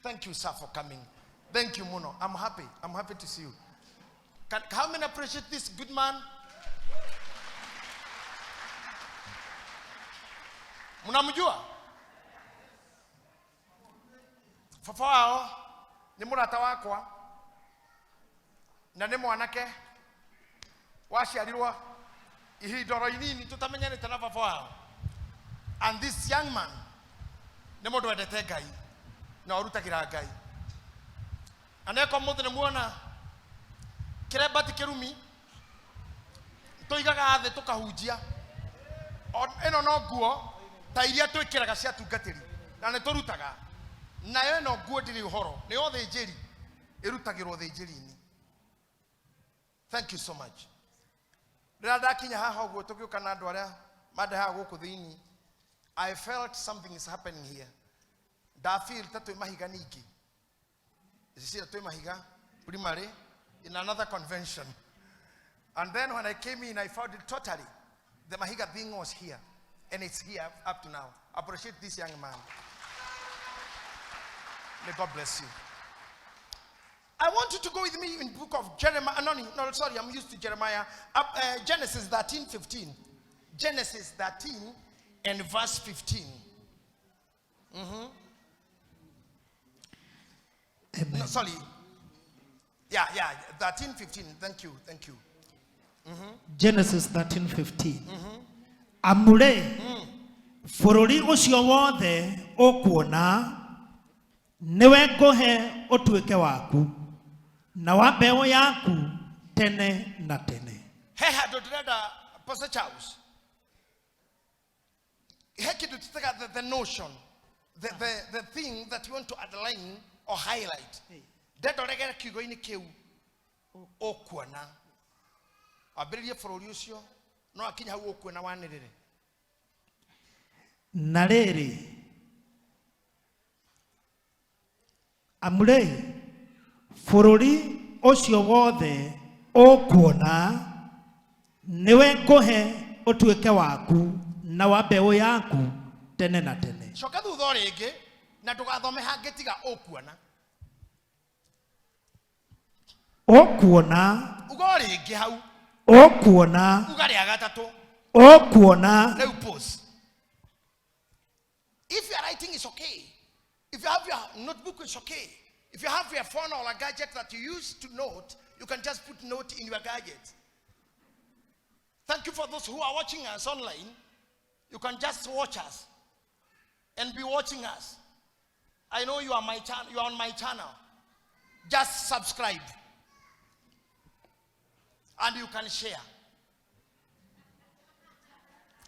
Thank you, sir, for coming. Thank you, Muno. I'm happy. I'm happy to see you. How many appreciate this good man? Mnamjua? Baba wao nĩ mũrata wakwa na nĩ mwanake waciarirwo ihinda oro inini tũtamenyanĩte na baba wao. And this young man nĩ mũndũ wendete Ngai na ũrutagĩra Ngai. Na nĩko mũthĩ nĩ muona kĩremba ti kĩrumi, tũigaga thĩ tũkahunjia. Ĩno no nguo ta iria twĩkĩraga cia tungatĩri na nĩ tũrutaga. Nayo ĩno nguo ndĩrĩ ũhoro, nĩ ya ũthĩnjĩri, ĩrutagĩrwo ũthĩnjĩri-inĩ. Thank you so much. Rĩrĩa ndakinya haha ũguo tũgĩũka na andũ arĩa mandehaga gũkũ thĩinĩ, I felt something is happening here. Ndafeel ta twĩ mahiga ningĩ. Cecilia twĩ mahiga primary in another convention. And then when I came in, I found it totally. The Mahiga thing was here. And it's here up to now. Appreciate this young man. May God bless you. I want you to go with me in book of Jeremiah. No, no, sorry, I'm used to Jeremiah. Genesis 13:15. Genesis 13 and verse 15. Amen. No, sorry. Yeah, yeah, 13:15. Thank you, thank you. Genesis 13:15. Amure bũrũri ũcio wothe ũkuona nĩwe ngũhe ũtuĩke waku na wa mbeũ yaku tene na tene. He handũ ndĩrenda Pastor Charles. He kĩndũ tũtaga the notion, the thing that you want to underline or highlight. Ndenda ũregere kiugo-inĩ kĩu ũkuona. Ambĩrĩrie bũrũri ũcio no akinya hau ũkuona wanĩrĩre. Na rĩrĩ, amure bũrũri ũcio wothe ũkuona nĩwe ngũhe ũtuĩke waku na wa mbeũ yaku tene na tene. Coka thutha o rĩngĩ na ndũgathome hangĩ tiga ũkuona. Ũkuona. Uga o rĩngĩ hau. Ũkuona. Uga rĩa gatatũ. Ũkuona. Rĩu pause. If you are writing, it's okay. If you have your notebook, it's okay. If you have your phone or a gadget that you use to note, you can just put note in your gadget. Thank you for those who are watching us online. You can just watch us and be watching us. I know you are my you are on my channel. Just subscribe. And you can share.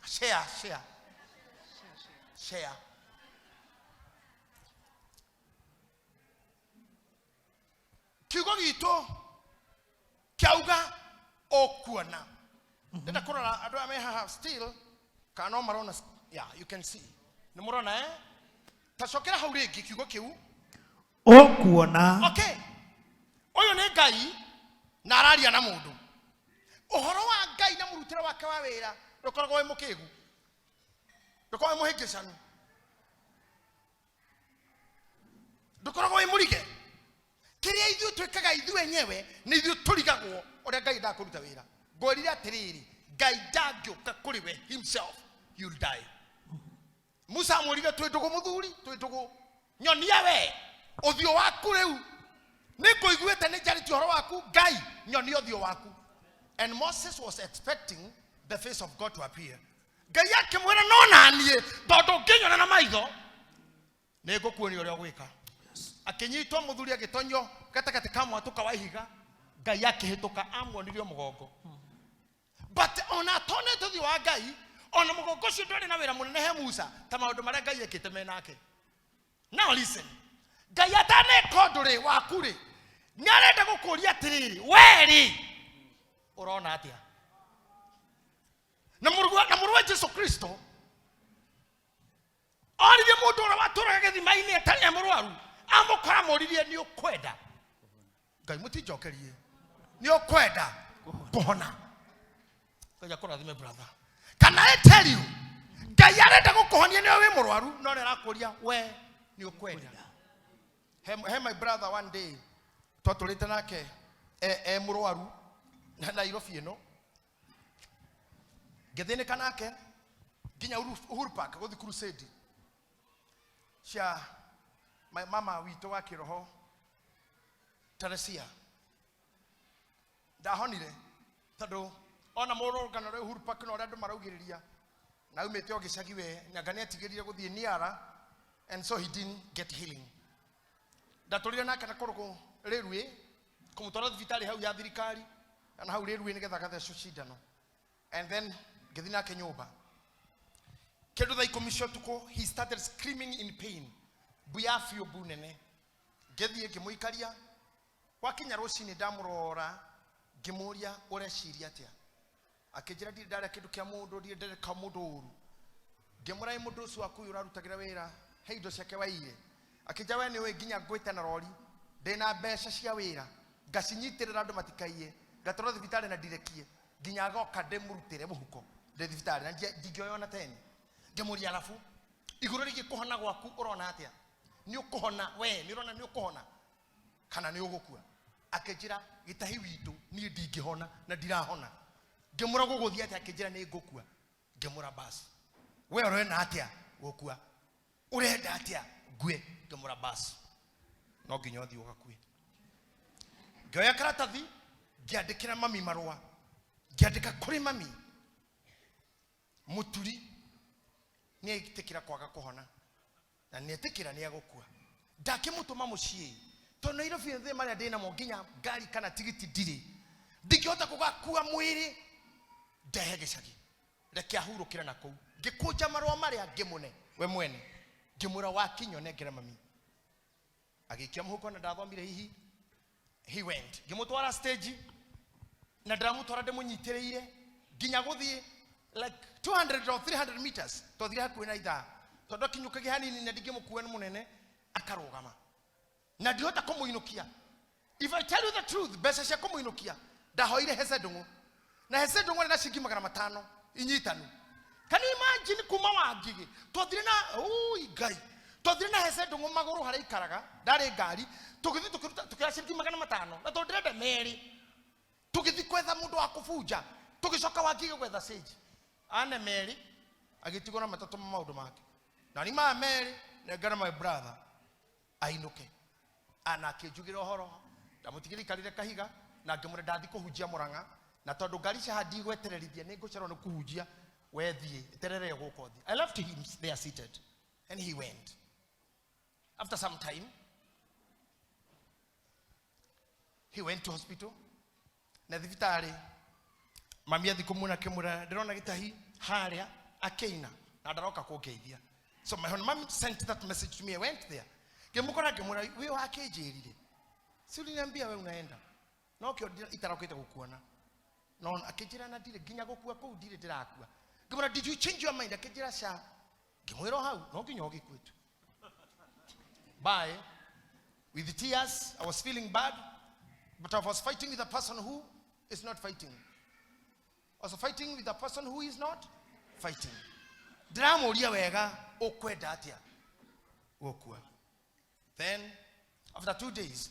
Share, share. Share. Kiugo gitũ kĩauga ũkuona. Ndĩrenda kũrora andũ aya me haha still kana no marona. Yeah, you can see. Nĩ mũrona, eh? Ta cokera hau rĩngĩ kiugo kĩu. Ũkuona. Okay. Ũyũ nĩ Ngai na araria na mũndũ. Ũhoro wa Ngai na mũrutĩre wake wa wĩra ndũkoragwo wĩ mũkĩgu. Ndũkoragwo wĩ mũhĩngĩcanu. Ndũkoragwo wĩ mũrige. Kĩrĩa ithuĩ twĩkaga ithuĩ enyewe nĩ ithuĩ tũrigagwo ũrĩa Ngai endaga kũruta wĩra. Ngwĩrire atĩrĩrĩ, Ngai ndangĩũka kũrĩ we himself, you'll die. Musa amwĩrire twĩ ndũgũ mũthuri, twĩ ndũgũ. Nyonia we ũthiũ waku rĩu. Nĩ ngũiguĩte nĩ njarĩtie ũhoro waku, Ngai nyonia ũthiũ waku. And Moses was expecting the face of God to appear. Ngai akĩmwĩra no naniĩ tondũ ũngĩnyona na maitho nĩ ngũkuonia ũrĩa ũgwĩka. Akĩnyitwo mũthuri agĩtonyio gatagatĩ ka mwatũka wa ihiga, Ngai akĩhĩtũka amuonirie mũgongo. But ona atonete ũthiũ wa Ngai, ona mũgongo ũcio ndwarĩ na wĩra mũnene he Musa ta maũndũ marĩa Ngai ekĩte me nake. Now listen, Ngai ataneka ũndũ rĩ waku rĩ, nĩ arenda gũkũria atĩrĩrĩ, we rĩ ũrona atĩa? Na mũrũ wa Jesu Kristo oririe mũndũ ũrĩa watũraga gĩthima-inĩ atarĩ e mũrwaru, amũkora amũririe nĩ ũkwenda. Ngai mũtinjokerie, nĩ ũkwenda kũhona. Ngai akũrathime brother. Can I tell you, Ngai arenda gũkũhonia nĩwe wĩ mũrwaru, no nĩ arakũria we nĩ ũkwenda. He my brother one day twatũrĩte nake e mũrwaru na Nairobi ĩno, ngĩthĩnĩka nake nginya Uhuru Park gũthiĩ crusade cia mama witũ wa kĩroho Teresia. Ndahonire tondũ ona mũrũrũngano rĩa Uhuru Park na ũrĩa andũ maraugĩrĩria na aumĩte o gĩcagi we nanga nĩ atigĩrire gũthiĩ niara, and so he didn't get healing. Ndatũrire nake na kũrũgũ rĩruĩ kũmũtwara thibitarĩ hau ya thirikari na hau rĩruĩ nĩgetha agathecwo cindano, and then ngĩthiĩ nake nyũmba kĩndũ thaa 10 cia ũtukũ. He started screaming in pain, mbu ya biũ, mbu nene. Ngĩthiĩ ngĩmũikaria, gwakinya rũcinĩ ndamũrora ngĩmũria, ũreciria atĩa? Akĩnjĩra, ndirĩ ndarĩa kĩndũ kĩa mũndũ, ndirĩ ndareka mũndũ ũru. Ngĩmũra, ĩ mũndũ ũcio waku ũyũ ũrarutagĩra wĩra, he indo ciake waire? Akĩnjĩra, we nĩũĩ nginya ngwĩte na rori, ndĩna mbeca cia wĩra, ngacinyitĩrĩra andũ matikaiye, ngatwarwo thibitarĩ na ndirekie nginya agoka ndĩmũrutĩre mũhuko ndĩ thibitarĩ na ndingĩoya ona teni. Ngĩmũria, arabu igũrũ rĩgiĩ kũhona gwaku ũrona atĩa? Nĩ ũkũhona? We nĩ ũrona nĩ ũkũhona kana nĩ ũgũkua? Akĩnjĩra, gĩtahi witũ, niĩ ndingĩhona na ndirahona. Ngĩmũra, gũgũthiĩ atĩa? Akĩnjĩra, nĩ ngũkua. Ngĩmũra, basi we ũrenda atĩa gũkua? Ũrenda atĩa ngue? Ngĩmũra, basi no nginya ũthiĩ ũgakue. Ngĩoya karatathi ngĩandĩkĩra mami marũa, ngĩandĩka kũrĩ mami, mũturi nĩ etĩkĩra kwaga kũhona na nĩ etĩkĩra nĩ egũkua. Ndakĩmũtũma mũciĩ tondũ Nairobi thĩ marĩa ndĩnamo nginya ngari kana tigiti ndirĩ, ndingĩhota gũgakua mwĩrĩ ndehe gĩcagi, reke ahurũkĩre na kũu. Ngĩkũnja marũa marĩa ngĩmũne we mwene, ngĩmwĩra wakinya nengere mami. Agĩikia mũhuko na ndathomire hihi. He went, ngĩmũtwara stage na ndĩramũtwara ndĩmũnyitĩrĩire nginya gũthiĩ like 200 or 300 meters, twathire hakuhĩ na ithaa tondũ akinyũkagia hanini na ndingĩmũkua nĩ mũnene, akarũgama na ndihota kũmũinũkia. If I tell you the truth, mbeca cia kũmũinũkia ndahoire Hese Ndũng'ũ, na Hese Ndũng'ũ arĩ na ciringi 500 inyitanu. Can you imagine kuma Wangigĩ twathire na ui Ngai, twathire na Hese Ndũng'ũ magũrũ harĩa ikaraga, ndarĩ ngari, tũgĩthiĩ tũkĩruta tũkĩoya ciringi 500 na tondũ ndĩrenda merĩ, tũgĩthiĩ kwetha mũndũ wa kũbunja, tũgĩcoka Wangigĩ gwetha sage ane merĩ, agĩtigwo na matatũ ma maũndũ make na ni maya merĩ nengera my brother ainũke. Ana akĩnjugĩra ũhoro, ndamũtigĩra ikarĩre kahiga na ngĩmwĩra ndathi kũhunjia Mũrang'a, na tondũ ngari cia haha ndigwetererithia nĩ ngũcererwo nĩ kũhunjia, we thiĩ eterere gũkũ ũthiĩ. I left him there seated and he went. After some time he went to hospital na thibitarĩ mami athi kũmuona akĩmwĩra, ndĩrona gĩtahi harĩa akĩina na ndaroka kũngeithia. So my mom sent that message to me. I went there, ngĩmũkora, ngĩmwĩra, wĩ wakĩnjĩrire, si uliniambia we unaenda no kĩo itarokĩte gũkuona? No akĩnjĩra, na ndirĩ nginya gũkua kũu ndirĩ ndĩrakua. Ngĩmwĩra, did you change your mind? Akĩnjĩra, ca. Ngĩmwĩra, o hau no nginya ũgĩkue tu. Bye. With tears, I was feeling bad, but I was fighting with a person who is not fighting. I was fighting with a person who is not fighting. Ndĩramũria wega, ũkwenda atĩa gũkua? Then after 2 days,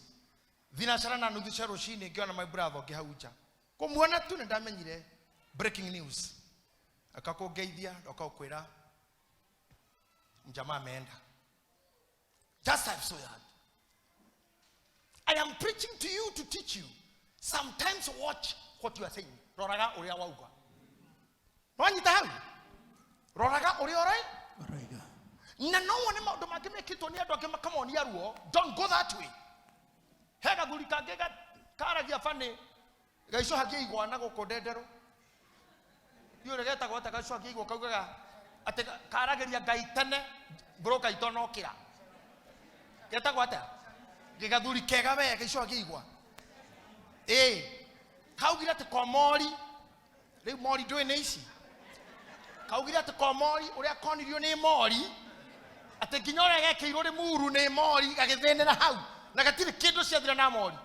thinacara na nuthu cia rũcinĩ, ngĩona my brother ũngĩ hau nja. Kũmuona tu nĩ ndamenyire breaking news. Akakũngeithia, ndoka gũkwĩra mjamaa ameenda. Just I saw that. I am preaching to you to teach you. Sometimes watch what you are saying. Roraga ũrĩa wauga. Nwanyita hau? Roraga ũrĩa ũrai? Ũroiga. Na no wone maũndũ mangĩ mekĩtwo nĩ andũ angĩ makamonia ruo. Don't go that way. He gathuri kangĩ karagia bani gaicũhagia igwa na gũkũ ndenderũ. Ndiũĩ getagwo atĩa, gaicũhagia igwa, kaugaga atĩ karagĩria Ngai tene broka itonokĩra. Getagwo atĩa? Gĩgathuri kega we gaicũhagia igwa. Ĩĩ. Kaugire atĩ ko mori, rĩu mori ndũĩ nĩ ici. Kaugire atĩ ko mori ũrĩa konirio nĩ mori, atĩ nginya ũrĩa gekĩirwo rĩ muru nĩ mori gagĩthĩnĩra hau na gatirĩ kĩndũ ciathira na mori.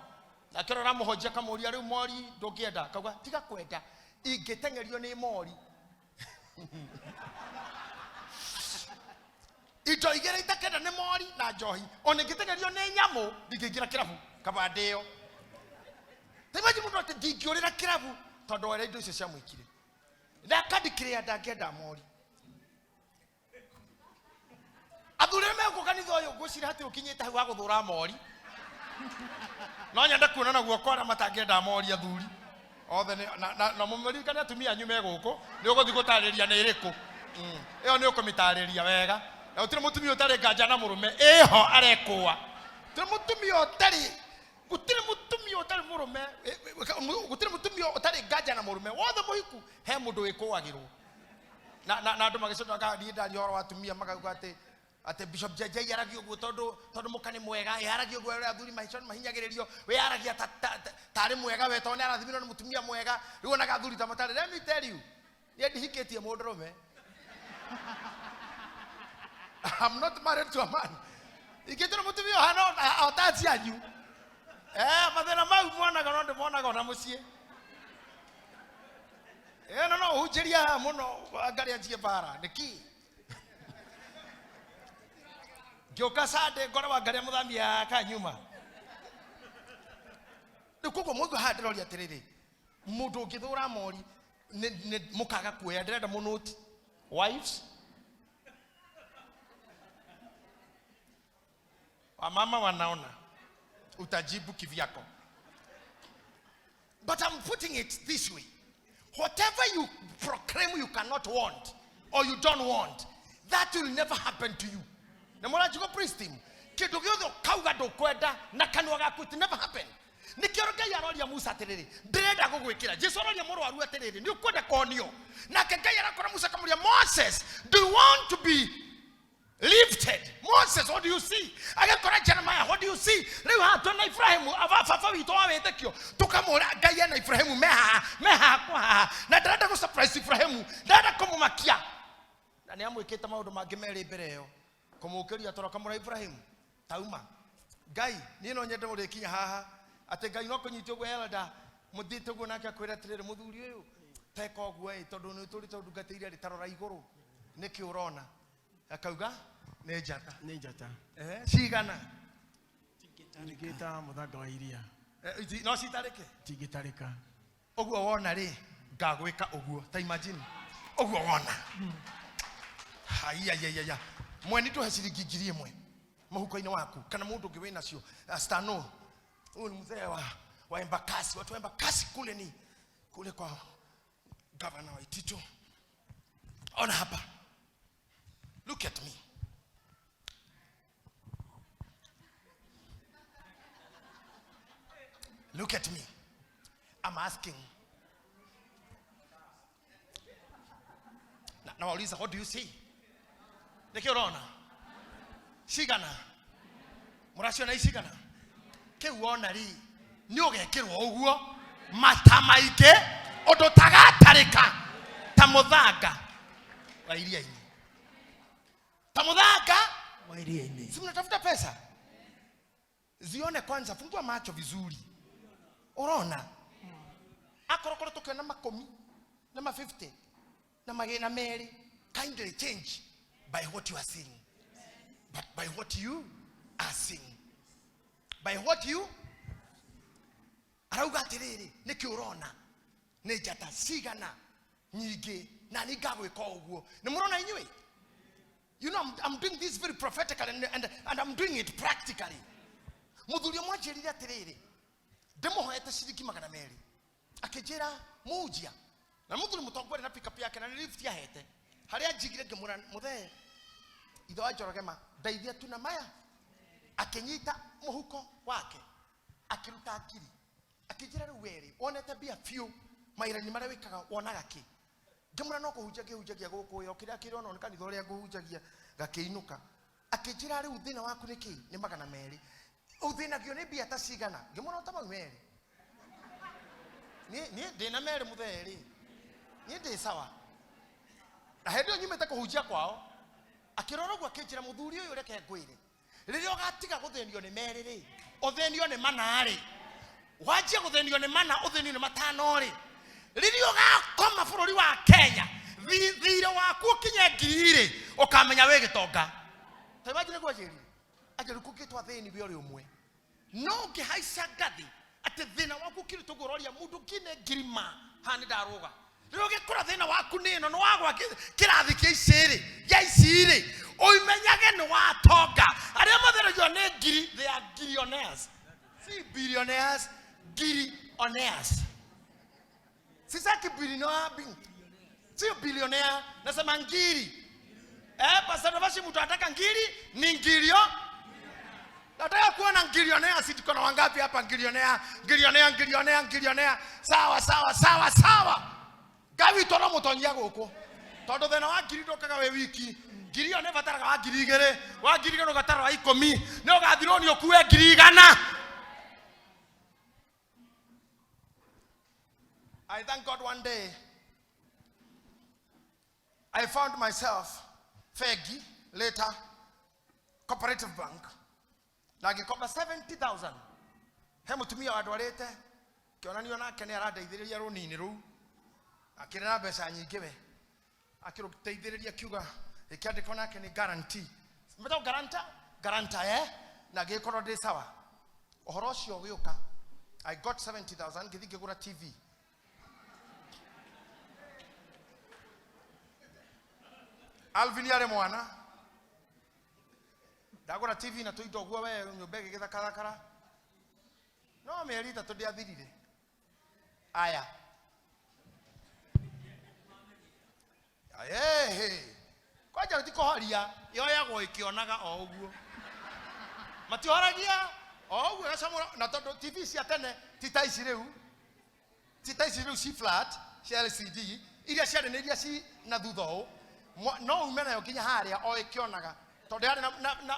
Nake ũrĩa ũramũhonjia kamũria, rĩu mori ndũngĩenda? Kauga, tiga kwenda, ingĩteng'erio nĩ mori. Indo igĩrĩ itakenda nĩ mori na njohi. Ona ingĩtengerio nĩ nyamũ ndingĩingĩra kĩrabu kaba ndĩo. Ta imagine mũndũ atĩ ndingĩũrĩra kĩrabu tondũ wa ũrĩa indo icio ciamwĩkire. Na akandikĩrĩa ndangĩenda mori. Athuri arĩa megũka kanitha ũyũ ngwĩciria hatirĩ ũkinyĩte hau ha gũthũra mori. No nyende kuona na guoko arĩa matangĩenda mori athuri othe na mũririkane atumia anyu me gũkũ nĩ ũgũthiĩ gũtarĩria nĩ ĩrĩkũ. Ĩyo nĩ ũkũmĩtarĩria wega. Na gũtirĩ mũtumia ũtarĩ nganja na mũrũme ĩho arekũa. Gũtirĩ mũtumia ũtarĩ, gũtirĩ mũtumia ũtarĩ mũrũme, gũtirĩ mũtumia ũtarĩ nganja na mũrũme wothe mũhiku he mũndũ wĩkũagĩrwo. Na andũ magĩcoka niĩ ndaria ũhoro wa atumia makauga atĩ Bishop JJ aragia ũguo tondũ mũka nĩ mwega, ĩ aragia ũguo ũrĩa athuri mahinyagĩrĩrio, we aragia tarĩ mwega we tondũ nĩ arathimirwo nĩ mũtumia mwega, rĩu onaga athuri ta matarĩ. Let me tell you, niĩ ndihikĩtie mũndũrũme. I'm not married to a man. Ingĩtwo nĩ mũtumia ũhana o ta cianyu. Mathĩna mau monaga no ndĩmonaga ona mũciĩ. No no ũhunjĩrie haha mũno ngarĩa njie mbara nĩkĩ? Ngĩũka Sunday ngore wa ngarĩa mũthamia kanyuma. Rĩu koguo mũndũ haha ndĩroria atĩrĩrĩ, mũndũ ũngĩthũra mori nĩ mũkaga kuoya, ndĩrenda mũnũti wives wamama wanaona utajibu kivyako. But I'm putting it this way. Whatever you proclaim you cannot want or you don't want, that will never happen to you. Na mũranjigua praise team. Kĩndũ gĩothe ũkauga ndũkwenda na kanua gaku, it never happen. Nĩkĩo Ngai aroria Musa atĩrĩrĩ, ndĩrenda gũgwĩkĩra. Jesu aroria mũrwaru atĩrĩrĩ, nĩ ũkwenda kũhonio? Nake Ngai arakora Musa akamũria, Moses, do you want to be lifted? Moses, what do you see? Agakora Jeremiah, what do you see? Rĩu haha twĩna Ibrahimu, aba baba witũ wa wĩtĩkio, tũkamwĩra Ngai ena Ibrahimu me haha, me haha kwa haha. Na ndĩrenda gũ surprise Ibrahimu, ndĩrenda kũmũmakia. Na nĩ amwĩkĩte maũndũ mangĩ merĩ mbere ĩyo, kũmũkĩria toro akamwĩra Ibrahimu, tauma. Ngai, niĩ no nyende mũrĩkinya haha, atĩ Ngai no kũnyita ũguo elder, mũthiĩte ũguo nake akwĩra atĩrĩrĩ, mũthuri ũyũ, teka ũguo ĩ, tondũ nĩ ũtũrĩte ũndungatĩire rĩ, ta rora igũrũ, nĩkĩ ũrona? Akauga nĩ njata. Nĩ njata. Cigana? Nyingĩ ta mũthanga wa iria. No citarĩke? Cingĩtarĩka. Ũguo wona rĩ, ngagwĩka ũguo. Ta imagine. Ũguo wona. Haiya, ya, ya, ya. Mweni tũhe ciringi ngiri ĩmwe mũhuko-inĩ waku, kana mũndũ ũngĩ wĩnacio. Stano. Huyu ni mzee wa Embakasi. Watu wa Embakasi kule ni kule kwa gavana wa Iticho. Ona hapa. Look at me. Look at me. I'm asking. Na wauliza, what do you see? Nĩkĩ ũrona? Cigana? Mũraciona icigana? Kĩu wona rĩ, nĩ ũgekĩrwo ũguo mata maingĩ ũndũ tagatarĩka ta mũthanga wa iria-inĩ. Ta mũthanga wa iria-inĩ. Si mnatafuta pesa? Zione kwanza, fungua macho vizuri. Urona? Akorwo tukiona makumi na ma 50 na magena merĩ, kindly change by what you are seeing. But by what you are seeing. By what you arauga atĩrĩrĩ, nĩkĩ ũrona? Nĩ njata cigana nyingĩ na nĩ ngagwĩka ũguo. Nĩ mũrona inyuĩ? You know, I'm doing this very prophetically and I'm doing it practically. Mũthuri ũmwe anjĩrire atĩrĩrĩ, ndĩmũhoete ciringi magana merĩ. Akĩnjĩra mũnjia. Na mũthuri mũtongoria na pickup yake na nĩ lift ahete. Harĩa njigire ngĩmwĩra, mũthee, ithe wa Njoroge ma, ndeithia tu na maya. Akĩnyita mũhuko wake, akĩruta ngiri. Akĩnjĩra rĩu werĩ, wonete mbia biũ mawĩra-inĩ marĩa wĩkaga wonaga kĩ? Ngĩmwĩra no kũhunjia ngĩhunjagia gũkũ ĩ, o kĩrĩa kĩronwo nĩ kanitha ũrĩa ngũhunjagia ngakĩinũka. Akĩnjĩra rĩu thĩna waku nĩ kĩ? Nĩ magana merĩ. Ũthĩnagio nĩ mbia ta cigana? Ngĩmwĩra o ta mau merĩ. Niĩ ndĩna merĩ mũthee rĩ. Niĩ ndĩ sawa. Na hĩndĩ ĩyo nyumĩte kũhunjia kwao, akĩrora ũguo akĩnjĩra, mũthuri ũyũ reke ngwĩre, rĩrĩa ũgatiga gũthĩnio nĩ merĩ rĩ, ũthĩnio nĩ mana rĩ, wanjie gũthĩnio nĩ mana, ũthĩnio nĩ matano rĩ, rĩrĩa ũgakoma bũrũri wa Kenya, thirĩ waku ũkinye ngiri rĩ, ũkamenya wĩ gĩtonga. Ta imagine nĩguo anjĩrire, anjĩrire kũngĩtwa thĩni wĩ ũrĩ ũmwe, no ũngĩhaica ngathĩ atĩ thĩna waku ũkirĩte ũguo ũroria mũndũ ngine ngirima haha nĩ ndarũga. Rĩrĩa ũgĩkora thĩna waku nĩ ĩno, nĩ wagwa kĩrathi kĩa ici rĩ, gĩa ici rĩ, ũimenyage nĩ watonga. Arĩa matheragio nĩ ngiri, they are gillionaires, si billionaires, gillionaires. Sisaki billionaire, sio billionaire, nasema ngiri. Pastor Navashi, mtu anataka ngiri ni ngirio. Nataka kuona ngilionea, si tuko na wangapi hapa ngilionea, ngilionea, ngilionea, ngilionea. Sawa, sawa, sawa, sawa. Ngai witũ no mũtonyia gũkũ. Tondũ thĩna wa ngiri ndũkaga wĩ wiki. Ngiri ĩyo nĩ ĩbataraga wa ngiri igĩrĩ, wa ngiri igĩrĩ ũgatara wa ikũmi, nĩ ũgathirwo nĩ ũkue ngiri igana. I thank God one day I found myself Fegi, later Cooperative Bank, na ngĩkomba 70,000. He mũtumia wandwarĩte, kĩonanio nake nĩ arandeithĩrĩria rũni-inĩ rũu, akĩrĩ na mbeca nyingĩ we, akĩrũteithĩrĩria kiuga ĩkĩandĩkwo nake nĩ guarantee. Metagwo guarantor? Guarantor, eh? Na ngĩgĩkorwo ndĩ sawa. Ũhoro ũcio ũgĩũka, I got 70,000, ngĩthiĩ ngĩgũra TV. Alvin arĩ mwana, ndagũra TV na tũindo ũguo we nyũmba ĩgĩgĩthakathakara, no mĩeri ĩtatũ ndĩathirire. Aya. Ehe. Kwanja ti kũhoria, yoyagwo ĩkĩonaga o ũguo. Matihoragia o ũguo ĩgacamũra, na tondũ TV cia tene ti ta ici rĩu, ti ta ici rĩu ci flat cia LCD, iria ciarĩ nĩ iria ci na thutha ũũ. No ume nayo nginya harĩa o ĩkĩonaga, tondũ yarĩ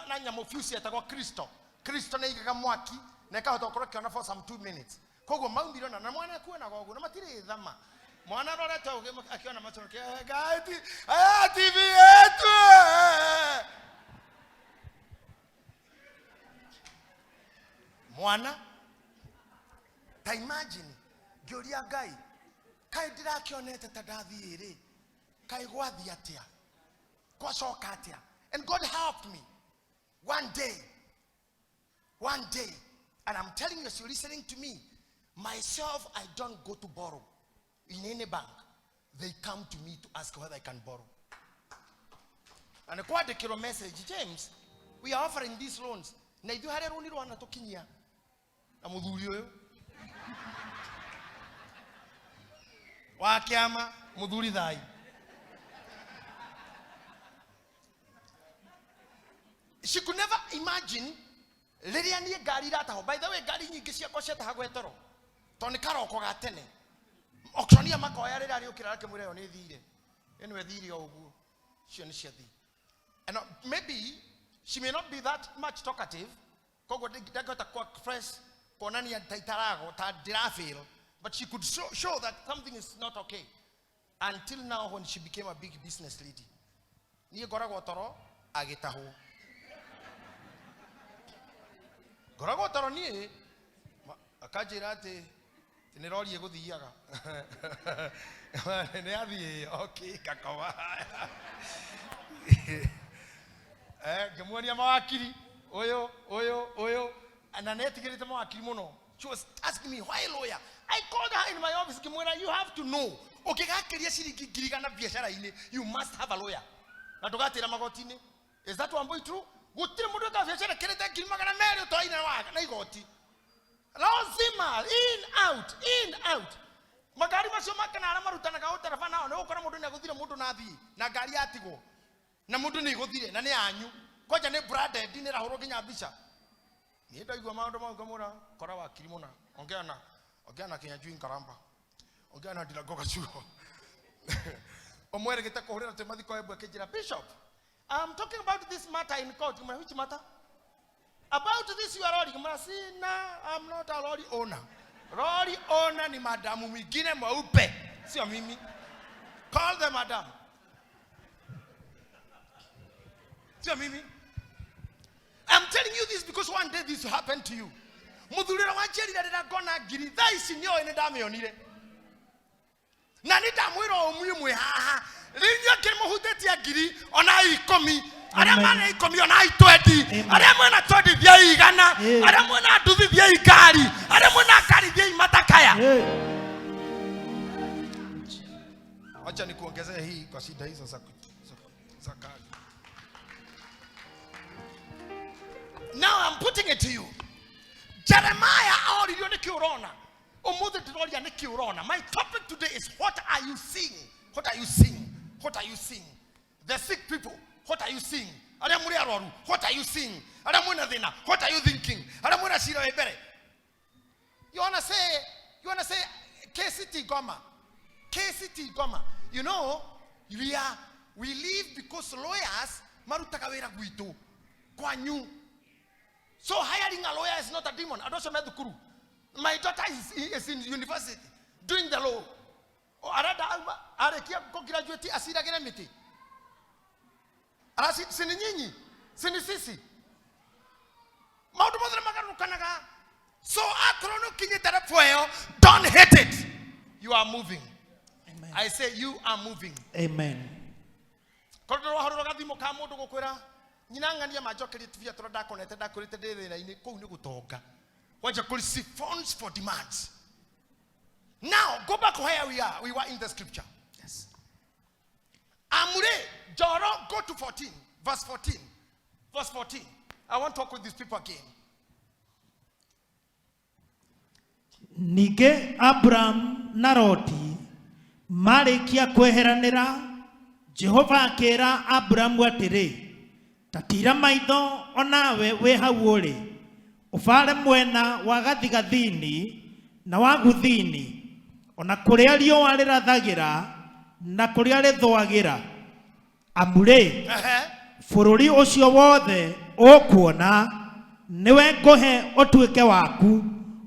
na nyamũ fuse yetagwo crystal. Crystal nĩ ĩigaga mwaki na ĩkahota gũkorwo ĩkĩona for some 2 minutes. Koguo maumire na mwana ekuonaga ũguo na matirĩ thama. Mwana arorete ũguo akĩona macho Ngai ti, TV yetu. Mwana ta imagine ngĩũria Ngai, kaĩ ndĩrakĩonete ta ndathiĩ rĩ, kaĩ gwathiĩ atĩa, gwacoka atĩa? And God helped me one day, one day, and I'm telling you as you're listening to me, myself, I don't go to borrow in any bank. They come to me to ask whether I can borrow. And kwandĩkĩrwo message, James, we are offering these loans. Na ithuĩ harĩa rũni rwana tũkinyia na mũthuri ũyũ wa kĩama, mũthuri thai. She could never imagine rĩrĩa niĩ ngari iratahwo. By the way, ngari nyingĩ ciakwa ciatahagwo etoro, tondũ nĩ karoko ga tene. Auctioneer makoya rĩrĩa arĩũkĩra akĩmwĩra ĩyo nĩ thire, ĩno ĩthire o ũguo, cio nĩ ciathire. And maybe she may not be that much talkative, koguo ndangĩhota ku express kuonania ta itarago, ta ndĩrafeel, but she could show that something is not okay. Until now when she became a big business lady. Niĩ ngoragwo toro agĩtahwo. Ngoragwo toro niĩ, akanjĩra atĩ nĩ rori ĩgũthiaga. Nĩ athiĩ, okay, ngakoma. Ngĩmuonia mawakiri, ũyũ, ũyũ, ũyũ, na nĩ etigĩrĩte mawakiri mũno. She was asking me, why lawyer? I called her in my office, ngĩmwĩra, you have to know. Ũngĩgakĩria ciringi ngiri igana biacara-inĩ, you must have a lawyer. Na ndũgatĩra magoti-inĩ. Is that one boy true? Gũtirĩ mũndũ wĩkaga biacara ĩkĩrĩte ngiri magana merĩ ũtoaine na igoti. Lazima, in, out, in, out. Magari macio makana arĩa marutanaga ũtereba nao, nĩ ũgũkora mũndũ nĩ agũthire mũndũ na athiĩ, na ngari yatigwo. Na mũndũ nĩ ĩgũthire, na nĩ yanyu. Kwanja nĩ branded, nĩ ĩrahũrwo nginya mbica. Niĩ ndaigua maũndũ mau ngamwĩra, kora wakiri mũna. Ongea na Kinyanjui Nkaramba. Ongea na Ndirango Gacuho. Ũmwerĩgĩte kũhũrĩra twĩ mathiko Embu akĩnjĩra, Bishop, I'm talking about this matter in court. Ngĩmwĩra, which matter? About this you are lorry. Ngĩmwĩra, sina, I'm not a lorry owner. Lorry owner ni madamu mwingine mweupe, sio mimi. Call the madam. Sio mimi. I'm telling you this because one day this will happen to you. Mũthuri ũrĩa wanjĩrire rĩrĩa ngona ngiri thaa ici nĩoĩ nĩ ndamĩonire. Na nĩ ndamwĩra o mũiĩ mwĩ haha. Rĩu inyuĩ angĩ mũhutĩtie ngiri ona ikũmi. Arĩa Amen. marĩ ikũmi onai 20. Amen. Arĩa mwĩna 20 thiĩi igana. Eh. Arĩa mwĩna nduthi thiĩi ngari. Arĩa mwĩna ngari thiĩi matakaya. Eh. Wacha nikuongezee hii kwa shida hizo za gari. Now I'm putting it to you. Jeremiah oririo nĩ kĩ ũrona. Ũmũthĩ ndĩroria nĩ kĩ ũrona. My topic today is, what are you seeing? What are you seeing? What are you seeing? The sick people, what are you seeing? Arĩa mũrĩ arwaru, what are you seeing? Arĩa mwĩna thĩna, what are you thinking? Arĩa mwĩna cira wĩ mbere. You wanna say KCT Goma. KCT Goma. You know, we live because lawyers marutaga wĩra gwitũ kwanyu. So hiring a lawyer is not a demon. Andũ acio me thukuru. My daughter is in university doing the law. O, arenda auma arĩkia kũ-graduate aciragĩre mĩtĩ. Arasi si ni nyinyi, si ni sisi. Maũndũ mothe nĩ magarũrũkanaga. So akorwo nĩ ũkinyĩte level ĩyo, don't hate it. You are moving. Amen. I say you are moving. Amen. Korwo ndĩrwahũrĩrwo gathimũ ka mũndũ gũkwĩra nyina ng'ania manjokerie tubia tũrĩa ndakonete ndakwĩrĩte ndĩ thĩna-inĩ, kũu nĩ gũtonga. Wanja kũ receive funds for demands. Now go back where we are. We were in the scripture. Yes. Amure Joro, go to 14 verse 14, verse 14. I want to talk with these people again. Ningĩ Abraham na Loti marĩkia kweheranĩra, Jehova akĩra Abrahamu atĩrĩ, ta tiira maitho onawe wĩ hau ũrĩ, ũbare mwena wa gathigathini na wa gũthini, ona kũrĩa riũa rĩrathagĩra na kũrĩa rĩthũagĩra, amu rĩ, bũrũri ũcio wothe ũkuona nĩwe ngũhe ũtuĩke waku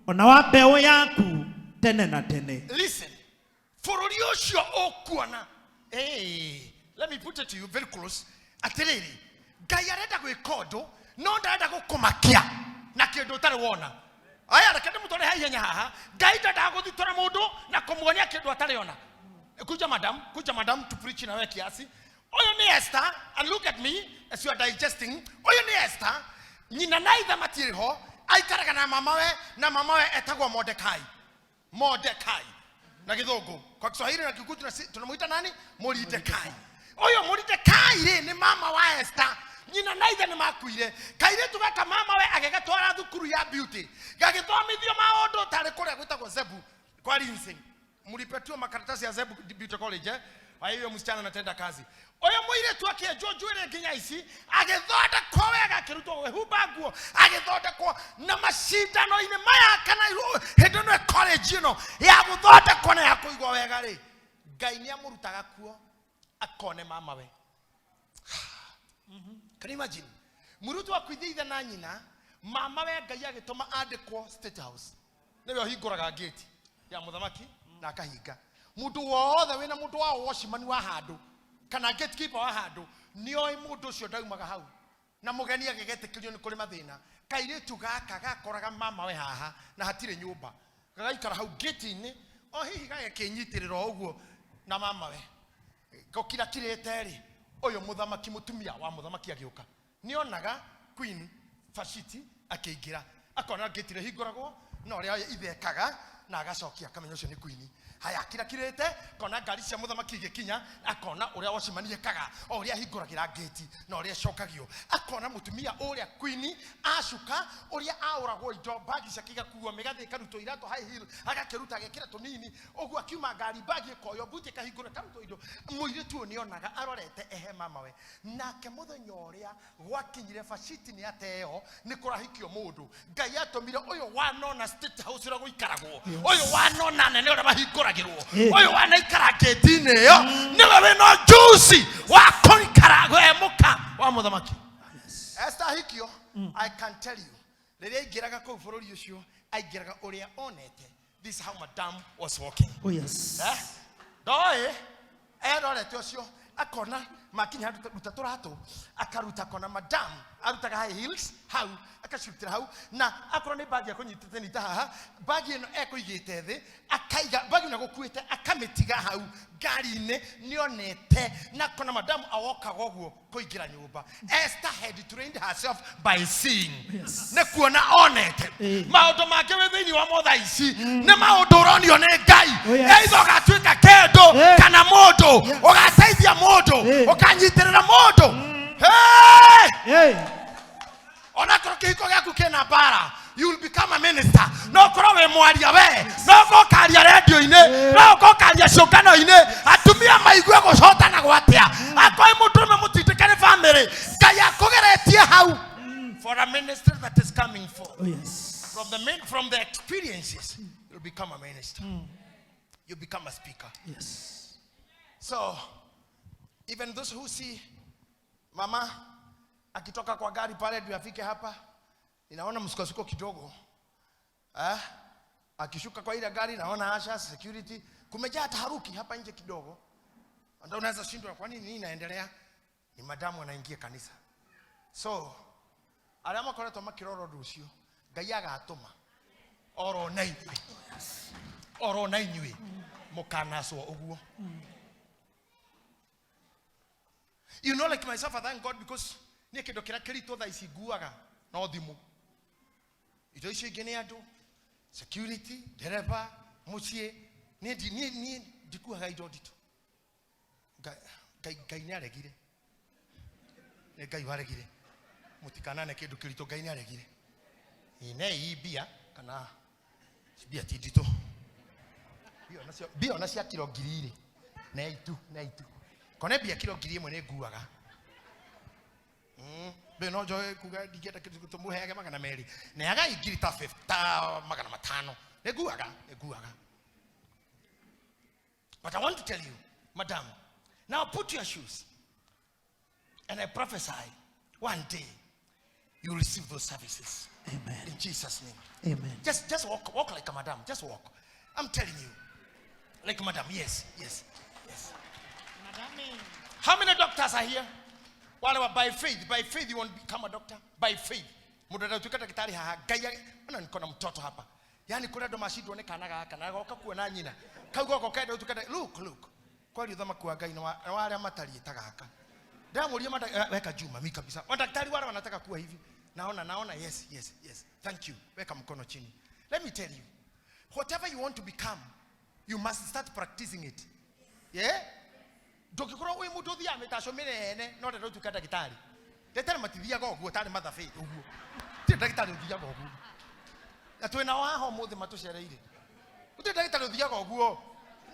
ona wa mbeũ yaku tene na tene. Listen, bũrũri ũcio ũkuona. Hey, let me put it to you very close. Atĩrĩrĩ, Ngai arenda gwĩka ũndũ no ndarenda gũkũmakia na kĩndũ ũtarĩ wona. Aya, reke ndĩmũtware ha ihenya haha. Ngai ndendaga gũthitora mũndũ na kũmuonia kĩndũ atarĩ ona. Kuja madam, kuja madam, to preach na we kiasi. Ũyũ nĩ Esther, and look at me as you are digesting. Ũyũ nĩ Esther, nyina na ithe matirĩ ho, aikaraga na mamawe, na mamawe etagwo Mordekai. Mordekai na Gĩthũngũ, kwa Kiswahili na Kikuyu tunamuita nani? Moridekai. Ũyũ Moridekai rĩ nĩ mama wa Esther. Nyina na ithe nĩ makuire. Kairĩtu gaka mama we agĩgatwara thukuru ya beauty, gagĩthomithio maũndũ tarĩ kũrĩa gwĩtagwo Zebu kwa Lindsay. Mlipatiwa makaratasi ya Zebu Beauty College, eh? Kwa hiyo msichana anatenda kazi. Ũyũ mũirĩtu akĩenjwo njuĩrĩ nginya ici, agĩthondekwo wega, akĩrutwo gwĩhumba nguo, agĩthondekwo na macindano-inĩ maya kana hĩndĩ ĩno college ĩno ya gũthondekwo na ya kũigwo wega rĩ, Ngai nĩ amũrutaga kuo akone mamawe. Can you imagine? Mũrutwo akuithia ithe na nyina, mama we Ngai agĩtũma andĩkwo State House. Nĩwe ũhingũraga gate ya mũthamaki na akahinga. Mũndũ wothe wĩna mũndũ wa watchman wa handũ kana gatekeeper wa handũ nĩoĩ mũndũ ũcio ndaumaga hau. Na mũgeni agĩgetĩkĩrio nĩ kũrĩ mathĩna. Kairĩtu gaka gakoraga mama we haha na hatirĩ nyũmba. Gagaikara hau gate-inĩ o hihi gagĩkĩnyitĩrĩra o ũguo na mama we. Gũkira kirĩte rĩ, ũyũ mũthamaki, mũtumia wa mũthamaki agĩũka. Nĩonaga Queen Vashti akĩingĩra, akona gate rĩhingũragwo na ũrĩa ithe ekaga, na agacokia akamenya ũcio nĩ queen. Haya, akira kirĩte, akona ngari cia mũthamaki igĩkinya, akona ũrĩa watchman ekaga, o ũrĩa ahingũragĩra gate na ũrĩa acokagio, akona mũtumia ũrĩa queen acuka ũrĩa aũragwo indo, bagi ciake igakuo, mĩgathĩ ĩkarutwo, iratũ high heel agakĩruta agekĩra tũnini ũguo, akiuma ngari bagi ĩkoywo, buti ĩkahingũrwo ĩkarutwo indo. Mũirĩtu ũyũ nĩonaga arorete ehe mamawe. Nake mũthenya ũrĩa gwakinyire Vashti nĩ ateo nĩ kũrahikio mũndũ, Ngai atũmire ũyũ wanona State House ũrĩa gũikaragwo, ũyũ wanona nene ũrĩa mahingũragĩrwo, ũyũ wanaikara ngĩti-inĩ ĩyo, nĩwe wĩna ũjuzi wa kũikara we mũka wa mũthamaki. Esther ahikio, I can tell you, rĩrĩa aingĩraga kũu bũrũri ũcio, aingĩraga ũrĩa onete. This is how madam was walking. Oh yes. Eh? Ndoĩ erorete ũcio. Akona makinya handũ ruta tũratũ, akaruta akona madam arutaga high heels hau, akacirutĩra hau, na akorwo nĩ bagi akũnyitĩte nita haha, bagi ĩno ekũigĩte thĩ, akaiga bagi ĩno agũkuĩte akamĩtiga hau ngari-inĩ, nĩonete na akona madam awokaga ũguo kũingĩra nyũmba. Esther had trained herself by seeing. Yes. Nĩ kuona onete. Eh. Maũndũ mangĩ wĩ thĩinĩ wa motha ici nĩ maũndũ ũronio nĩ Ngai. Oh, yes. Either ũgatuĩka kĩndũ Eh. kana mũndũ Yes. ũgateithia mũndũ, Eh. ũkanyitĩrĩra mũndũ. Hey! Hey. Onakorwo kĩhiko gĩaku kĩna mbara, you will become a minister. No ũkorwo wĩ mwaria we, no ũkorwo ũkaria rendio-inĩ, no ũkorwo ũkaria ciũngano-inĩ, atumia maigue gũcotana gwatia. Akorwo wĩ mũndũrũme mũtindĩke nĩ family, Ngai akũgeretie hau for a ministry that is coming forth. Oh, yes. From the experiences, you'll become a minister. You become a speaker. Yes. So even those who see mama akitoka kwa gari pale ndio afike hapa, ninaona msukosuko kidogo. Akishuka kwa ile gari naona asha security, kumejaa taharuki hapa nje kidogo. Ndio unaweza shindwa kwa nini nini inaendelea. Ni madamu anaingia kanisa. So arĩa makoretwo makĩrora ũndũ ũcio, Ngai agatũma oro na inyuĩ, oro na inyuĩ mũkanacwo ũguo. You know, like myself, I thank God because niĩ kĩndũ kĩrĩa kĩritũ thaa ici nguaga no thimũ. Indo icio ingĩ nĩ andũ, security, ndereba, mũciĩ. Niĩ ndikuaga indo nditũ. Ngai nĩ aregire. Nĩ Ngai waregire. Mũtikanane kĩndũ kĩritũ, Ngai nĩ aregire. Ĩ, ne ii mbia, kana mbia ti nditũ. Mbia ona cia kiro ngiri igĩrĩ. Ne itu, ne itu. Kone mbia kiro ngiri ĩmwe nĩ nguaga. Mbia no njoe kuga ndingĩenda kĩndũ tũmũheage magana merĩ. Neagai ngiri ta fifty, ta magana matano. Nĩ nguaga, nĩ nguaga. But I want to tell you, madam, now put your shoes. And I prophesy, one day, you will receive those services. Amen. In Jesus' name. Amen. Just walk like a madam. Just walk. I'm telling you. Like madam, yes, yes, yes. Madam. How many doctors are here? Wale wa by faith, by faith you won't become a doctor. By faith. Mũndũ aratuĩka ndagĩtarĩ haha, Ngai ona niko na mtoto hapa. Yaani kũrĩa andũ macindwo nĩ kana gaka, na goka kuona nyina. Kau goka kenda ũtuĩke ndagĩtarĩ. Look, look. Kweli ũthamaki wa Ngai nĩ wa arĩa matariĩ ta gaka. Ndĩramũria weka juu mami kabisa. Madaktari wale wanataka kuwa hivi. Naona, naona, yes, yes, yes. Thank you. Weka mkono chini. Let me tell you. Whatever you want to become, you must start practicing it. Yeah? Ndũngĩkorwo wĩ mũndũ ũthiaga mĩtaco mĩnene, no ndenda ũtuĩke ndagĩtarĩ. Ndagĩtarĩ matithiaga ũguo, tarĩ mathabĩ ũguo. Ti ndagĩtarĩ ũthiaga ũguo. Na twĩ nao haha ũmũthĩ matũcereire. Gũtirĩ ndagĩtarĩ ũthiaga ũguo.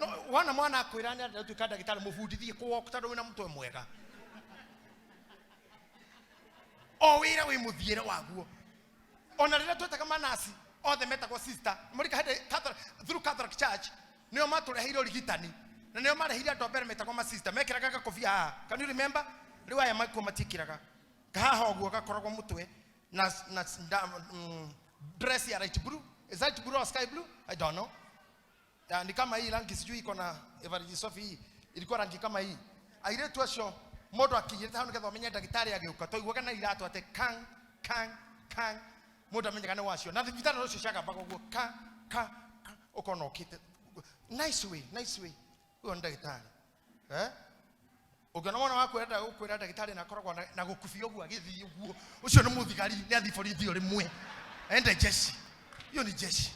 No, wona mwana akwĩra nĩ arenda gũtuĩka ndagĩtarĩ, mũbundithie kũ walk tondũ wĩna mũtwe mwega. O wĩra wĩ mũthiĩre waguo. Ona rĩrĩa twetaga manasi, othe metagwo sister. Mũrika hĩndĩ Catholic, through Catholic Church, nĩo matũreheire ũrigitani. Na nĩo mareheire andũ a mbere metagwo ma sister. Mekĩraga gakobia haha. Can you remember? Rĩu aya makuo matiĩkĩraga. Haha ũguo gakoragwo mũtwe na dress ya light blue. Is light blue or sky blue? I don't know. Ya, ni kama hii rangi sijui iko na Everest Sophie hii. Ilikuwa rangi kama hii. Airĩtu acio mũndũ akinyĩte hau nĩgetha ũmenye ndagĩtarĩ agĩũka, twaiguaga na iratũ atĩ kang, kang, kang. Mũndũ amenyaga nĩ wacio. Na thibitarĩ no cio ciagambaga ũguo, ka, ka, ka, ũkona ũkĩte. Nice way, nice way. Ũyũ nĩ ndagĩtarĩ. Ũngĩona mwana waku arenda gũkwĩra ndagĩtarĩ na akoragwo na gũkubia ũguo agĩthiĩ ũguo. Ũcio nĩ mũthigari, nĩ athiĩ borithi o rĩmwe. Ende jeshi. Hiyo ni jeshi.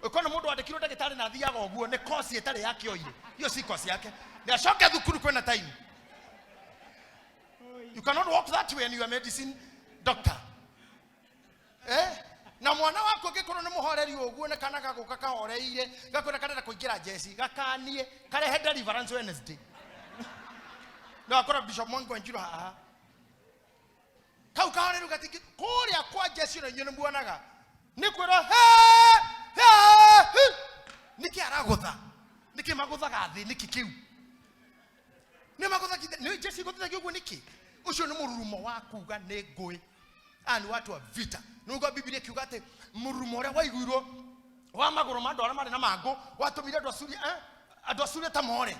Ũkona mũndũ wandĩkirwo ndagĩtarĩ na athiaga ũguo, nĩ kosi ĩtarĩ yake oire. Hiyo si kosi yake. Nĩ acoke thukuru kwĩna time. You cannot walk that way and you are medicine doctor. Na mwana waku angĩkorwo nĩ mũhoreri ũguo, nĩ kana gagũka kahoreire, gakwĩra karenda kũingĩra jeshi, gakanie, karehe deliverance Wednesday. No akora Bishop Mwangi wa Njiro haha. Kau kahoreru gatingĩ, kũrĩa kwa jeshi na inyuĩ nĩ muonaga. Nĩ kwĩrwo, he, he, he. Nĩkĩ aragũtha? Nĩkĩ magũthaga thĩ? Nĩkĩ kĩu? Nĩ magũthagithia, nĩ jeshi ĩgũthithagia ũguo nĩkĩ? Ũcio nĩ mũrurumo wa kuga nĩ ngũĩ. Aya nĩ watu wa vita. Nĩguo Biblia ĩkiuga atĩ mũrurumo ũrĩa waiguirwo wa magũrũ ma andũ arĩa marĩ na mangũ watũmire andũ a Suria, andũ a Suria ta more.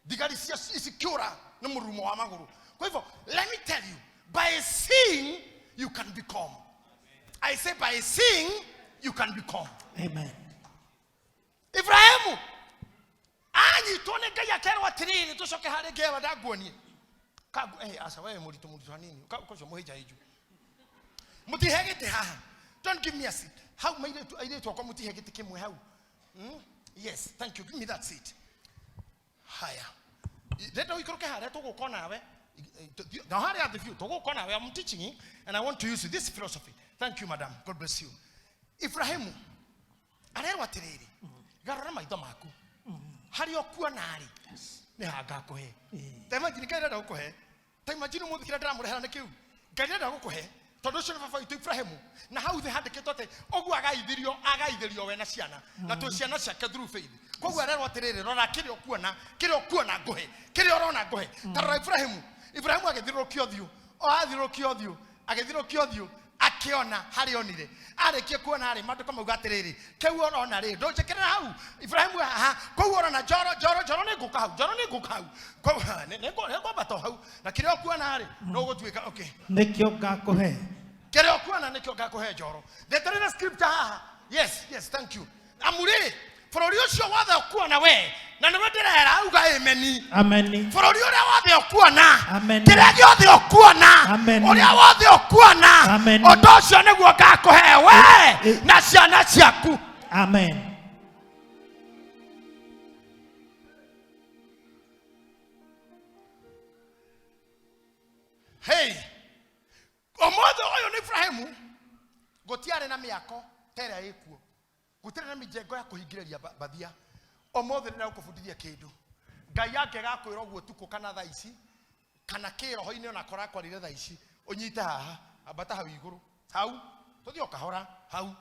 Thigari cia cikiũra nĩ mũrurumo wa magũrũ. Kwa hivyo let me tell you, by seeing you can become. I say by seeing you can become. Amen. Ibrahimu anyitwo nĩ Ngai akerwo atĩrĩrĩ, tũcoke harĩ ngewa ndanguonie. Kangu, aca wewe mũritũ mũritũ hanini, ũcio mũhĩnjahĩnju. Mũtihe gĩtĩ haha. Don't give me a seat. Hau mairĩtu, airĩtu akwa mũtihe gĩtĩ kĩmwe hau. Yes, thank you. Give me that seat. Haya. Ndĩrenda ũikũrũke harĩa tũgũka nawe. Na harĩa thĩ biũ tũgũka nawe. I'm teaching you and I want to use this philosophy. Thank you, madam. God bless you. Ibrahimu arerwo atĩrĩrĩ, garũra maitho maku harĩa ũkuona-rĩ, nĩ ha ngakũhe. Ta imagine Ngai arenda gũkũhe. Ta imagine ũmũthĩ kĩrĩa ndĩramũrehera nĩ kĩu. Ngai arenda gũkũhe tondũ ũcio nĩ baba witũ Ibrahimu, na hau thĩ handĩkĩtwo atĩ ũguo agaithĩrio, agaithĩrio we na ciana, na twĩ ciana ciake through faith. Koguo arerwo atĩrĩrĩ, rora kĩrĩa ũkuona, kĩrĩa ũkuona ngũhe, kĩrĩa ũrona ngũhe. Ta rora Ibrahimu, Ibrahimu agĩthiũrũrũkia ũthiũ, o athiũrũrũkia ũthiũ, agĩthiũrũrũkia ũthiũ, akĩona harĩa onire. Arĩkia kuona rĩ, maandĩko mauga atĩrĩrĩ, kĩu ũrona rĩ, ndũnjĩkĩrĩra hau. Ibrahimu haha, kũu ũrona njoro, njoro, njoro nĩ ngũka hau, njoro nĩ ngũka hau. Kũu, ha, nĩ ngwambata o hau. Na kĩrĩa ũkuona rĩ, no ũgũtuĩka, okay. Nĩkĩo ngakũhe. Kĩrĩa ũkuona nĩkĩo ngakũhe njoro. Ndeterere scripture haha. Yes, yes, thank you. Amu rĩ, bũrũri ũcio wothe ũkuona we, na nĩwe ndĩrera auga ameni. Ameni. Bũrũri ũrĩa wothe ũkuona, Amen. kĩrĩa gĩothe ũkuona, Amen. ũrĩa wothe ũkuona, Amen. ũndũ ũcio nĩguo ngakũhe we na ciana ciaku. Amen. Hey, ũmũthĩ ũyũ nĩ Ibrahimu, gũtiarĩ na mĩako ta ĩrĩa ĩkuo, gũtirĩ na mĩjengo ya kũhingĩrĩria mbathia. Ũmũthĩ nĩ ndagũkũbundithia kĩndũ. Ngai angĩgakwĩra ũguo ũtukũ kana thaa ici, kana kĩroho-inĩ ona korwo akwarire thaa ici, ũnyite haha, ambata hau igũrũ, hau, tũthiĩ o kahora, hau.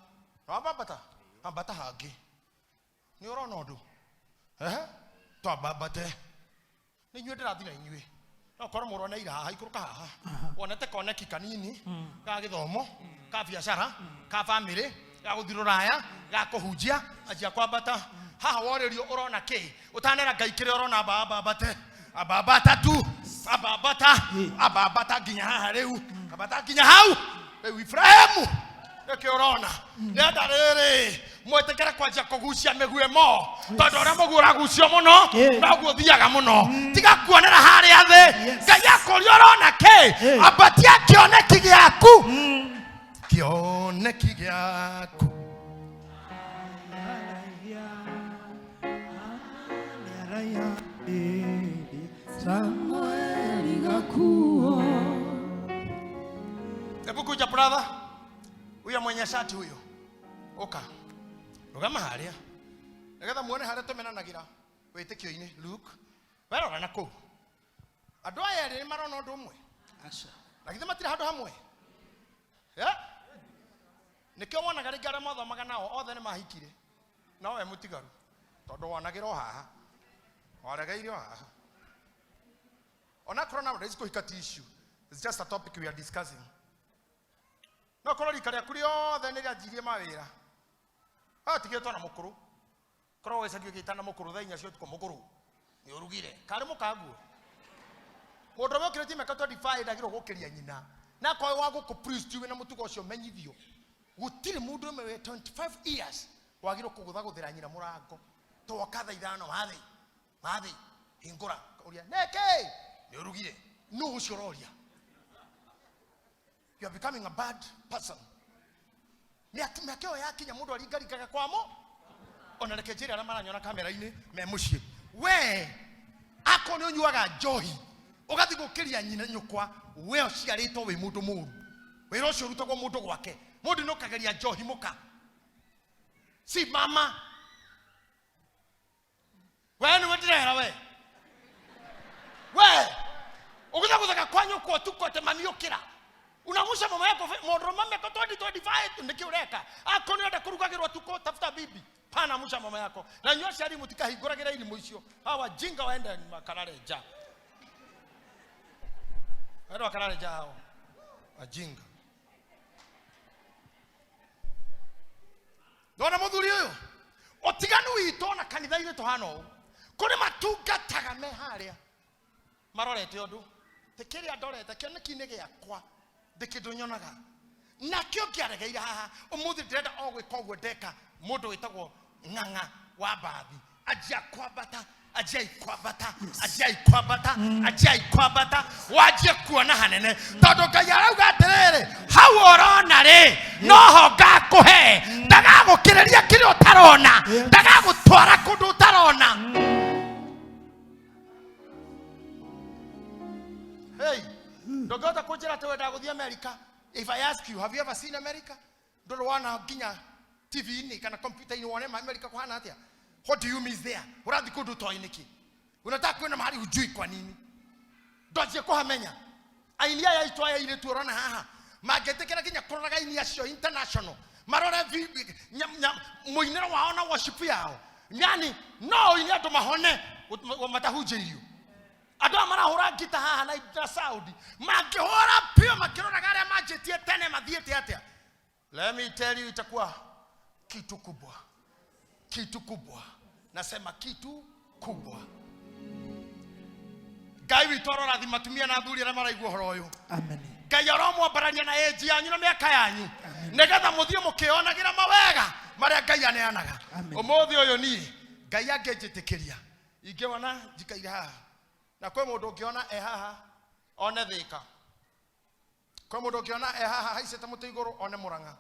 Na wamba ambata, ambata hangĩ. Nĩ ũrona ũndũ? Ehe, twambambate. Nĩ inyuĩ ndĩrathiĩ na inyuĩ. No korwo mũroneire haha, ikũrũka haha. Wonete koneki kanini, ga gĩthomo, ka biacara, ka bamĩrĩ, ga gũthiĩ rũraya, ga kũhunjia, anjia kwambata. Haha worĩrio ũrona kĩ? Ũtanera Ngai kĩrĩa ũrona, amba ambambate. Ambambata tu, ambambata, ambambata nginya haha rĩu, ambata nginya hau. Rĩu Ibrahimu, nĩkĩ ũrona? Rĩenda rĩrĩ, mwĩtĩkĩre kwanjia kũgucia mĩguĩ mo, tondũ ũrĩa mũguĩ ũragucio mũno, noguo ũthiaga mũno. Tiga kuonera harĩa thĩ. Ngai akũria ũrona kĩ? Ambatia kĩoneki gĩaku. Kĩoneki gĩaku. Samueli gakuo. Hebu kuja brother. Huyo mwenye shati huyo. Oka. Rugama haria. Nigetha muone haria tumenanagira wĩtĩkio-inĩ. Luke. Werora na kũu. Andũ aya erĩ nĩ marona ũndũ ũmwe. Aca. Na githĩ matirĩ handũ hamwe? Yeah? Nĩkĩo wonaga rĩngĩ arĩa mathomaga nao othe nĩ mahikire. No we mũtigaru. Tondũ wonagĩra o haha. Waregeire o haha. Onakorwo nowadays kũhika ti issue. It's just a topic we are discussing. No korwo rika rĩaku rĩothe nĩ rĩanjirie mawĩra. Haha tigĩtwo na mũkũrũ. Korwo gĩcagi ũgĩtana mũkũrũ thaa inya cia ũtukũ mũkũrũ. Nĩ ũrugire. Karĩ mũkanguo. Mũndũ ũrĩa ũkĩrĩtie mĩaka 25 ndagĩrĩirwo gũkĩria nyina. Na akorwo wa gũkũ priest wĩna mũtugo ũcio menyithio. Gũtirĩ mũndũ ũmwe wĩ 25 years wagĩrĩirwo kũgũthagũthĩra nyina mũrango. Twoka thaa ithano wathĩ. Wathĩ. Hingũra. Ũria, nĩkĩ? Nĩ ũrugire. Nũ ũcio ũroria? You are becoming a bad person. Mĩaka ĩyo yakinya mũndũ aringaringaga kwamo. Ona reke njĩre arĩa maranyona kamera-inĩ me mũciĩ. We, akorwo nĩ ũnyuaga njohi, ũgathiĩ gũkĩria nyina nyũkwa, we ũciarĩtwo wĩ mũndũ mũũru. Wĩra ũcio ũrutagwo mũndũ gwake. Mũndũ nĩ ũkageria njohi mũka. Si mama. We nĩwe ndĩrera we. We, ũgũthagũthaga kwa nyũkwa ũtukũ atĩ mami ũkĩra. Unamusha mama yako mũndũ ũmwe mĩaka 2025 nĩkĩ ũreka? Akorwo nĩ ũrenda kũrugagĩrwo ũtukũ, tafuta bibi. Pana musha mama yako. Na inyuĩ aciari mũtikahingũragĩra irimũ icio. Hawa jinga waende makarare nja. Waende makarare nja hao. Wajinga. Ndona mũthuri ũyũ? Ũtiganu witũ na kanitha-inĩ tũhana ũũ. Kũrĩ matungataga me harĩa marorete ũndũ tĩ kĩrĩa ndorete kĩoneki-inĩ gĩakwa ndĩ kĩndũ nyonaga nakĩo ngĩaregeire haha ũmũthĩ ndĩrenda o gwĩka ũguo ndeka mũndũ wĩtagwo ng'ang'a wa mbathi anjia kwambata, anjiai kwambata, anjiai kwambata, anjiai kwambata, wanjie kuona hanene tondũ Ngai arauga atĩrĩrĩ, hau ũrona rĩ noho ngakũhe, ndagagũkĩrĩria kĩrĩa ũtarona, ndagagũtwara kũndũ ũtarona. Hey, ndũngĩhota kũnjĩra atĩ wendaga gũthiĩ America. If I ask you, have you ever seen America? Ndũrĩ wona nginya TV-inĩ kana computer-inĩ wone America kũhana atĩa? What do you miss there? Ũrathiĩ kũndũ ũtoĩ nĩkĩ? Unataka kwenda mahali hujui kwa nini? Ndwanjie kũhamenya. Aini aya aitũ aya airĩtu ũrona haha mangĩtĩkĩra nginya kũroraga aini acio international marore mũinĩro wao na worship yao, yani no ũine andũ mahone matahunjĩirio. Andũ aya marahũra ngita haha na sound mangĩhũra pio makĩroraga arĩa manjĩtie tene mathiĩte atĩa. Let me tell you, itakuwa kitu kubwa, kitu kubwa, nasema kitu kubwa. Ngai witũ arorathima atumia na athuri arĩa maraigua ũhoro ũyũ. Amen. Ngai aromwambararia na age yanyu na mĩaka yanyu nĩgetha mũthiĩ mũkĩonagĩra mawega marĩa Ngai aneanaga. Amen. Ũmũthĩ ũyũ niĩ Ngai angĩnjĩtĩkĩria ingĩona njikaire haha, na kwĩ mũndũ ũngĩona e haha one Thĩka, kwĩ mũndũ ũngĩona e haha haicĩte mũtĩ igũrũ one Mũrang'a,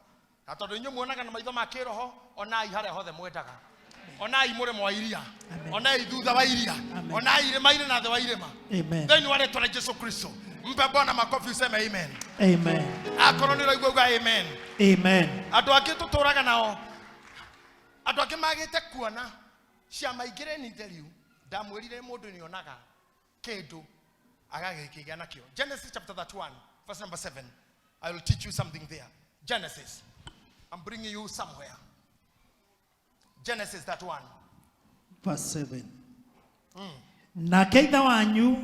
na tondũ inyuĩ muonaga na maitho ma kĩroho, onai harĩa hothe mwendaga, onai mũrĩmo wa iria, Amen. onai thutha wa iria, Amen. onai irĩma-inĩ na thĩ wa irĩma. Amen. Thĩinĩ wa rĩtwa rĩa Jesu Kristo, mpe Bwana makofi useme amen. Amen. Akorwo nĩ ũraigua uga amen. Amen. Andũ angĩ tũtũraga nao, andũ angĩ magĩte kuona ciama ingĩ rĩ, ni tell you, ndamwĩrire mũndũ nĩonaga kĩndũ agagĩkĩgĩa nakĩo. Genesis chapter 31 verse number 7. I will teach you something there. Genesis, I'm bringing you somewhere. Genesis 31 verse 7. Nake ithe wanyu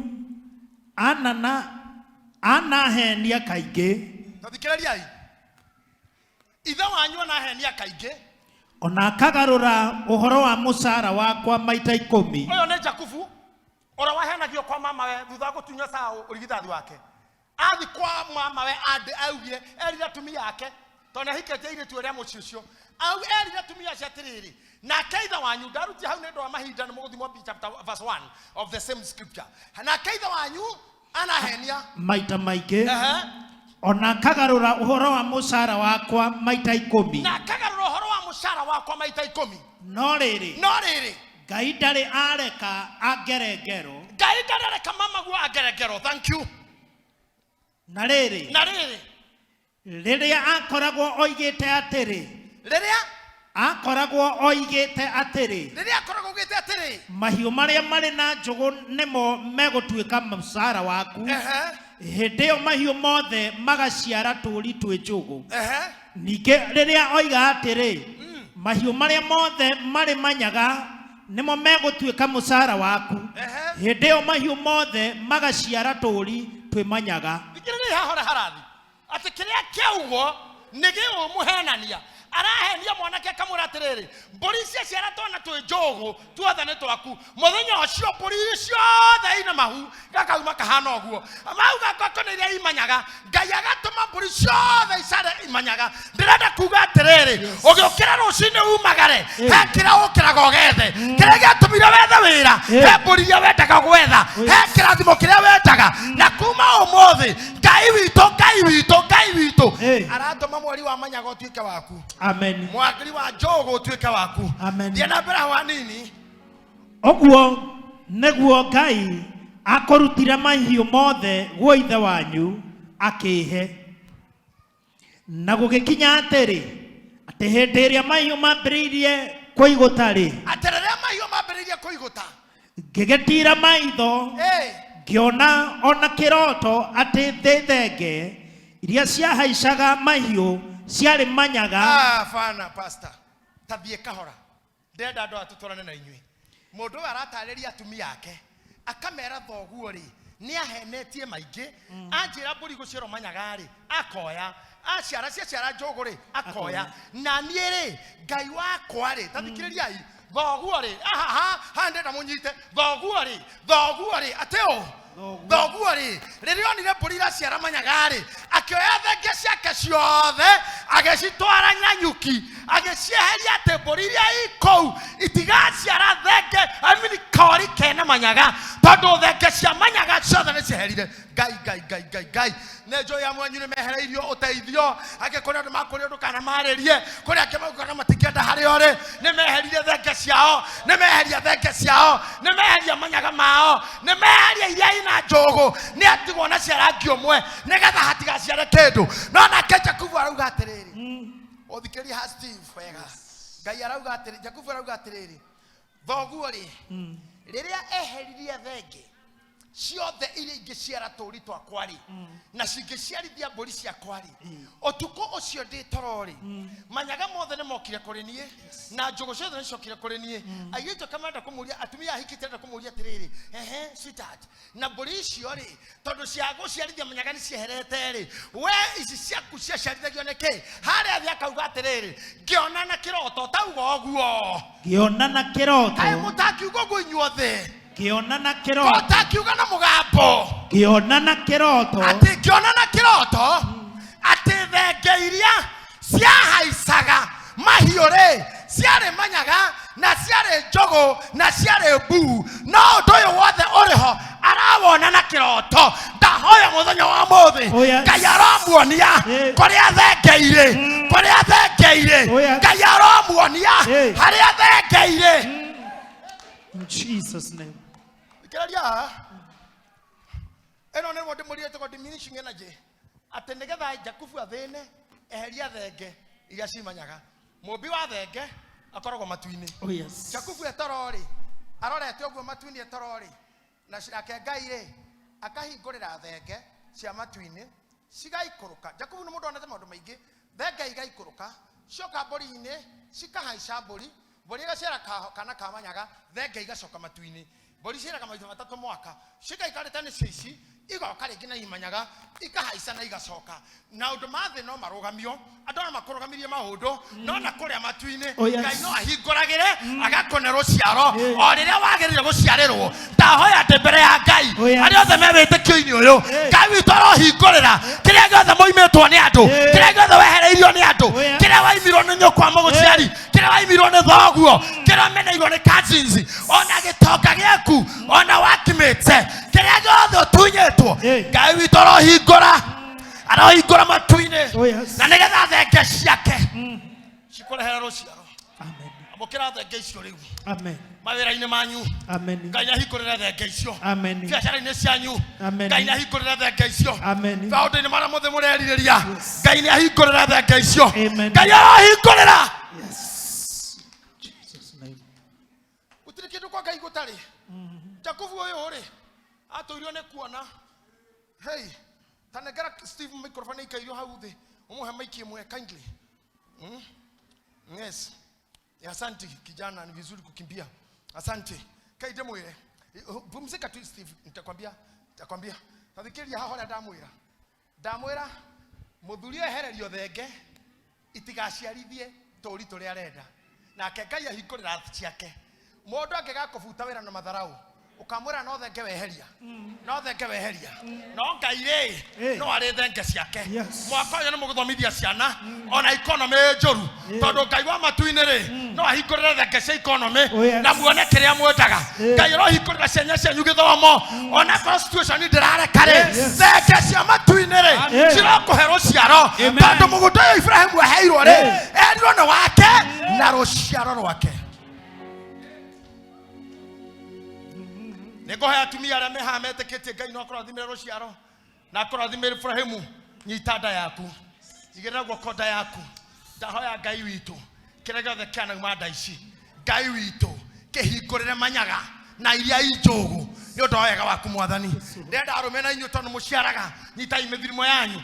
anahenia kaingĩ. Tathikĩrĩriai, ithe wanyu anahenia kaingĩ, ona akagarũra ũhoro wa mũcara wakwa maita 10. Ũyũ nĩ Jakubu ũrĩa wahenagio kwa mamawe thutha wa gũtunywo Saũ ũrigithathi wake. Athi kwa mamawe ande augire erire atumia ake, tondũ nĩahikĩtie airĩtu arĩa mũciĩ ũcio, erire atumia acio atĩrĩrĩ, nake ithe wanyu ndarutie hau nĩ ũndũ wa mahinda, nĩ mũgũthiĩ mwambie chapter verse 1 of the same scripture. Nake ithe wanyu anahenia maita maingĩ, ona akagarũra ũhoro wa mũcara wakwa maita 10. Na akagarũra ũhoro wa mũcara wakwa maita 10. No rĩrĩ, no rĩrĩ, Ngai ndarĩ areka angere ngero. Ngai ndarĩ areka mama guo angere ngero. Thank you. Na rĩrĩ, na rĩrĩ, rĩrĩa akoragwo oigĩte atĩrĩ, rĩrĩa akoragwo oigĩte atĩrĩ, rĩrĩa akoragwo oigĩte atĩrĩ, mahiũ marĩa marĩ na njũgũ nĩmo megũtuĩka mũcara waku. Hĩndĩ ĩyo mahiũ mothe magaciara tũũri twĩ njũgũ. Ningĩ rĩrĩa oiga atĩrĩ, mahiũ marĩa mothe marĩ manyaga nĩmo megũtuĩka mũcara waku. Hĩndĩ ĩyo mahiũ mothe magaciara tũũri twĩ manyaga. Thikĩrĩria haha ũrĩa harathi atĩ kĩrĩa kĩaugwo nĩ gĩũmũhenania. Arahenia mwanake akamwĩra atĩrĩrĩ, mbũri ciaciara twana twĩ njũgũ tuothe nĩ twaku. Mũthenya ũcio mbũri ciothe ina mahu gakauma kahana ũguo, mau gakoko nĩ iria imanyaga. Ngai agatũma mbũri ciothe icare imanyaga. Ndĩrenda kuga atĩrĩrĩ, ũgĩũkĩra rũcinĩ umagare, he kĩrĩa ũkĩraga ũgethe, kĩrĩa gĩatũmire wethe wĩra, he mbũri iria wendaga gwetha, he kĩrathimo kĩrĩa wendaga. Na kuma ũmũthĩ Ngai witũ, Ngai witũ, Ngai witũ aratũma mweri wa manyaga ũtuĩke waku. Amen. Mwakiri wa njogo ũtuĩke waku. Amen. Thiĩ na mbere hau hanini. Ũguo nĩguo Ngai akũrutire mahiũ mothe guo ithe wanyu akĩhe. Na gũgĩkinya atĩrĩ, atĩ hĩndĩ ĩrĩa mahiũ mambĩrĩirie kũigũta-rĩ, atĩ rĩrĩa mahiũ mambĩrĩirie kũigũta, ngĩgĩtiira maitho, ngĩona ona kĩroto atĩ thĩ thenge iria ciahaicaga mahiũ ciarĩ manyaga. Bana, pastor, ta thiĩ kahora. Ndĩrenda andũ aya tũtwarane na inyuĩ. Mũndũ ũyũ aratarĩria atumia ake, akamera thoguo rĩ, nĩ ahenetie maingĩ. Anjĩra mbũri gũciarwo manyaga rĩ, akoya. Aciara ciaciara njũgũ rĩ, akoya. Na niĩ rĩ, Ngai wakwa rĩ, ta thikĩrĩriai, Thoguo rĩ, aha, haha ndĩrenda mũnyite. Thoguo rĩ, thoguo rĩ, atĩ ũ? Thoguo rĩ, rĩrĩa onire mbũri iraciara manyaga rĩ, akĩoya thenge ciake ciothe, agĩcitwara Nyanyuki, agĩcieheria atĩ mbũri iria i kũu itigaciara thenge, I mean kori kena manyaga, tondũ thenge cia manyaga ciothe nĩ cieherire. Ngai, Ngai, Ngai, Ngai, Ngai, nĩ njũĩ amwe anyu nĩ mehereirio ũteithio, angĩ kũrĩ andũ makũrĩ ũndũ kana marĩrie, kũrĩ angĩ maugaga matingĩenda harĩa ũrĩ, nĩ meheririe thenge ciao, nĩ meheria thenge ciao, nĩ meheria manyaga mao, nĩ meheria iria ina njũgũ, nĩ atigwo na cia rangi ũmwe, nĩgetha hatigaciare kĩndũ. No nake Jakubu arauga atĩrĩrĩ, ũthikĩrĩrie ha Steve wega. Ngai arauga atĩrĩ, Jakubu arauga atĩrĩrĩ, thoguo rĩ, rĩrĩa eheririe thenge ciothe iria ingĩciara tũũri twakwa rĩ, na cingĩciarithia mbũri ciakwa rĩ, ũtukũ ũcio ndĩ toro rĩ, manyaga mothe nĩ mokire kũrĩ niĩ, na njũgũ ciothe nĩ ciokire kũrĩ niĩ. Airĩtu ake marenda kũmũria, atumia ahikĩte arenda kũmũria atĩrĩrĩ, ehe sweetheart, na mbũri icio rĩ, tondũ cia gũciarithia manyaga nĩ cieherete rĩ, we ici ciaku ciaciarithagio nĩ kĩ? Harĩa thĩ akauga atĩrĩrĩ, ngĩona na kĩroto, tauga ũguo. Ngĩona na kĩroto. Kaĩ mũtangiuga ũguo inyuothe? Ngĩona na kĩroto. Ũtangiuga na mũgambo. Ngĩona na kĩroto. Atĩ ngĩona na kĩroto, atĩ thenge iria ciahaicaga mahiũ rĩ, ciarĩ manyaga, na ciarĩ njũgũ, na ciarĩ mbuu. No ũndũ ũyũ wothe ũrĩ ho, arawona na kĩroto. Ndahoya mũthenya wa ũmũthĩ, Oh, yes. Ngai aromuonia kũrĩa thenge irĩ, kũrĩa thenge irĩ. Oh, yes. Ngai aromuonia harĩa thenge irĩ. In Jesus' name. Thikĩrĩria, ĩno nĩ rwo ndĩmũrire ĩtagwo diminishing energy, atĩ nĩgetha Jakubu athĩne, eheria thenge iria cimanyaga. Mũmbi wa thenge akoragwo matu-inĩ. Oh, yes. Jakubu etoro rĩ, arorete ũguo matu-inĩ etoro rĩ, na nake Ngai rĩ, akahingũrĩra thenge cia matu-inĩ cigaikũrũka. Jakubu nĩ mũndũ wonete maũndũ maingĩ. Thenge igaikũrũka, cioka mbũri-inĩ, cikahaica mbũri, mbũri igaciara kana ka manyaga, thenge igacoka matu-inĩ. Mbũri ciaraga maita matatũ mwaka, cigaikarĩte nĩ cia ici, igoka rĩngĩ na imanyaga, ikahaica na igacoka. Na ũndũ ma thĩ no marũgamio, andũ no makũrũgamirie maũndũ, no na kũrĩa matu-inĩ, Oh, yes. Ngai no ahingũragĩre, agakũne rũciaro, o rĩrĩa wagĩrĩire gũciarĩrwo. Ndahoya ndĩ mbere ya Ngai, Oh, yes. arĩa othe me wĩtĩkio-inĩ ũyũ, Ngai witũ arohingũrĩra kĩrĩa gĩothe mũimĩtwo nĩ andũ, kĩrĩa gĩothe wehereirio nĩ andũ, Oh, yes. kĩrĩa waimirwo nĩ nyũkwa mũgũciari, kĩrĩa waimirwo nĩ thoguo, kĩrĩa ũmeneirwo nĩ cousins, ona gĩtonga gĩaku, ona wakimĩte, kĩrĩa gĩothe ũtunyĩtwo, Ngai witũ arohingũra, arohingũra matu-inĩ, Oh, yes. na nĩgetha thenge ciake cikũrehere rũciaro. Amen. Amũkĩra thenge icio rĩu Amen. mawĩra-inĩ manyu. Amen. Ngai nĩahingũrĩre thenge icio. Amen. Biacara-inĩ cianyu. Amen. Ngai nĩahingũrĩre thenge icio. Amen. Maũndũ-inĩ marĩa mothe mũrerirĩria, Ngai nĩahingũrĩre thenge icio. Amen. Ngai arohingũrĩra. Yes. Jesus' name. Gũtirĩ kĩndũ kwa Ngai gũtarĩ. Jakubu ũyũ rĩ, atũirio nĩ kuona. Hey, ta nengera Steve microphone ikairio hau thĩ, ũmũhe mic ĩmwe kindly. Yes. Asante kijana, ni vizuri kukimbia. Asante. Kai ndĩmwĩre. Pumzika tu Steve, nitakwambia, nitakwambia. Tathikĩrĩria haha ũrĩa ndamwĩra. Ndamwĩra mũthuri ehererio thenge itigaciarithie tũũri tũrĩa arenda. Nake Ngai ahingũrĩra ciake. Mũndũ angĩgakũbuta wĩra na matharau, ũkamwĩra no thenge weheria, no thenge weheria, no Ngai rĩ, no arĩ thenge ciake. Yes. Mwaka ũyũ nĩ mũgũthomithia ciana ona economy njũru, tondũ Ngai wa matu-inĩ rĩ, no ahingũrĩre thenge cia economy Oh, yes. na muone kĩrĩa mwendaga. Ngai arohingũrĩra ciana cianyu gĩthomo, ona korwo situation ndĩrareka rĩ, Yes. thenge cia matu-inĩ rĩ, Amen. cirokũhe rũciaro, Amen. tondũ mũgũnda ũyũ Ibrahimu aheirwo rĩ, erirwo nĩ wake na rũciaro rwake. Nĩngũhe atumia arĩa me haha metĩkĩtie Ngai no akũrathimĩre rũciaro na akũrathimĩre Ibrahimu. Nyita nda yaku, igĩrĩra guoko nda yaku. Ndahoya Ngai witũ kĩrĩa gĩothe kĩanauma nda ici, Ngai witũ kĩhingũrĩre manyaga na iria i njũgũ nĩ ũndũ wa wega waku Mwathani. Ndĩrenda arũme na inyuĩ tondũ mũciaraga, nyitai mĩthirimo yanyu.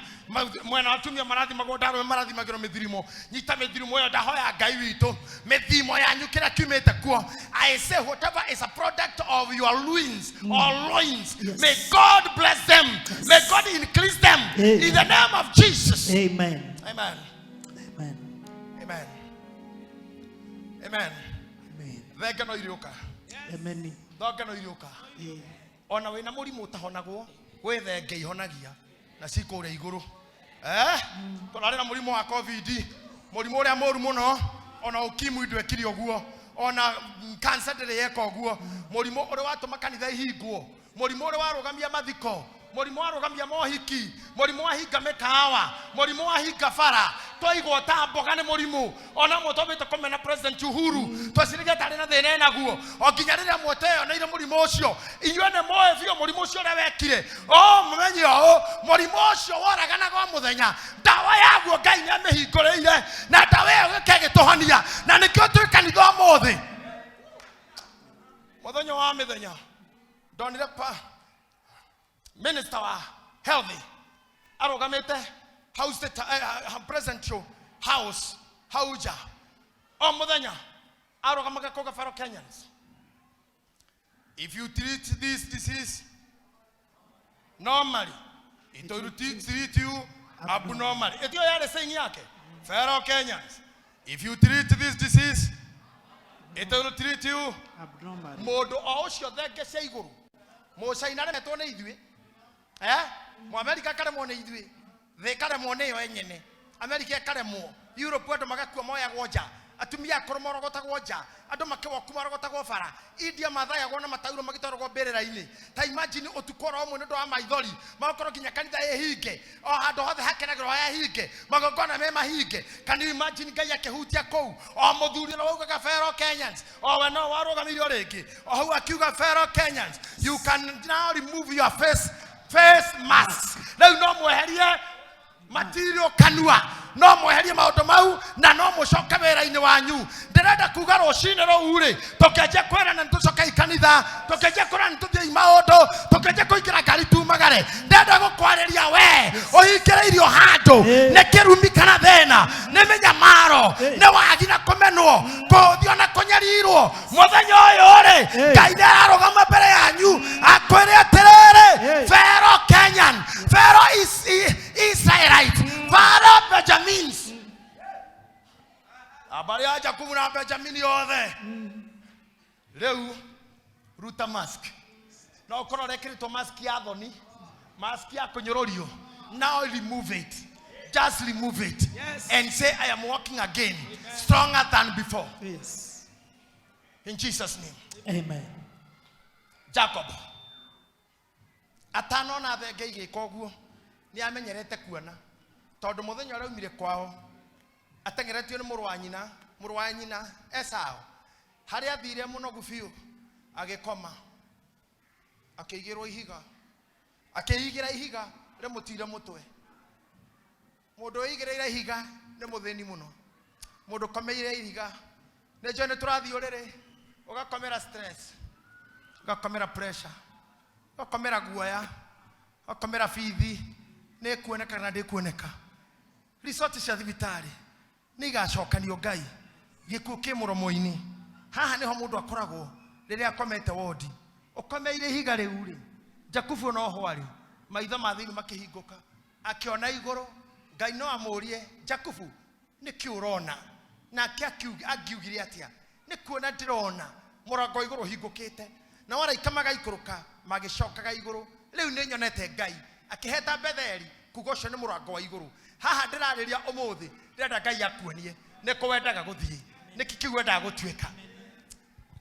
Mwena wa atumia marathimagwo, ndarũme marathimagĩrwo mĩthirimo. Nyita mĩthirimo ĩyo, ndahoya Ngai witũ mĩthimo yanyu kĩrĩa kiumĩte kuo. I say whatever is a product of your loins or loins, Yes. may God bless them. May God increase them. Amen. In the name of Jesus. Amen. Amen. Amen. Amen. Amen. Amen. Thenge no irĩũka. Amen. Thenge no irĩũka. Ona wĩna mũrimũ ũtahonagwo, gwĩ thenge ihonagia na cikũrĩa igũrũ. Tũrarĩ na mũrimũ wa COVID, mũrimũ ũrĩa mũru mũno, ona ukimwi ndwekire ũguo, ona cancer ndĩrĩ yeka ũguo, mũrimũ ũrĩa watũma kanitha ihingwo, mũrimũ ũrĩa warũgamia mathiko, mũrimũ warũgamia mohiki, mũrimũ wahinga mĩkawa, mũrimũ wahinga bara, twaigwo ta mboga nĩ mũrimũ. Ona mwe twambĩte kũmena President Uhuru, tweciragia tarĩ na thĩna enaguo, o nginya rĩrĩa mweteyoneire mũrimũ ũcio. Inyuĩ nĩ mũĩ biũ mũrimũ ũcio ũrĩa wekire. O mũmenye ũũ, mũrimũ ũcio woraganaga o mũthenya, ndawa yaguo Ngai nĩ amĩhingũrĩire, na ndawa ĩyo ĩgĩũka ĩgĩtũhonia, na nĩkĩo twĩ kanitha ũmũthĩ. Mũthenya wa mĩthenya ndonire pa minister wa health arũgamĩte house presidential house hau nja o mũthenya arũgamaga kuga, "Fellow Kenyans, if you treat this disease normally, it will treat you abnormally." Ĩtio yarĩ saying yake, "Fellow Kenyans, if you treat this disease, it will treat you abnormal." Mũndũ o ũcio thenge cia igũrũ, mũcaina aremetwo nĩ ithuĩ, Mũamerika akaremwo nĩ ithuĩ, thĩ ĩkaremwo nĩyo enyene, Amerika ĩkaremwo, Europe andũ magakua moyagwo nja, atumia akũrũ morogotagwo nja, andũ makĩwoku marogotagwo bara, India mathayagwo na matauro magĩtwaragwo mbĩrĩra-inĩ. Ta imagine ũtukũ oro ũmwe nĩ ũndũ wa maithori magakorwo nginya kanitha ĩhinge, o handũ hothe hakenagĩrwo hahinge, magongona me mahinge. Can you imagine Ngai akĩhutia kũu? O mũthuri ũrĩa waugaga, "Fellow Kenyans," o we no warũgamirio rĩngĩ o hau akiuga, "Fellow Kenyans, you can now remove your face mask." Rĩu no mweherie matirio kanua, no mweherie maũndũ mau na no mũcoke wĩra-inĩ wanyu. Ndĩrenda kuga rũcinĩ rũu rĩ, tũkĩanjia kwĩrana nĩ tũcoke kanitha, tũkĩanjia kwĩrana nĩ tũthiĩ maũndũ, tũkĩanjia kũingĩra ngari tumagare, ndĩrenda gũkwarĩria we ũhingĩrĩirio handũ nĩ kĩrumi kana thĩna, nĩ mĩnyamaro, nĩ wagi na kũmenwo, kũhũthio na kũnyarirwo. Mũthenya ũyũ rĩ, Ngai nĩ ararũgama mbere yanyu akwĩre atĩrĩrĩ, fellow Kenyan, fellow Israelite, fellow Benjamins, habari ya Jakubu na Benjamini yothe, rĩu ruta mask. No ũkorwo ũrekĩrĩtwo mask ya thoni, mask ya kũnyũrũrio. Now remove it, just remove it. And say, "I am walking again stronger than before." In Jesus' name. Amen. Jacob atanona thenge igĩka ũguo nĩ amenyerete kuona, tondũ mũthenya ũrĩa aumire kwao ateng'eretio nĩ mũrũ wa nyina, mũrũ wa nyina Esau, harĩa athire mũnogu biũ, agĩkoma, akĩigĩrwo ihiga, akĩigĩra ihiga rĩmũtire mũtwe. Mũndũ wĩigĩrĩire ihiga nĩ mũthĩni mũno. Mũndũ ũkomeire ihiga, nĩ njũĩ nĩ tũrathiĩ ũrĩrĩ, ũgakomera stress, ũgakomera pressure, ũgakomera guoya, ũgakomera bithi nĩ ĩkuoneka kana ndĩkuoneka, resort cia thibitarĩ nĩ igacokanio, Ngai gĩkuũ kĩ mũromo-inĩ. Haha nĩho mũndũ akoragwo rĩrĩa akomete wodi, ũkomeire ihiga rĩu rĩ. Jakubu no ho arĩ, maitho ma thĩinĩ makĩhingũka, akĩona igũrũ. Ngai no amũrie, "Jakubu, nĩkĩ ũrona?" Nake angiugire atĩa? "Nĩ kuona ndĩrona mũrango wa igũrũ ũhingũkĩte na waraika magaikũrũka magĩcokaga igũrũ. Rĩu nĩ nyonete Ngai." Akĩheta Betheli kuga ũcio nĩ mũrango wa igũrũ. Haha ndĩrarĩria ũmũthĩ, ndĩrenda Ngai akuonie nĩ kũ wendaga gũthiĩ, nĩkĩ kĩu wendaga gũtuĩka.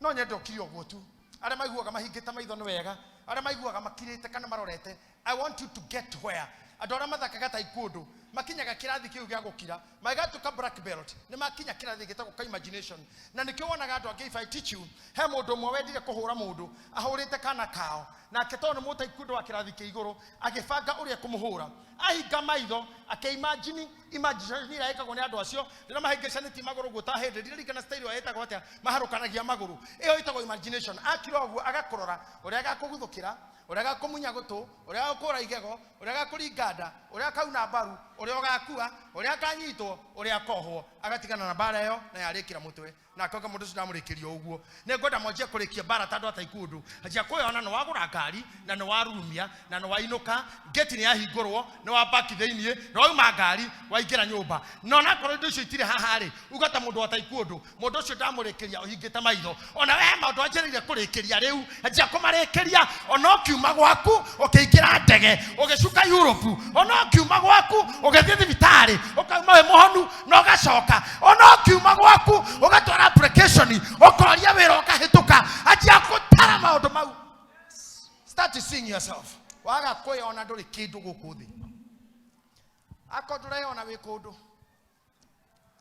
No nyende ũkire ũguo tu. Arĩa maiguaga mahingĩte maitho nĩ wega, arĩa maiguaga makirĩte kana marorete, I want you to get where andũ arĩa mathakaga taekwondo makinyaga kĩrathi kĩu gĩa gũkira, magatuĩka black belt, nĩ makinya kĩrathi gĩtagwo ka imagination. Na nĩkĩo wonaga andũ angĩ, if I teach you, he mũndũ ũmwe wendire kũhũra mũndũ ahũrĩte kana kao nake, tondũ nĩ mũtaekwondo wa kĩrathi kĩa igũrũ, agĩbanga ũrĩa kũmũhũra, ahinga maitho, akĩimagine imagination ĩrĩa ĩkagwo nĩ andũ acio rĩrĩa mahĩngĩcanĩtie magũrũ ũguo, ta hĩndĩ ndirarikana style ĩyo ĩtagwo atĩa, maharũkanagia magũrũ, ĩyo ĩtagwo imagination. Akira ũguo, agakũrora ũrĩa agakũguthũkĩra, ũrĩa agakũmunya gũtũ, ũrĩa agakũra igego, ũrĩa agakũringa nda, ũrĩa akauna mbaru. Ũrĩa ũgakua, ũrĩa akanyitwo, ũrĩa akohwo, agatigana na mbara ĩyo na yarĩkĩra mũtwe. Na akoiga mũndũ ũcio ndamũrĩkĩria ũguo. Nĩ ngwenda mwanjie kũrĩkia mbara ta andũ a taekwondo. Anjia kwĩyona nĩ wagũra ngari na nĩ warurumia na nĩ wainũka, gate nĩ yahingũrwo, nĩ wabaki thĩiniĩ, nĩ wauma ngari, waingĩra nyũmba. Na onakorwo indo icio itirĩ haha rĩ, uga ta mũndũ wa taekwondo, mũndũ ũcio ndamũrĩkĩria ũhingĩte maitho. Ona we he maũndũ wanjĩrĩire kũrĩkĩria rĩu, anjia kũmarĩkĩria. Ona ũkiuma gwaku ũkĩingĩra ndege ũgĩcuka Europe, ona ũkiuma gwaku ũgĩthiĩ thibitarĩ ũkauma wĩ mũhonu na ũgacoka, ona ũkiuma gwaku ũgatwara application ũkoria wĩra ũkahĩtũka. Anjia gũtara maũndũ mau. Start seeing yourself. Waga kwĩyona ndũrĩ kĩndũ gũkũ thĩ. Akorwo ndũreyona wĩ kũndũ,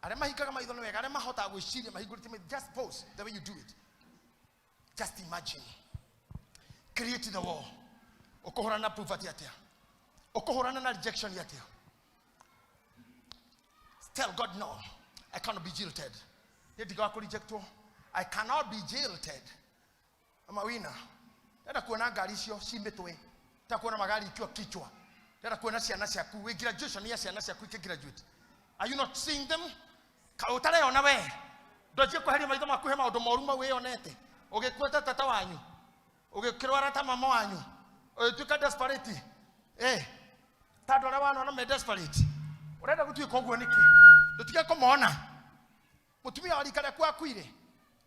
arĩa mahingaga maitho nĩ wega, arĩa mahotaga gwĩciria mahingũrĩte maitho, just pause the way you do it. Just imagine. Create the wall. Ũkũhũrana na poverty atĩa? Ũkũhũrana na rejection atĩa? Tell God no, I cannot be jilted. Niĩ ndigaga kũrejectwo. I cannot be jilted. I'm a winner. Ndenda kuona ngari icio ci mĩtwe. Ndenda kuona magari ikiwa kichwa. Ndenda kuona ciana ciaku wĩ graduation ya ciana ciaku ikĩ graduate. Are you not seeing them? Ka ũtareyona we. Ndwanjie kweheria maitho maku he maũndũ moru mau wĩyonete. Ũgĩkua ta tata wanyu. Ũgĩkĩrwara ta mama wanyu. Ũgĩtuĩka desperate. Ta andũ arĩa wanona me desperate. Ũrenda gũtuĩka ũguo nĩkĩ? Ndũtige kũmona. Mũtumia wa rika rĩaku akuire.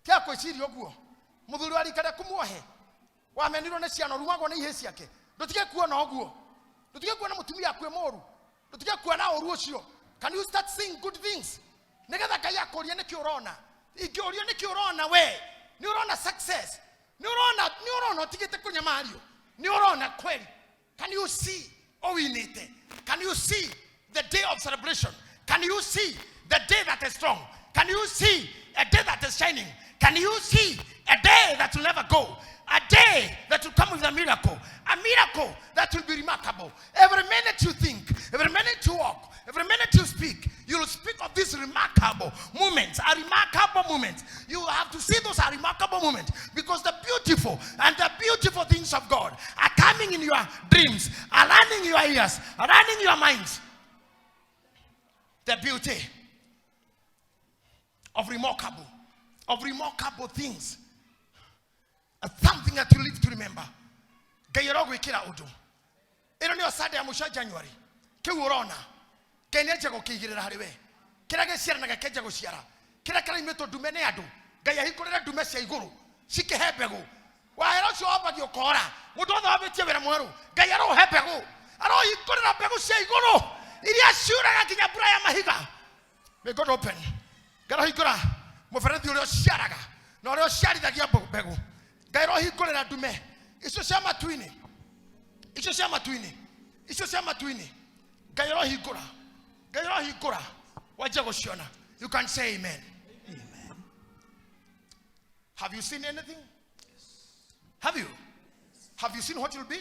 Tiga kwĩciria ũguo. Mũthuri wa rika rĩaku muohe. Wamenirwo nĩ ciana, ũrumagwo nĩ ihĩĩ ciake. Ndũtige kuona ũguo. Ndũtige kuona mũtumia akue mũru. Ndũtige kuona ũru ũcio. Can you start seeing good things? Nĩgetha Ngai akũrie nĩkĩ ũrona. Ingĩũrio nĩkĩ ũrona we. Nĩ ũrona success. Nĩ ũrona, nĩ ũrona ũtigĩte kũnyamario. Nĩ ũrona kweli. Can you see ũwinĩte? Can you see the day of celebration? Can you see the day that is strong? Can you see a day that is shining? Can you see a day that will never go? A day that will come with a miracle. A miracle that will be remarkable. Every minute you think, every minute you walk, every minute you speak, you will speak of these remarkable moments, a remarkable moment. You have to see those are remarkable moments, because the beautiful and the beautiful things of God are coming in your dreams, are running your ears, are running your minds. The beauty of remarkable things. Something that you live to remember. Ngai arogwĩkĩra ũndũ. Ĩno nĩyo Sunday ya mũico ya January. Kĩu ũrona, Ngai nĩanjia gũkĩigĩrĩra harĩ we. Kĩrĩa gĩciaranaga kĩanjia gũciara. Kĩrĩa kĩraimĩtwo ndume nĩ andũ, Ngai ahingũrĩre ndume cia igũrũ cikĩhe mbegũ. Wahera ũcio wambagia ũkora. Mũndũ wothe wambĩtie wĩra mwerũ, Ngai arohe mbegũ. Arohingũrĩra mbegũ cia igũrũ iria ciuraga nginya mbura ya mahiga. May God open. Ngai arohingũra mũberethi ũrĩa ũciaraga na ũrĩa ũciarithagia mbegũ. Ngai arohingũrĩra ndume icio cia matu-inĩ, icio cia matu-inĩ, icio cia matu-inĩ. Ngai arohingũra, Ngai arohingũra, wanjia gũciona. You can say amen. Amen. Have you seen anything? Have you? Have you seen what you'll be?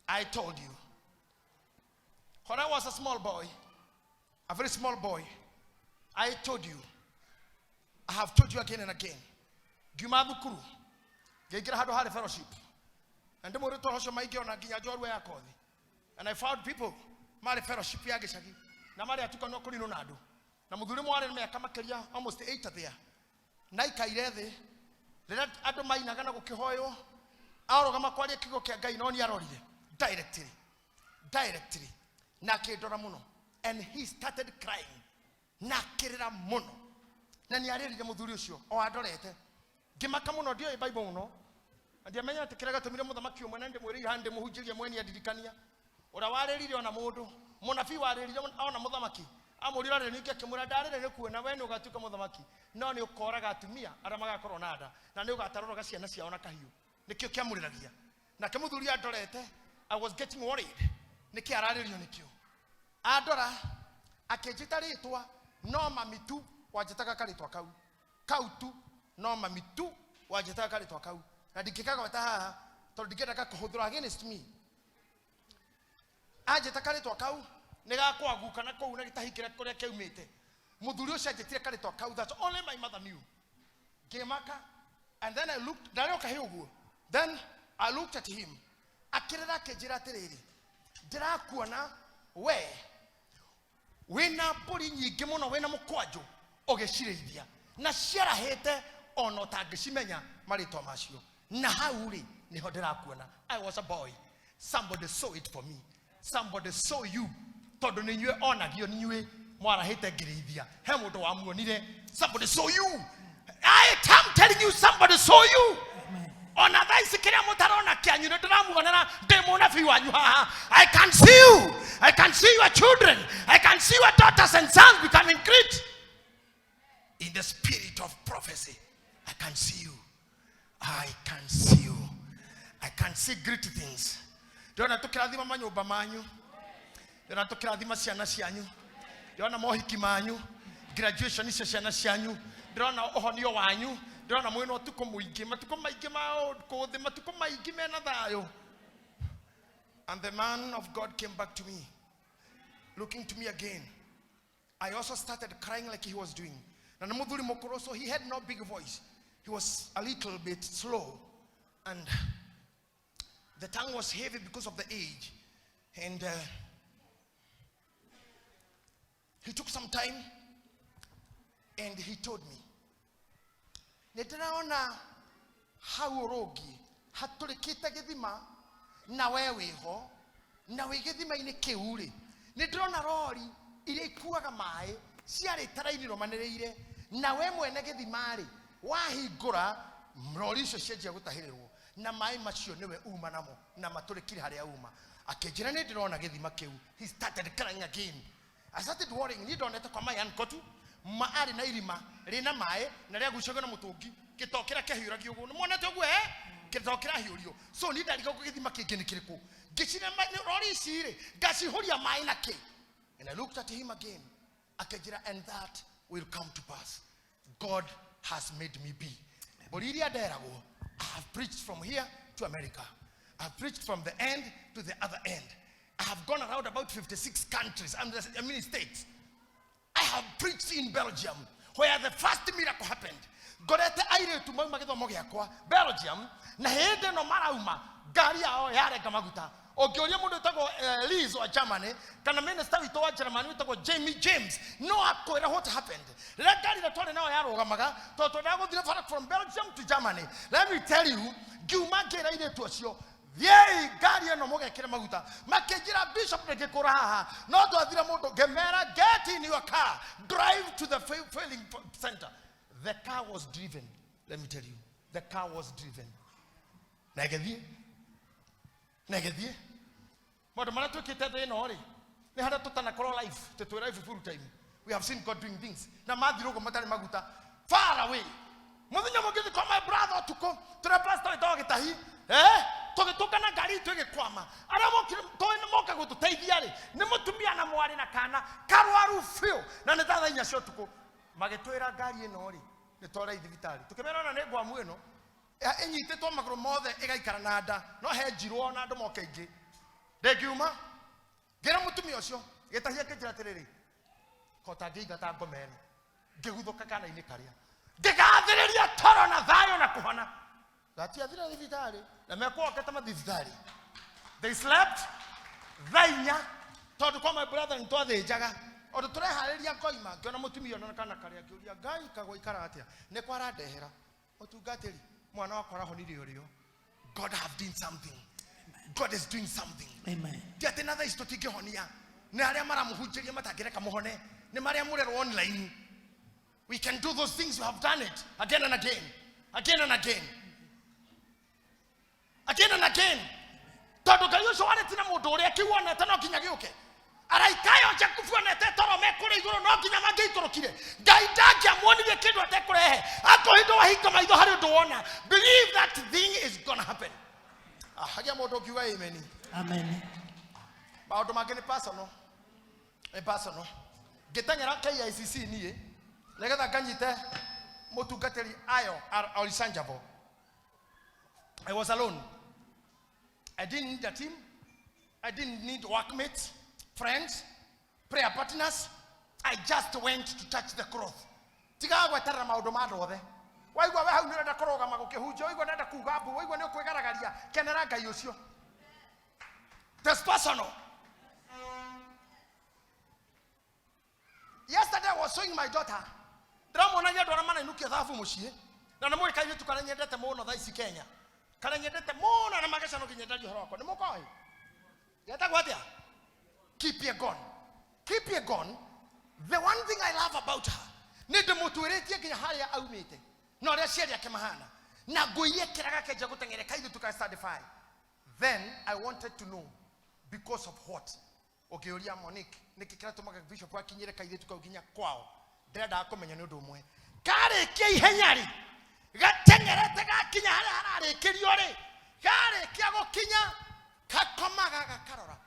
I told you. When I was a small boy, a very small boy, I told you, I have told you again and again. Ngiuma thukuru, ngĩingĩra handũ harĩ fellowship. Na ndĩmwĩrĩte ũhoro ũcio maingĩ ona nginya njorua ya kothi. And I found people marĩ fellowship ya gĩcagi na marĩ atukanu a kũninwo na andũ. Na mũthuri ũmwe warĩ na mĩaka makĩria almost 8 there. Na aikaire thĩ rĩrĩa andũ mainaga na gũkĩhoywo, arũgama kwaria kiugo kĩa Ngai no nĩ arorire directly, directly, na akĩndora mũno. And he started crying, na akĩrĩra mũno. Na nĩ arĩrire mũthuri ũcio o andorete. Ngĩmaka mũno, ndioĩ Bible mũno. Na ndiamenya atĩ kĩrĩa gĩatũmire mũthamaki ũmwe, na ndĩmwĩrĩire haha ndĩmũhunjĩrie mweni andirikania. Ũrĩa warĩrire ona mũndũ, mũnabii warĩrire ona mũthamaki, amũrire arĩrire ningĩ akĩmwĩra, ndarĩrire nĩ kuona we nĩ ũgatuĩka mũthamaki, no nĩ ũkoraga atumia arĩa magakorwo na nda, na nĩ ũgatarũraga ciana ciao na kahiũ. Nĩkĩo kĩamũrĩragia. Nake mũthuri andorete, I was getting worried. Nĩkĩ ararĩrio nĩkĩo? Andora, akĩnjĩta rĩtwa, no mami tu wanjĩtaga karĩtwa kau. Kau tu, no mami tu wanjĩtaga karĩtwa kau. Na ndingĩkagweta haha, tondũ ndingĩenda gakũhũthĩrwo against me. Anjĩta karĩtwa kau, nĩ gakwaguka na kũu na gĩtahingĩra kũrĩa kĩaumĩte. Mũthuri ũcio anjĩtire karĩtwa kau, that only my mother knew. Ngĩmaka, and then I looked, ndarĩ o kahĩĩ ũguo. Then I looked at him. Akĩrĩra akĩnjĩra atĩrĩrĩ, ndĩrakuona We wĩna mbũri nyingĩ mũno, wĩna mũkwanjũ ũgĩcirĩithia na ciarahĩte ona ũtangĩcimenya marĩtwa macio, na hau rĩ nĩho ndĩrakuona. I was a boy. Somebody saw it for me. Somebody saw you, tondũ nĩ inyuĩ onagio, nĩ inyuĩ mwarahĩte ngĩrĩithia, he mũndũ wamuonire. Somebody saw you. I am telling you, somebody saw you. Ona thaa ici kĩrĩa mũtarona kĩanyu nĩ ndĩramuonera ndĩ mũnabii wanyu haha. I can see you. I can see your children. I can see your daughters and sons becoming great. In the spirit of prophecy, I can see you. I can see you. I can see great things. Ndĩrona tũkĩrathima manyũmba manyu, ndĩrona tũkĩrathima ciana cianyu, ndĩrona mohiki manyu, graduation cia ciana cianyu, ndĩrona ũhonio wanyu, ndĩrona mwĩna ũtukũ mũingĩ, matukũ maingĩ ma kũthĩ, matukũ maingĩ mena thayũ. And the man of God came back to me, looking to me again. I also started crying like he was doing. Na nĩ mũthuri mũkũrũ, so he had no big voice. He was a little bit slow, and the tongue was heavy because of the age. And he took some time and he told me, nĩ ndĩraona hau ũrũngi hatũrĩkĩte gĩthima na we wĩho na wĩ gĩthima-inĩ kĩu rĩ, nĩ ndĩrona rori iria ikuaga maĩ ciarĩte raini rũmanĩrĩire, na we mwene gĩthima rĩ, wahingũra rori icio cianjia gũtahĩrĩrwo na maĩ macio nĩwe uma namo na matũrĩkire harĩa uma. Akĩnjĩra nĩ ndĩrona gĩthima kĩu. He started crying again. I started worrying. Niĩ ndonete kwa my uncle tu ma arĩ na irima rĩna maĩ na rĩagucagio na mũtũngi, gĩtoo kĩrĩa kĩahiũragio ũguo, nĩ muonete ũguo, eh, gĩtoo kĩrahiũrio. So niĩ ndarigagwo gĩthima kĩngĩ nĩ kĩrĩkũ, ngĩciria rori ici rĩ ngacihũria maĩ na kĩ. And I looked at him again. Akĩnjĩra, and that will come to pass. God has made me be mbũri iria nderagwo. I have preached from here to America. I have preached from the end to the other end. I have gone around about 56 countries, I mean states. I have preached in Belgium, where the first miracle happened. Ngorete airĩtu mauma gĩthomo gĩakwa Belgium, na hĩndĩ ĩno marauma ngari yao yarenga maguta. Ũngĩũria mũndũ wĩtagwo Liz wa Germany kana minister witũ wa Germany wĩtagwo Jamie James, no akwĩra what happened. Rĩrĩa ngari ĩrĩa twarĩ nayo yarũgamaga, tondũ twendaga gũthiĩ bara from Belgium to Germany. Let me tell you, ngiuma ngĩra airĩtu acio, thiĩi ngari ĩno mũgekĩre maguta. Makĩnjĩra, "Bishop, ndĩngĩkũra haha no twathire mũndũ." Ngĩmera, "Get in your car, drive to the filling center." The car was driven. Let me tell you, the car was driven na ĩgĩthiĩ na ĩgĩthiĩ. Maũndũ marĩa twĩkĩte thĩ ĩno rĩ, nĩ harĩa tũtanakorwo life, tũtwĩ life full time. We have seen God doing things na mathirĩ ũguo matarĩ maguta far away. Mũthenya mũngĩ kwa my brother ũtukũ, tũrĩa pastor wĩtagwo Gĩtahi, eh, tũgĩtũngana ngari itũ ĩgĩkwama. Arĩa mokire tũĩ nĩ moka gũtũteithia rĩ, nĩ mũtumia na mwarĩ na kana karwaru biũ, na nĩ thaa 4 cia ũtukũ. Magĩtwĩra ngari ĩno rĩ nĩ twarai thibitarĩ. Tũkĩmera ona nĩ ngwamu ĩno ĩnyitĩtwo magũrũ mothe ĩgaikara na nda, no he njirwo na andũ moke ingĩ ndĩngiuma. Ngĩra mũtumia ũcio Gĩtahia, kĩnjĩra atĩrĩrĩ, kota ngĩingata ngoma ĩno, ngĩguthũka kana-inĩ karĩa, ngĩgathĩrĩria toro na thayũ na kũhona. Gatiathire thibitarĩ na mekwokete mathibitarĩ. They slept thaa 4, tondũ kwa my brother nĩ twathĩnjaga ũndũ tũreharĩria. Ngoima ngĩona mũtumia ũyũ na kana karĩa, ngĩũria Ngai kagwaikara atĩa, nĩ kwarandehera ũtungatĩri mwana wakwa arahonire ũrĩo. God have done something. God is doing something. Amen. Ti atĩ na thaa ici tũtingĩhonia, nĩ arĩa maramũhunjĩria matangĩreka mũhone, nĩ marĩa mũrerwo online. We can do those things. You have done it again and again, again and again, again and again, tondũ Ngai ũcio warĩtie na mũndũ ũrĩa kĩu onete no nginya gĩũke. Araika ayo Jakubu onete toro me kũrĩa igũrũ no nginya mangĩikũrũkire. Ngai ndangĩamuonirie kĩndũ atekũrehe. Akorwo wahinga maitho harĩ ũndũ wona, believe that thing is gonna happen. Ah, hagĩa mũndũ ũngiuga amen. Amen. Maũndũ mangĩ nĩ personal, nĩ personal. Ngĩteng'era KICC niĩ nĩgetha nganyite mũtungatĩri ayo Orisanjabo. I was alone. I didn't need a team. I didn't need workmates, friends, prayer partners. I just went to touch the cloth. Tigaga gweterera maũndũ ma andũ othe. Waigua we hau nĩ ũrenda kũrũgama gũkĩhunjia, waigua nĩũrenda kuga mbu, waigua nĩ ũkwĩgaragaria, kenera Ngai ũcio. That's personal. Was showing my daughter, ndĩramuonagia andũ arĩa manainũkia thabu mũciĩ, na nĩ mũĩ kairĩtu karĩa nyendete mũno thaa ici Kenya, karĩa nyendete mũno na mageca no nginya ndarie ũhoro wakwa, nĩ mũkoĩ getagwo atĩa? Kipyegon. Kipyegon, the one thing I love about her, nĩ ndĩmũtuĩrĩtie nginya harĩa aumĩte na ũrĩa aciari ake mahana, na ngũi ĩkĩraga kenja gũteng'ere kairĩtu ka standard five. Then I wanted to know because of what. Ũngĩũria Monique nĩkĩ kĩratũmaga bishop akinyĩre kairĩtu kau nginya kwao, ndĩrendaga kũmenya nĩ ũndũ ũmwe. Karĩkia ihenya rĩ, gateng'erete gakinya harĩa hararĩkĩrio rĩ, garĩkia gũkinya gakomaga gakarora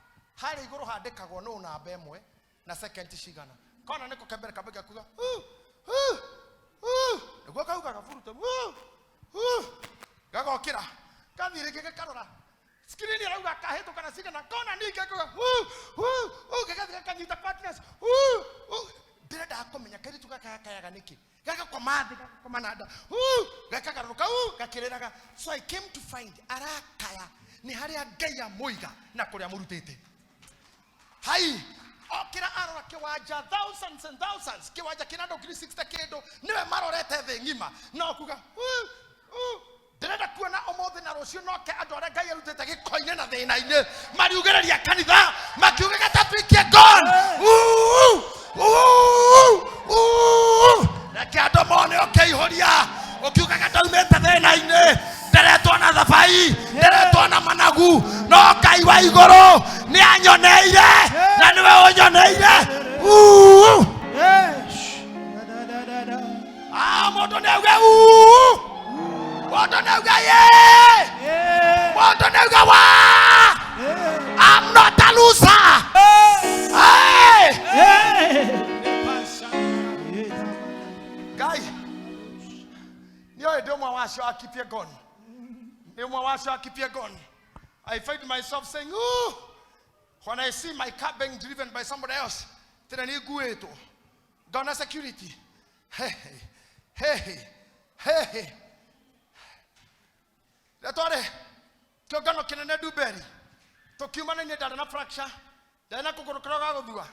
harĩa igũrũ handĩkagwo nũ namba ĩmwe na second cigana, kona nĩko kembere kambe gakuga "Hu, hu, hu," nĩguo kauga gaburute "Hu, hu," gagokĩra gathiĩ rĩngĩ gakarora screen ĩrauga kahĩtũka na cigana, kona ningĩ gakauga "Hu, hu, hu," gagathiĩ gakanyita partners "Hu, hu." Ndĩrendaga kũmenya kairĩtu gaka gakayaga nĩkĩ, gagakoma thĩ, gagakoma na nda, "Hu," gakagarũrũka, "Hu," gakĩrĩraga. So I came to find arakaya nĩ harĩa Ngai amũiga na kũrĩa amũrutĩte. Hai okĩra arora kĩwanja, thousands and thousands, kĩwanja kĩna andũ 60,000 kĩndũ, nĩwe marorete thĩ ng'ima, no kuga "Hu, hu." Ndĩrenda kuona ũmũthĩ na rũciũ noke andũ arĩa Ngai arutĩte gĩko-inĩ na thĩna-inĩ mariugĩrĩria kanitha makiugaga tapikie gone. Uu, uu, uu. Reke andũ mone ũkĩihũria ũkiugaga ndaumĩte thĩna-inĩ, nderetwo na thabai, nderetwo na managu, no Ngai wa igũrũ nĩ anyoneire na nĩwe ũnyoneire. Uu. Yes. Da, da, da, da. Ah, mũndũ nĩ auge uu, mũndũ nĩ auge ye, Yeah. mũndũ nĩ auge wa. Yeah. I'm not a loser. Hey! Yeah. Ngai nĩoĩ ndĩ ũmwe wacio a Kipyegon, nĩ ũmwe wacio a Kipyegon. I find myself saying ooh when I see my car being driven by somebody else, tena nĩ nguĩtwo ngona security. Hey, hey, hey. Rĩrĩa twarĩ kĩũngano kĩnene Ndumberi, tũkiuma nĩ niĩ ndarĩ na fracture, ndarĩ na kũgũrũ kũrĩa gwa gũthua.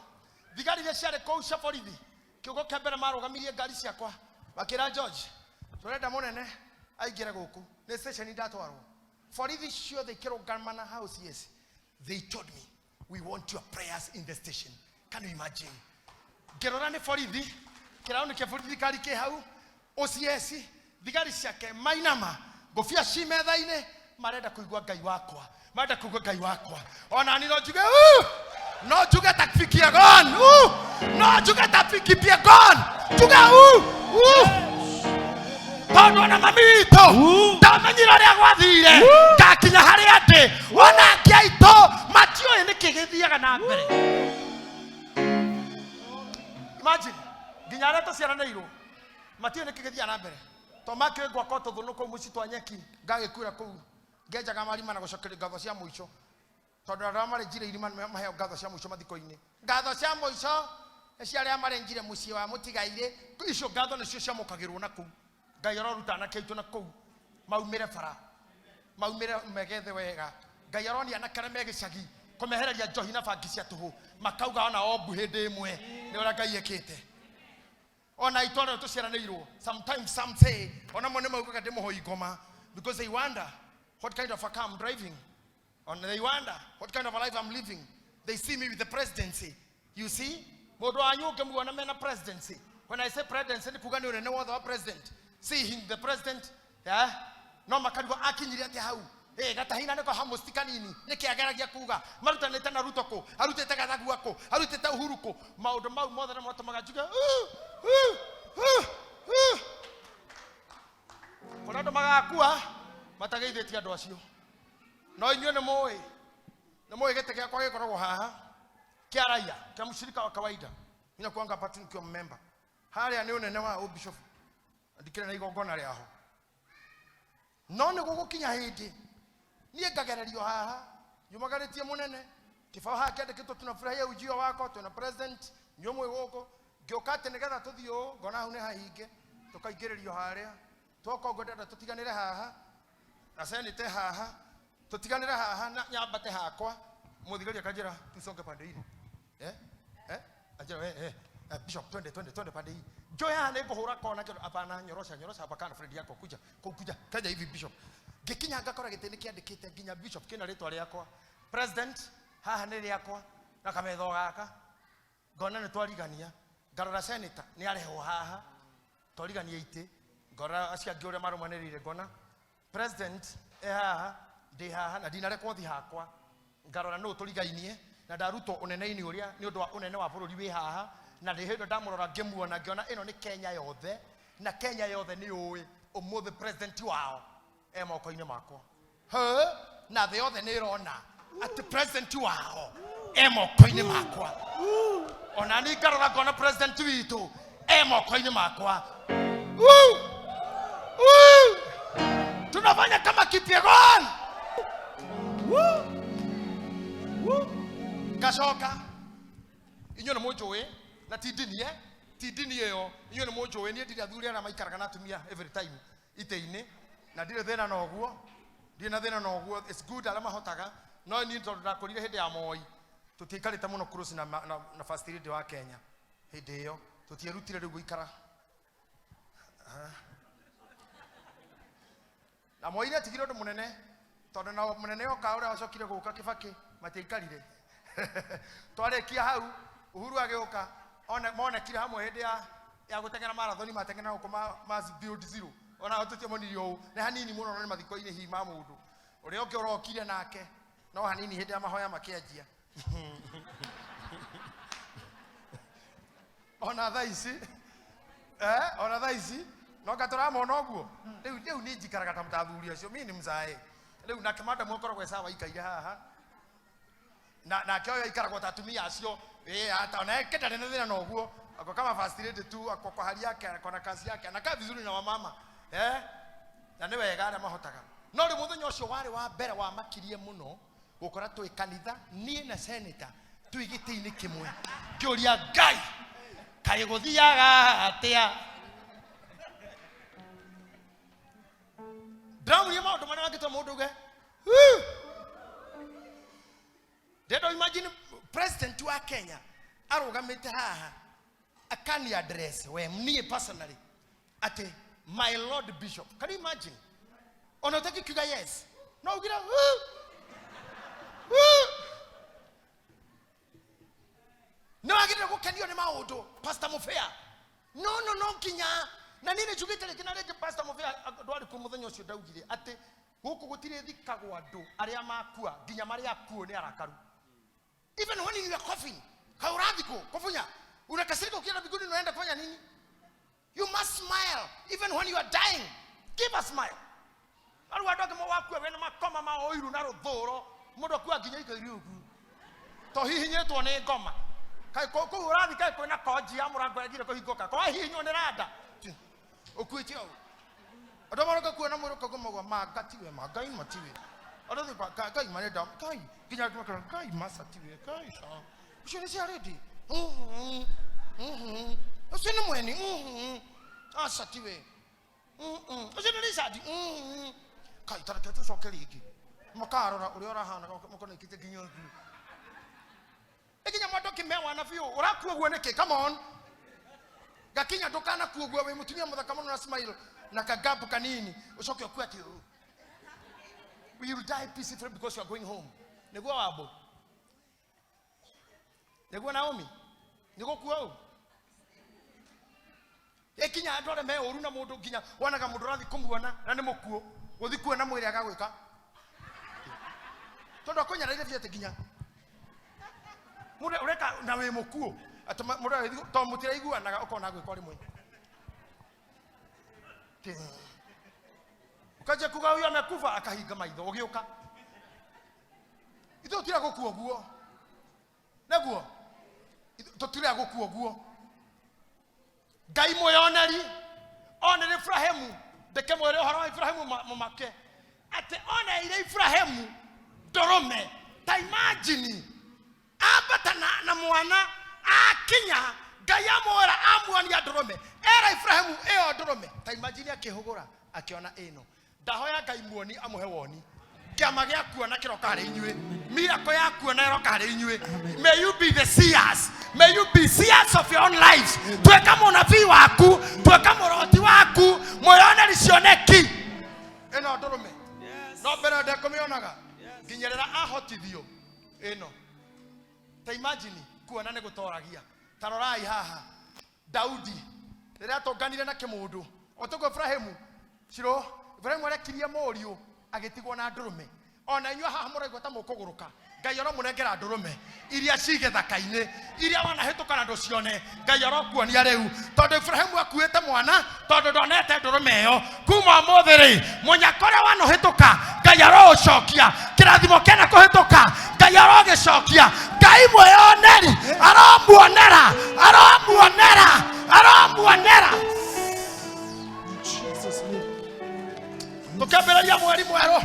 Thigari iria ciarĩ kũu cia borithi, kĩũgo kĩa mbere marũgamirie ngari ciakwa, makĩra George, tũrenda mũnene aingĩre gũkũ, nĩ station ndatwarwo. Borithi ciothe ikĩrũgamana hau CS. They told me, "We want your prayers in the station." Can you imagine? Ngĩrora nĩ borithi, kĩraũni kĩa borithi thirikari kĩ hau, OCS, thigari ciake mainama, ngũbia ci metha-inĩ, marenda kũigua Ngai wakwa, marenda kũigua Ngai wakwa. Ona ni no njuge "Uu!" No njuge ta Kipyegon, "Uu!" No njuge ta Kipyegon, njuge "Uu! Uu!" Tondũ ona mami witũ ndamenyire ũrĩa gwathire ngakinya harĩa ndĩ, ona angĩ aitũ matiũĩ nĩkĩ gĩthiaga na mbere. Imagine, nginya arĩa tũciaranĩirwo matiũĩ nĩkĩ gĩthiaga na mbere, to makĩũĩ ngwaka tũthũnũ kũu mũciĩ twa nyeki, ngagĩkuĩra kũu ngenjaga marima na gũcokeria ngatho cia mũico, tondũ andũ arĩa marenjire irima nĩo maheo ngatho cia mũico mathiko-inĩ. Ngatho cia mũico nĩ cia arĩa marenjire mũciĩ wa mũtigairĩ, icio ngatho nĩcio ciamũkagĩrwo na kũu. Ngai aroruta anake aitũ na kũu maumĩre bara, maumĩre megethe wega. Ngai aronia anake arĩa me gĩcagi kũmehereria njohi na bangi cia tũhũ, makauga ona ombu hĩndĩ ĩmwe nĩ ũrĩa Ngai ekĩte. Ona itũ arĩa tũciaranĩirwo, sometimes some say ona mo nĩ maugaga ndĩ mũhoi ngoma, because they wonder what kind of a car I'm driving, and they wonder what kind of a life I'm living. They see me with the presidency. You see, mũndũ wanyu ũngĩmuona mena presidency, when I say presidency nĩ kuga nĩ ũnene wothe wa president, see him the president, yeah? No makarigwo akinyire atĩa hau. Eh, gatahina nĩko hamusti kanini, nĩkĩ ageragia kuga marutanĩte na Ruto kũ, arutĩte Gachagua kũ, arutĩte Uhuru kũ. Maũndũ mau mothe nĩ matũmaga njuge "Uu, uu, uu, uu." Kũrĩ andũ magakua matageithĩtie andũ acio, no inyuĩ nĩ mũĩ gĩtĩ gĩakwa gĩkoragwo haha kĩa raia, kĩa mshirika wa kawaida. Mimi nakuanga hapa tu nikiwa member. Harĩa nĩ ũnene wa ũbishop, ndikĩrĩ na igongona rĩaho, no nĩ gũgũkinya hĩndĩ niĩ ngagererio haha nyumagarĩtie mũnene kĩbao haha kĩandĩkĩtwo "Tunafurahia ujio wako", twĩna president inyuĩ mwĩ gũkũ. Ngĩũka atĩ nĩgetha tũthiĩ ũũ, ngona hau nĩ hahinge, tũkaingĩrĩrio harĩa twoka ũguo. Ndĩrenda tũtiganĩre haha na senate haha, tũtiganĩre haha na nyambate hakwa. Mũthigari akanjĩra, "Tusonge pande ile." Eh eh, anjĩra, "Eh eh." Bishop, twende twende twende pande hii. Njoo haha nĩ ngũhũra kona kĩndũ. Hapana, nyorosha nyorosha hapa kana friend yako kuja. Kuja. Kaja hivi bishop. Ngĩkinya ngakora gĩtĩ nĩ kĩandĩkĩte nginya bishop kĩna rĩtwa rĩakwa. President haha nĩ rĩakwa na kametho gaka. Ngona nĩ twarigania. Ngarora senator nĩ arehwo haha. Twarigania itĩ. Ngora acio angĩ ũrĩa marũmanĩrĩire ngona president e haha ndĩ haha na ndinarekwo thi hakwa ngarora nũ tũrigainie na ndarutwo ũnene-inĩ ũrĩa nĩ ũndũ wa ũnene wa bũrũri wĩ haha na ndĩ hĩndĩ ndamũrora ngĩmuona ngĩona ĩno nĩ Kenya yothe na Kenya yothe nĩ ũĩ ũmũthĩ president wao e moko-inĩ makwa. He, na thĩ yothe nĩ ĩrona atĩ president wao e moko-inĩ makwa. Ona niĩ ngarora ngona president witũ e moko-inĩ makwa. Woo! Woo! Tunafanya kama Kipyegon. Woo! Woo! Ngacoka inyuĩ nĩ mũnjũĩ na ti ndini eh? Ti ndini ĩyo inyuĩ nĩ mũnjũĩ niĩ ndirĩ athuri arĩa maikaraga na atumia every time itĩ-inĩ na ndirĩ thĩna na ũguo, ndirĩ na thĩna na ũguo, it's good arĩa mahotaga, no niĩ tondũ ndakũrire hĩndĩ ya Moi tũtiaikarĩte mũno close na first lady wa Kenya hĩndĩ ĩyo tũtierutire rĩu gũikara. Na Moi nĩ atigire ũndũ mũnene tondũ na mũnene oka ũrĩa wacokire gũka Kibaki matiaikarire. Twarĩkia hau Uhuru agĩũka monekire hamwe hĩndĩ ya gũteng'era marathoni mateng'era gũkũ ma Beyond Zero ona tũtiamonirie ũũ nĩ hanini mũno nĩ mathiko-inĩ hihi ma mũndũ ũrĩa ũngĩ ũrokire nake no hanini hĩndĩ ya mahoya makĩanjia. Ona thaa ici ona thaa ici no katũramona ũguo rĩu niĩ njikaraga ta mũtathuri acio mimi ni mzae rĩu nake madam akoragwo e sawa aikaire haha na nake ũyũ aikaragwo ta atumia acio hata ona yake ndarĩ na thĩna na ũguo ako kama first lady tu ako kwa hali yake ako na kazi yake anakaa vizuri na wamama na nĩ wega arĩa mahotaga. No rĩu mũthenya ũcio warĩ wa mbere wamakirie mũno gũkora twĩ kanitha niĩ na senator twĩ gĩtĩ-inĩ kĩmwe ngĩũria Ngai kaĩ gũthiaga atĩa. Ndĩramuria maũndũ marĩa mangĩtũma mũndũ auge ndĩrenda imagine president wa Kenya arũgamĩte haha akani address we niĩ personally atĩ my lord bishop. Can you imagine? Ona ũtangĩkiuga yes no ugire nĩ wagĩrĩire gũkenio nĩ maũndũ Pastor Mubea. No no no nginya na niĩ nĩ njugĩte rĩngĩ na rĩngĩ Pastor Mubea ndwarĩ kuo mũthenya ũcio ndaugire atĩ gũkũ gũtirĩ thikagwo andũ arĩa makua nginya marĩa akuo nĩ arakaru. Even when in your coffin kaũrathikwo kũbunya unakasirika ukienda mbinguni unaenda kufanya nini? You must smile even when you are dying. Give a smile. Arũ andũ angĩ wakua wena makoma ma ũiru na rũthũro mũndũ akua nginya ikaire ũguo to hihinyĩtwo nĩ ngoma kaĩ kũu ũrathiĩ kaĩ kwĩna konji ya mũrango yagire kũhingũka kwa hihinywo nĩ randa ũkuĩte ũũ andũ maroka kuona mwĩrĩ ũkauga maugua manga tiwe mangai matiwe andũ thĩ Ngai marenda Ngai nginya angĩ makera Ngai maca tiwe Ngai ca ũcio nĩ cia ready ũcio nĩ mweni aca tiwe ũcio nĩ Richard Kai tareke tũcoke rĩngĩ makarora ũrĩa ũrahana makona ikĩte nginya ũthiũ nginya mwendo kĩmewana biũ ũrakua ũguo nĩkĩ? Come on gakinya ndũkanakua ũguo wĩ mũtumia mũthaka mũno na smile na kagabu kanini ũcoke ũkue atĩ ũũ. We will die peacefully because you are going home. Nĩguo wambo nĩguo Naomi nĩguo kua ũũ ĩkinya andũ arĩa me ũru na mũndũ nginya wonaga mũndũ ũrathiĩ kũmuona na nĩ mũkuũ gũthiĩ kuona mwĩrĩ agagwĩka tondũ akũnyaraire biũ atĩ nginya mũndũ ũreka na wĩ mũkuũ atĩ mũndũ agĩthiĩ tondũ mũtiraiguanaga ũkona agwĩka o rĩmwe ukaja kuga huyu amekufa akahinga maitho ũgĩũka ithuĩ tũtira gũkua ũguo nĩguo tũtira gũkua ũguo. Ngai mwĩoneri onere Ibrahimu ndeke mwĩre ũhoro wa Ibrahimu mũmake atĩ oneire Ibrahimu ndũrũme ta imagine ambata na mwana akinya Ngai amwĩra amuonia ndũrũme era Ibrahimu ĩyo ndũrũme ta imagine akĩhũgũra akĩona ĩno ndahoya Ngai muoni amũhe woni Kĩama gĩa kuona kĩroka harĩ inyuĩ, miracle ya kuona ĩroka harĩ inyuĩ. May you be the seers, may you be seers of your own lives. Tuĩka mũnabii waku, tuĩka mũroti waku, mwĩyoneri cioneki. Ĩno ndũrũme no mbere ndekũmĩonaga nginya rĩrĩa ahotithio ĩno. Ta imagine kuona nĩ gũtoragia. Ta rorai haha Daudi rĩrĩa atũnganire na kĩmũndũ otoguo Ibrahimu ciro Ibrahimu arekirie mũriũ agĩtigwo na ndũrũme. Ona inyuĩ haha mũraigua ta mũkũgũrũka, Ngai aromũnengera ndũrũme iria ci gĩthaka-inĩ, iria wanahĩtũka na ndũcione. Ngai arokuonia rĩu, tondũ Ibrahimu akuĩte mwana tondũ ndonete ndũrũme ĩyo. Kuma ũmũthĩ rĩ, mũnyaka ũrĩa wanahĩtũka Ngai aroũcokia, kĩrathimo kĩana kũhĩtũka Ngai arogĩcokia. Ngai mwĩyoneri aromuonera, aromuonera, aromuonera. Tũkĩambĩrĩria mweri mwerũ,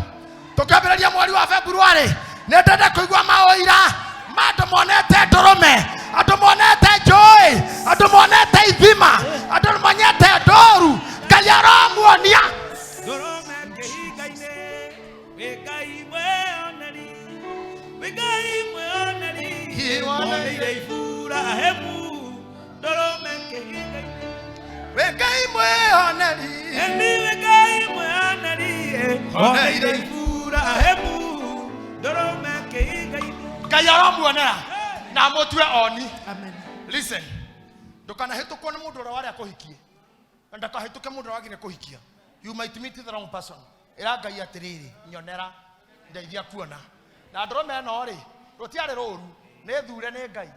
tũkĩambĩrĩria mweri wa February, nĩ ndenda kũigua maũira ma andũ monete ndũrũme, andũ monete njũĩ, andũ monete ithima, andũ monete ndũru. Ngai aromuonia. Ndũrũme kĩhinga-inĩ, wĩ Ngai mwĩoneri, wĩ Ngai mwĩoneri, woneire Iburahĩmu. Ndũrũme kĩhinga-inĩ, Wĩ Ngai mwĩoneri, ĩni wĩ Ngai mwĩoneri, woneire Iburahĩmu. Ndũrũme kĩhinga-inĩ. Ngai aromuonera na amũtue oni. Amen. Listen, ndũkanahĩtũkwo nĩ mũndũ ũrĩa warĩa kũhikie, na ndakahĩtũke mũndũ ũrĩa wagire kũhikia. You might meet the wrong person. Ĩra Ngai atĩrĩrĩ, nyonera, ndeithia kuona. Na ndũrũme ĩno rĩ, rũtiarĩ rũru, nĩ thure nĩ Ngai,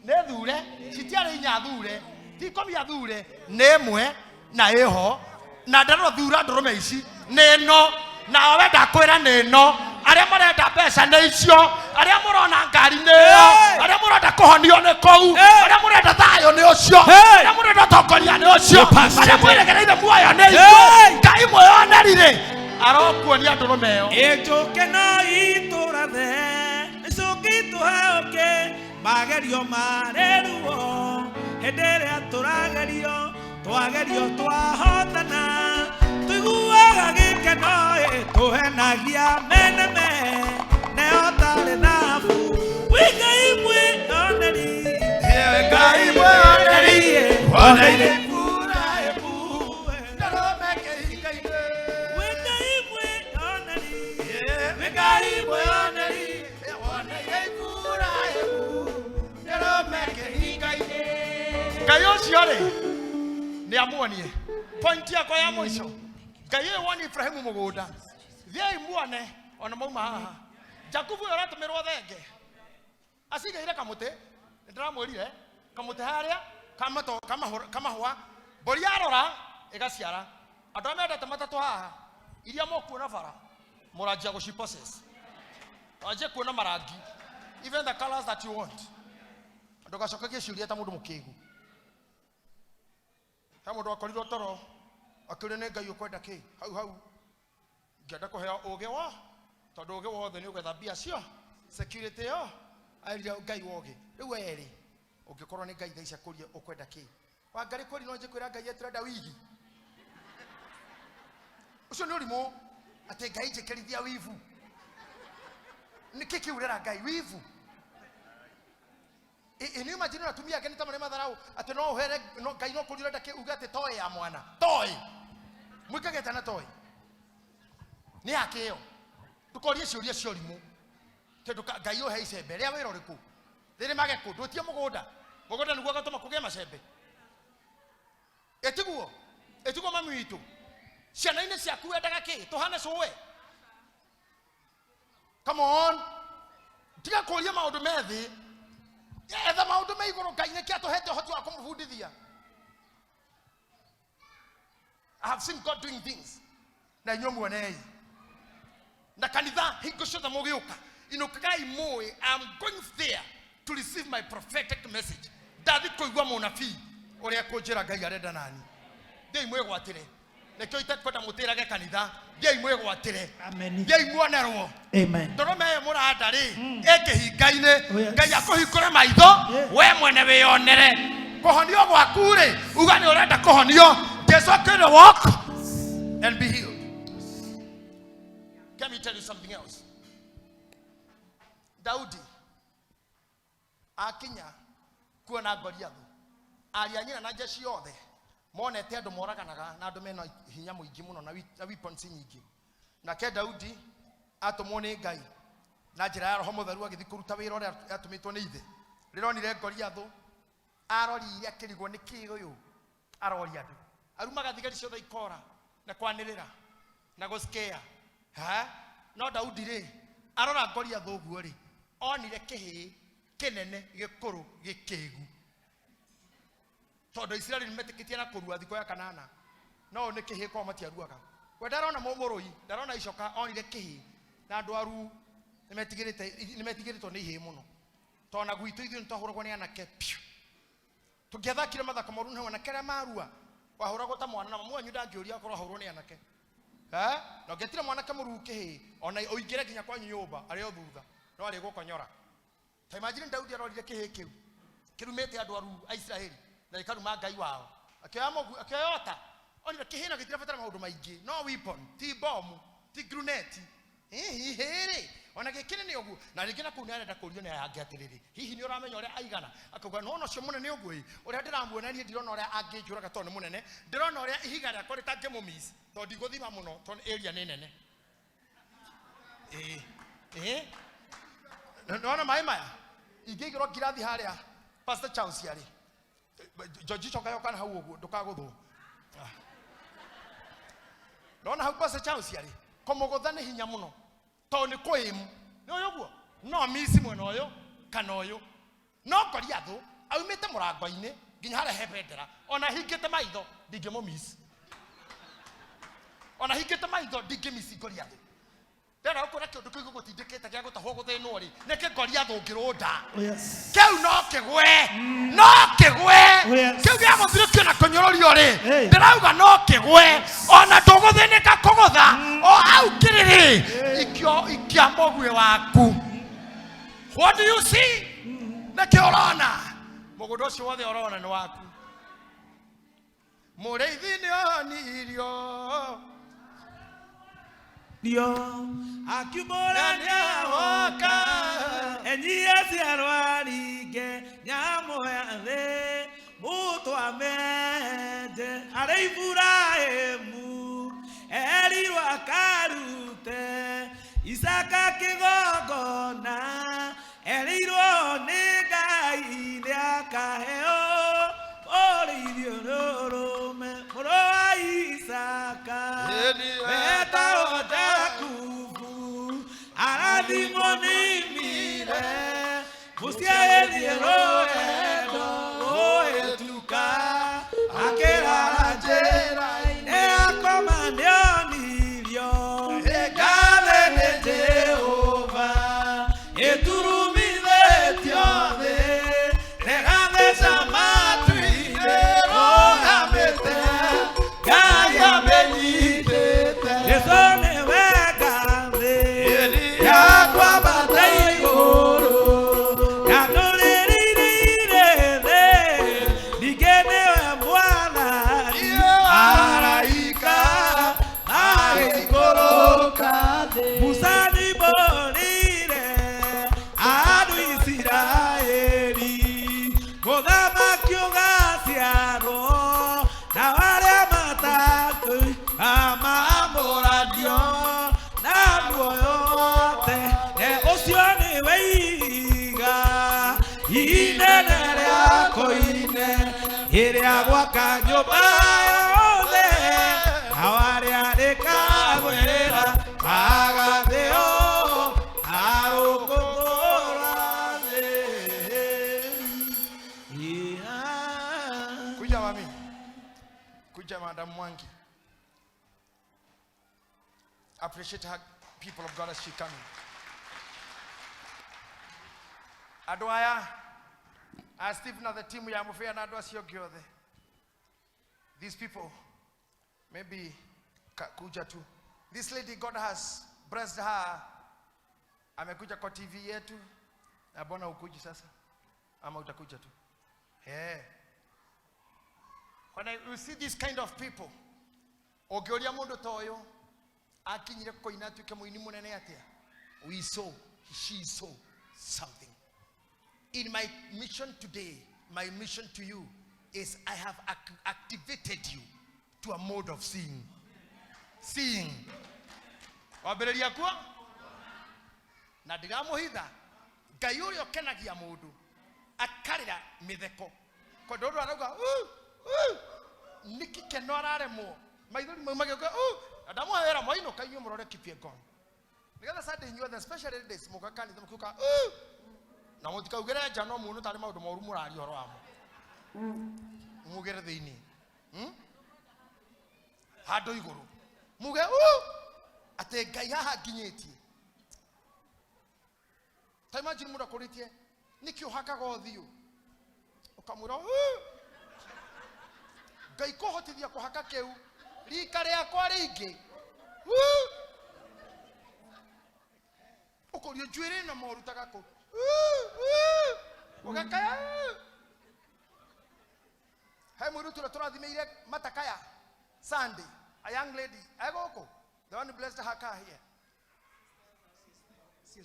nĩ thure, citiarĩ inya thure, ti ikũmi athure, nĩ ĩmwe na ĩho. Na ndarora thura ndũrũme ici nĩ ĩno, nawe ndakwĩra nĩ ĩno. Arĩa marenda mbeca nĩ icio, arĩa mũrona ngari nĩ ĩyo, arĩa mũrenda kũhonio nĩ kũu, arĩa mũrenda thayũ nĩ ũcio, arĩa mũrenda ũtongoria nĩ ũcio, arĩa mwĩregereire muoyo nĩ icio. Ngai mwĩyoneri rĩ, arokuonia ndũrũme ĩyo. Ĩnjũke no itũrathe, ĩcoke itũheũke, magerio marĩ ruo, hĩndĩ ĩrĩa tũragerio, twagerio twahotana, tũiguaga gĩkeno, ĩ, tũhenagia meneme, neo tarĩ thahabu. Wĩ Ngai mwĩoneri, Ngai mwĩyoneri, woneire Iburahĩmu. Ndũrũme kĩhinga-inĩ. Wĩ Ngai mwĩoneri, wĩ Ngai mwĩoneri, woneire Iburahĩmu. Ndũrũme kĩhinga-inĩ. Ngai ũcio rĩ, nĩ amuonie. Point yakwa ya mũico, Ngai ũyũ woni Ibrahimu mũgũnda, thiĩi muone ona mauma haha. Jakubu ũyũ ũratũmĩrwo thenge acigĩire kamũtĩ, nĩ ndĩramwĩrire kamũtĩ harĩa kamahũa, mbũri yarora ĩgaciara. Andũ arĩa mendete matatũ haha, iria mũkuona bara mũranjia gũci possess, wanjie kuona marangi, even the colors that you want. Ndũgacokagie ciũria ta mũndũ mũkĩgu. He mũndũ wakorirwo toro akĩũria nĩ Ngai ũkwenda kĩ hau hau, ngĩenda kũheo ũgĩ wa, tondũ ũgĩ wothe nĩ ũgetha mbia cio security ĩyo. Erire Ngai wa ũgĩ rĩu erĩ, ũngĩkorwo nĩ Ngai thaa ici akũrie ũkwenda kĩ, Wangarĩ kweri no njĩkwĩra Ngai atĩrenda wigi. Ũcio nĩ ũrimũ, atĩ Ngai njĩkĩrithia wivu. Nĩkĩ kĩu ũrera Ngai wivu? Ĩ nĩ imagine atumia angĩ nĩ ta marĩ matharau, atĩ no ũhere no Ngai no kũria ũrenda kĩ, uge atĩ toy ya mwana, toy mwĩkagĩte na toy nĩ yakĩo. Ndũkorie ciũria cia ũrimũ, tondũ Ngai ũhe icembe rĩa wĩra ũrĩkũ, rĩrĩmage kũ, ndũtie mũgũnda, mũgũnda nĩguo ũgatũma kũgĩe macembe. Ĩtiguo, ĩtiguo mami witũ, ciana-inĩ ciaku wendaga kĩ, tũhane cũwe? Come on, tiga kũria maũndũ me thĩ, etha maũndũ me igũrũ. Ngai nĩkĩ atũhete ũhoti wa kũmũbundithia. I have seen God doing things, na inyuĩ muonei na kanitha hingo ciothe mũgĩũka, inũkagai mũĩ I am going there to receive my prophetic message. Ndathi kũigua mũnabii ũrĩa kũnjĩra Ngai arenda nani. Thiĩi mwĩgwatĩre, nĩkĩo itekwenda mũtĩrage kanitha. Thiĩi mwĩgwatĩre. Amen. Thiĩi muonerwo. Amen. Ndũrũme ĩyo mũranda rĩ, ĩkĩhinga-inĩ. Oh, yes. Ngai akũhingũre maitho, we mwene wĩyonere kũhonio gwaku rĩ, uga nĩ ũrenda kũhonio. Jesu akĩrĩ, walk and be healed. Let me tell you something else. Daudi akinya kuona Goliathu, aria nyina na jeshi yothe monete andu moraganaga na andu mena hinya muingi muno na weapons nyingi. Nake Daudi atumwo ni Ngai na njira ya Roho Mutheru agithi kuruta wira uria atumitwo ni ithe. Rironire Goliathu arorire akirigwo ni ki uyu aroria andu arumaga thigari ciothe ikora na kwanirira na guskea ha. No Daudi ri arora Goliathu uguo ri onire kihii kinene gikuru gikigu, tondu Isiraeli nimetikitie na kurua thiko ya kanana, no ni kihii kwa matiaruaga. We ndarona mumurui, ndarona icoka, onire kihii na andu aru nimetigirite ni ihii muno, tona gwitu ithuĩ nĩtwahũragwo nĩ anake piu. Tũngĩathakire mathako moru nĩ anake arĩa marua wahũragwo ta mwana, na mamu wanyu ndangĩũria akorwo ahũrwo nĩ anake. Na ũngĩetire mwanake mũruu kĩhĩĩ ona ũingĩre nginya kwanyu nyũmba arĩ o thutha no arĩ gũkonyora. Ta imagine Daudi arorire kĩhĩĩ kĩu kĩrumĩte andũ aru a Isiraeli na gĩkaruma Ngai wao, akĩoya mũgu, akĩoya ũta, onire kĩhĩĩ na gĩtirabatara maũndũ maingĩ, no weapon, ti bomu, ti gruneti, hihi rĩ ona gĩkĩ nĩ ũguo. Na rĩngĩ na kũu nĩarenda kũũrio nĩ aya angĩ atĩrĩrĩ, hihi nĩ ũramenya ũrĩa aigana? Akauga no ona ũcio mũnene ũguo ĩ, ũrĩa ndĩramuona niĩ ndirona ũrĩa angĩnjũraga tondũ nĩ mũnene, ndĩrona ũrĩa ihiga rĩakwa rĩtangĩmũmiss tondũ ndigũthima mũno tondũ area nĩ nene. Ĩĩ nĩwona maĩ maya ingĩigĩrwo ngirathi harĩa Pastor Charles arĩ George coka yoka na hau ũguo ndũkagũthwo. Nona hau Pastor Charles arĩ kũmũgũtha nĩ hinya mũno tondũ nĩ kũĩmu nĩ ũyũ ũguo no misi mwena ũyũ kana ũyũ. No Goliathu aumĩte mũrango-inĩ nginya harĩa he bendera, ona hingĩte maitho ndingĩmũmiss, ona hingĩte maitho ndingĩmiss Goliathu. Ndĩrenda gũkwĩra kĩũndũ kĩu gĩgũtindĩkĩte gĩa gũtahwo gũthĩnwo rĩ, nĩkĩ Goliathu ũngĩrũnda kĩu no kĩgwe, no kĩgwe kĩu gĩa gũthirĩkio na kũnyũrũrio rĩ, ndĩrauga no kĩgwe, ona ndũgũthĩnĩka kũgũtha o hau kĩrĩrĩ ikia mũguĩ waku. What do you see? Nĩkĩ ũrona? Mũgũnda ũcio wothe ũrona nĩ waku. Mũrĩithi nĩonirio Dio akiumũra nĩahoka enyie ciarwaringe nyamũ ya thĩ mũtwamenje arĩ Iburahĩmu erirwo akarute Isaka kĩgongona erirwo nĩ Ngai nĩakaheo ũrĩithio rũrũme mũrũ wa Isaka wetagwo Jakubu arathimwo nĩ mire mũciarĩrie rũendo ũhĩtũka akĩrara njĩra-inĩ akoma nĩonirio ngathe nĩ Jehova ĩturumithĩtio thĩ rĩgatheca matu-inĩ rũgamĩte Ngai amenyitĩte Jesũ nĩwe ngathĩ yakwambata igũrũ yandũrĩrĩire thĩ ningĩ nĩwe Mwathani araika magĩikũrũka Musa nĩmborire andũ Isiraeli mũthamaki ũgaciarwo na arĩa matatũ amamũranio na muoyo wothe ũcio nĩwe ihiga inene rĩa koine ĩrĩa gwaka nyũmba yothe nao arĩa rĩkagwĩra magathĩo arũkũkũra thĩ. Kuja mami, kuja Madam Mwangi. Appreciate her, people of God, as she coming. Andũ aya a Steve na the team ya Mũbĩa na andũ acio angĩ othe. These people, maybe kuja tu. This lady, God has blessed her. Amekuja kwa TV yetu. Na mbona ukuji sasa? Ama utakuja tu? Yeah. When you see this kind of people, ũngĩũria mũndũ ta ũyũ, Akinyire kũina atuĩke mũini mũnene atĩa? We saw, she saw something. In my mission today, my mission to you is I have activated you to a mode of seeing. Seeing. Wambĩrĩria kuo na ndiramũhitha Ngai ũrĩa ũkenagia mũndũ akarĩra mĩtheko tondũ ũndũ arauga "Uu, uu," nĩ kĩkeno araremwo maithori mau magĩũka "Uu," na ndamũhe wĩra mwainũka inyuĩ mũrore Kipyegon nĩgetha Sunday inyuothe especially ladies mũka kanitha mũkiuga "Uu," na mũtikaugĩre nja no muone tarĩ maũndũ moru mũraria ũhoro wamo mugĩre thĩinĩ. Handũ igũrũ muge "Uu," atĩ Ngai haha nginyĩtie. Ta imagine mũndũ akũrĩtie nĩkĩ ũhakaga ũthiũ ũkamwĩra "Uu." Ngai kũhotithia kũhaka kĩu rika rĩakwa rĩingĩ. Uu. Ũkũrio njuĩrĩ ĩno morutaga kũ? Uu, uu. Ũgakaya "Uu." He mũirĩtu ũrĩa tũrathimĩire matakaya Sunday, a young lady egũkũ, the one who blessed her car here.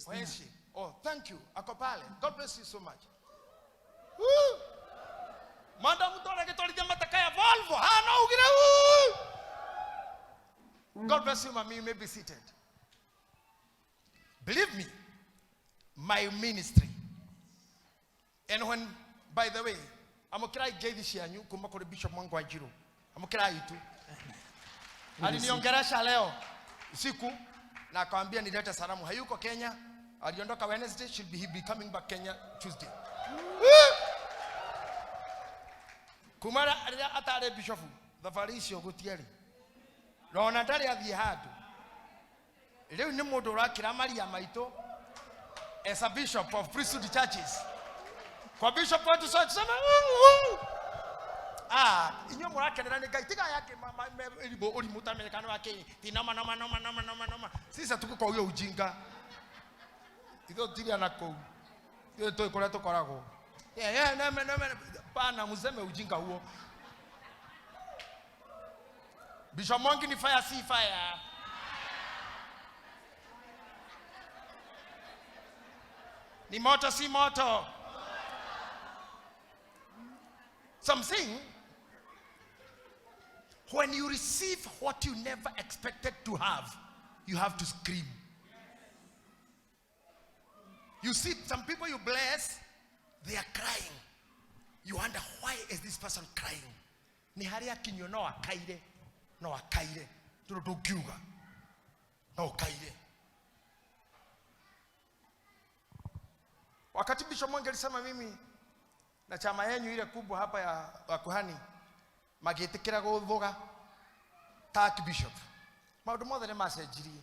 Where is she? Oh, thank you. Ako pale. God bless you so much. Woo! Madam mtu agĩtwarithia matakaya Volvo. Ha, no ugire woo! God bless you, mami. You may be seated. Believe me, my ministry. And when, by the way, amũkĩrai ngeithi cianyu kuma kũrĩ Bishop Mwangi wa Njiru. Amũkĩrai tu. Aliniongeresha leo usiku na akawambia nilete salamu. Hayuko Kenya, aliondoka Wednesday, should be, he be coming back Kenya Tuesday. Kuma rĩrĩa atarĩ bishop, thabarĩ icio gũtiarĩ. Na ona ndarĩ athiĩ handũ. Rĩu nĩ mũndũ ũrakĩra maria maitũ as a bishop of priesthood churches. Kwa bishop wetu sasa tuseme ah, inyuĩ mũrakenera nĩ Ngai tiga yake ũrimũ ũtamenyekana wa kĩ ti noma noma noma noma noma noma. Sisi hatuko kwa huyo ujinga. Ithuĩ tũtirĩ na kũu. Ithuĩ tũĩ kũrĩa tũkoragwo. Yeah, yeah, neme neme pana mseme ujinga huo. Bishop Mwangi ni fire si fire. Ni moto si moto. So I'm saying, when you receive what you never expected to have, you have to scream. You see, some people you bless, they are crying. You wonder, why is this person crying? Ni harĩa akinyio no akaire, no akaire. Tondũ ndũngiuga, no ũkaire. Wakati Bishop Mwangi alisema mimi na chama yenyu ile kubwa hapa ya wakuhani magĩtĩkĩra gũthũga ta archbishop, maũndũ mothe nĩ macenjirie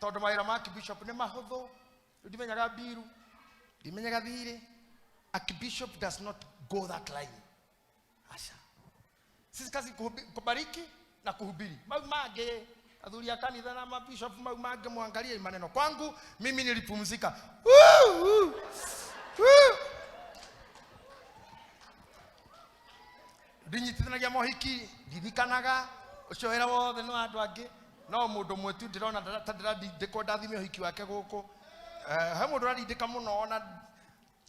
tondũ mawĩra ma archbishop nĩ mahũthũ. Rĩu ndimenyaga mbiru, ndimenyaga thirĩ. Archbishop does not go that line. Aca, sisi kazi kubariki na kuhubiri. Mau mangĩ athuri a kanitha na mabishop mau mangĩ mwangalie maneno. Kwangu mimi nilipumzika. Woo, woo, woo. Ndinyitithanagia mohiki, ndirikanaga ũcio wĩra wothe nĩ wa andũ angĩ, no mũndũ ũmwe tu ndĩrona ta ndĩrarindĩkwo ndathime ũhiki wake gũkũ. He mũndũ ũrarindĩka mũno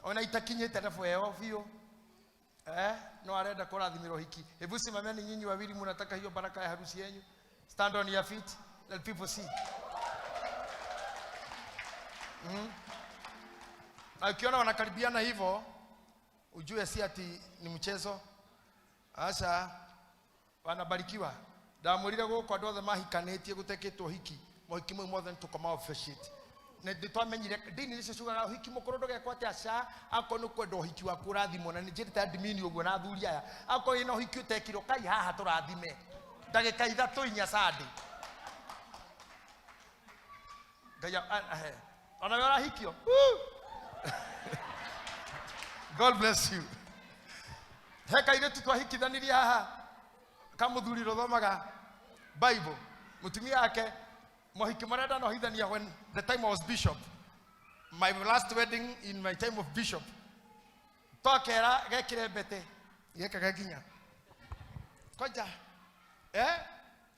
ona itakinyĩte level ĩyo biũ. No arenda kũrathimĩrwo ũhiki. Hebu simameni nyinyi wawili mnataka hiyo baraka ya harusi yenyu. Stand on your feet, let people see. Na ukiona wanakaribiana hivyo ujue si ati ni mchezo. Aca wanabarikiwa. Ndamwĩrire gũkũ andũ othe mahikanĩtie gũtekĩtwo ũhiki, mohiki mau mothe nĩtũkoma officiate. Na nĩtwamenyire ndini nĩcio ciugaga ũhiki mũkũrũ ndũgekwo atĩa, aca akorwo nĩ kwenda ũhiki waku ũrathimwo, na nĩnjĩrĩte admin ũguo na athuri aya, akorwo wĩna ũhiki ũtekirwo kai haha tũrathime ndagĩka ithatũ inya Sunday. Ngai ahe. Ona we ũrahikio. Woo! God bless you. He kairĩtu twahikithanirie haha kamũthuri rũthomaga Bible, mũtumia wake mohiki marĩa ndanohithania when the time I was bishop, my last wedding in my time of bishop, twakera gekire mbete gekaga nginya koja,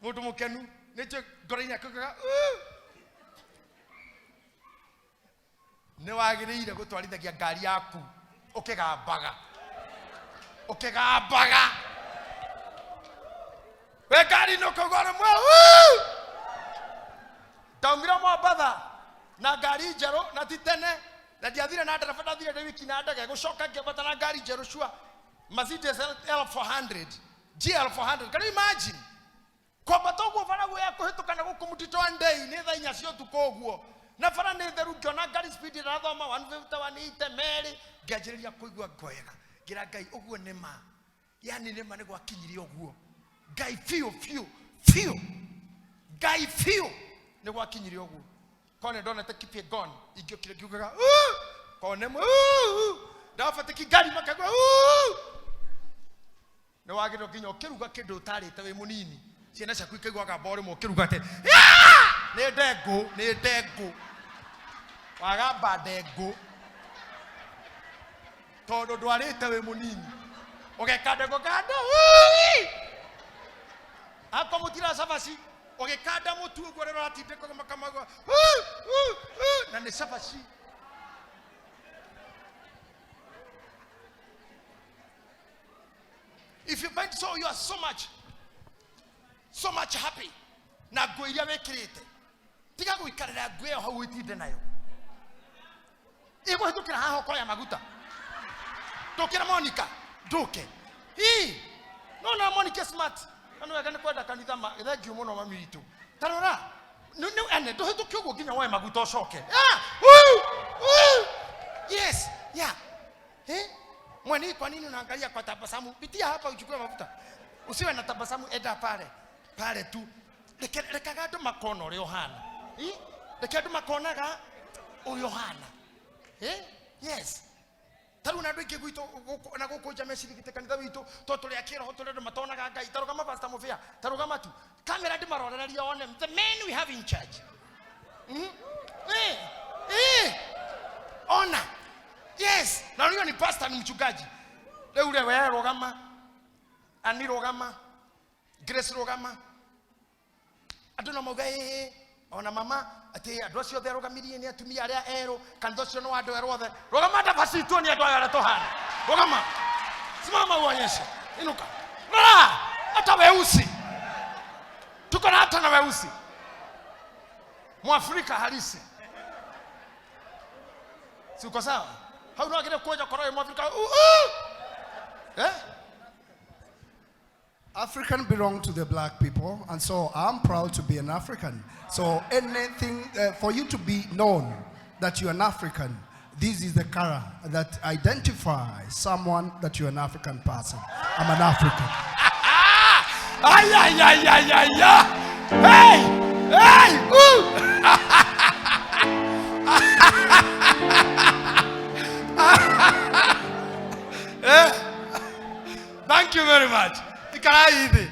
mũndũ mũkenu. Nĩ ngoro-inĩ yaku ũkauga, Nĩ wagĩrĩire gũtwarithagia ngari yaku ũkĩgambaga. Ũkĩgambaga. We ngari-inĩ ũkaigua rĩmwe, Ndaumire Mombatha na ngari njerũ na ti tene na ndiathire na ndereba, ndathire ndĩ wiki na ndege, gũcoka ngĩambata na ngari njerũ cua Mercedes L400, GL400. Can you imagine? Kwambata ũguo bara guo ya kũhĩtũka na gũkũ mũtitũ wa Ndei nĩ thaa inya cia ũtukũ ũguo, na bara nĩ theru, ngĩona ngari speed ĩrathoma 150, 180, merĩ, ngĩanjĩrĩria kũigua ngwega, ngĩra Ngai ũguo nĩ ma, yani nĩ ma nĩ gwakinyire ũguo Ngai biũ biũ biũ, Ngai biũ nĩ gwakinyire ũguo. Korwo nĩ ndonete Kipyegon ingĩokire ngiugaga korwo nĩ ndabatĩki ngari makaigua nĩ wagĩrĩirwo nginya ũkĩruga kĩndũ ũtarĩte wĩ mũnini, ciana ciaku ikaiguaga mbo rĩmwe ũkĩruga atĩ nĩ ndengũ, nĩ ndengũ, wagamba ndengũ tondũ ndwarĩte wĩ mũnini, ũgeka ndengũ kanda akorwo mũtira cabaci ũgĩkanda mũtu ũguo rĩrĩa ũratindĩka makamagua na nĩ cabaci. If you find so, you are so much, so much happy. Na nguo iria wĩkĩrĩte, tiga gũikarĩra nguo ĩyo hau ũtinde nayo. Ĩgũhĩtũkĩra haha ũkoya maguta. Ndũkĩra Monica, ndũke. Ii, no na Monica smart. Na nĩ wega nĩ kwenda kanitha ma, thank you mũno mami witũ. Ta rora, nĩ ene ndũhĩtũke ũguo nginya woe maguta ũcoke. Ah, woo, woo. Yes, yeah. Eh? Mwani, kwa nini unaangalia kwa tabasamu? Pitia hapa uchukue mafuta. Usiwe na tabasamu, enda pale. Pale tu. Rekaga andũ makona ũrĩa ũhana. Eh? Reke andũ makonaga ũrĩa ũhana. Eh? Yes. Ta rĩu na andũ aingĩ gwitũ gũkũ, na gũkũ nja mecirigĩte kanitha witũ, tondũ tũrĩ a kĩroho, tũrĩ andũ matonaga Ngai. Ta rũgama Pastor Mũbĩa, ta rũgama tu. Kamera ndĩmarorereria one the men we have in church. Eh, eh. Ona. Yes. Na huyo ni pastor, ni mchungaji. Leo ule wewe rũgama. Ani rũgama. Grace rũgama. Andũ no mauga ĩĩ, ona mama atĩ andũ acio othe arũgamirie nĩ atumia arĩa erũ, kanitha ũcio nĩ wa andũ erũ othe. Rũgama ndabaci tuonie andũ aya ũrĩa tũhana. Rũgama. Simama uonyeshe. Inuka. Rora, hata weusi. Tuko na hata na weusi. Mwafrika halisi. Si uko sawa? Hau no agire kuoja korwo wĩ Mwafrika. Eh? African belong to the black people, and so I'm proud to be an African. So anything, for you to be known that you're an African, this is the color that identifies someone that you're an African person. I'm an African. Ay, ay, ay, ay, ay, ay. Hey, hey, ooh. Thank you very much. Ikarai thĩ.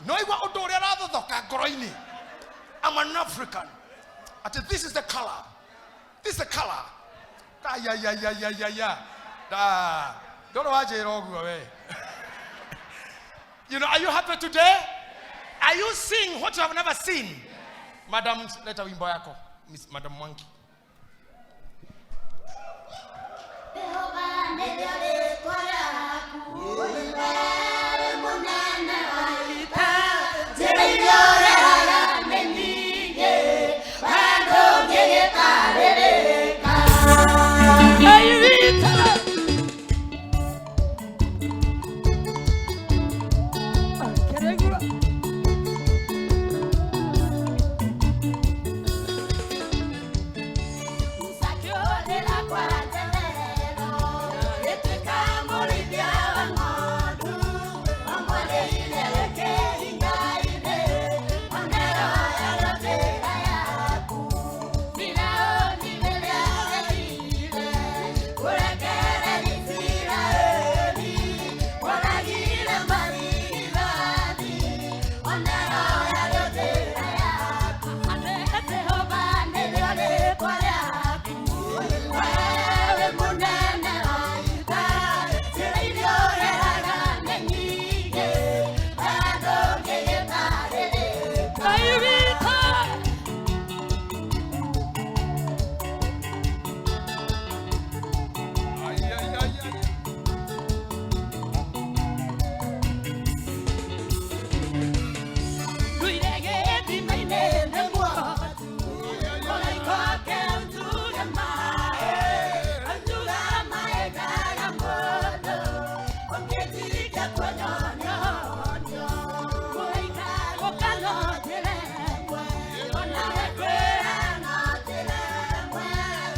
No igua ũndũ ũrĩa ũrathothoka ngoro-inĩ. I'm an African. Ati this is the color. This is the color. Ay, ay, ay, ay, ay, ay, ay. Da. Ndoro wanjĩra ũguo we. You know, are you happy today? Are you seeing what you have never seen? Madam, leta wimbo yako. Miss Madam Mwangi.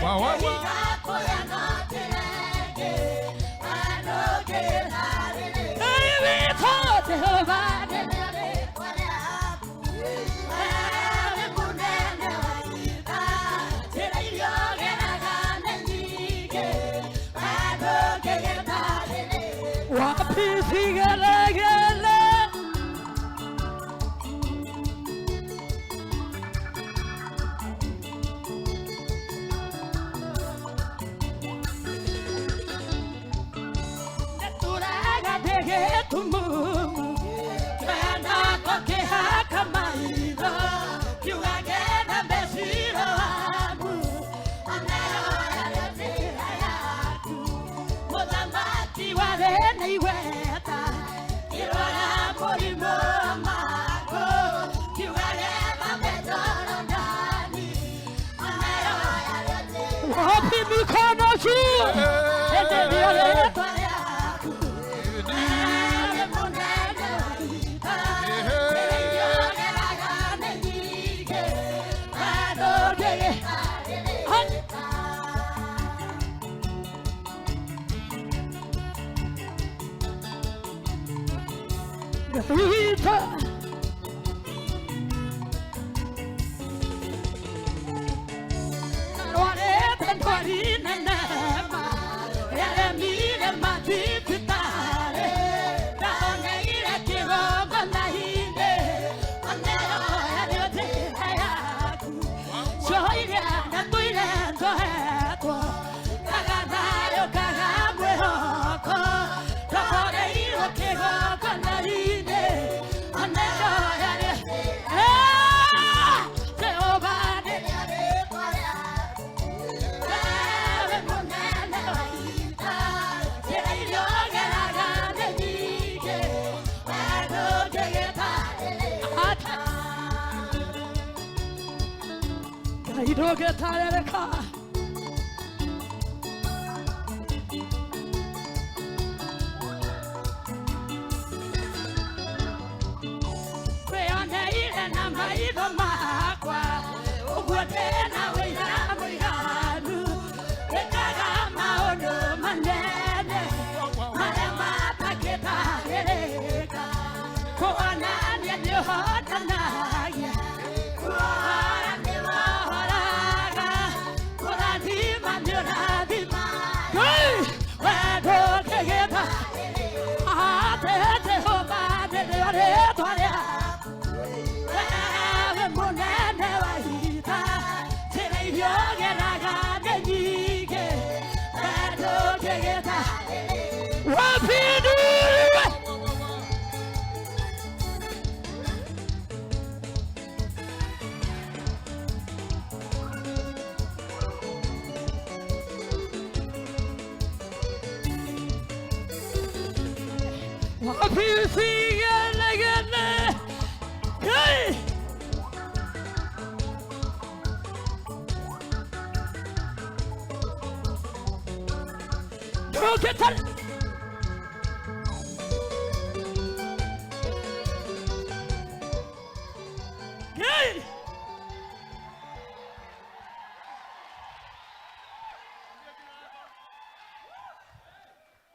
Wa, wa, wa.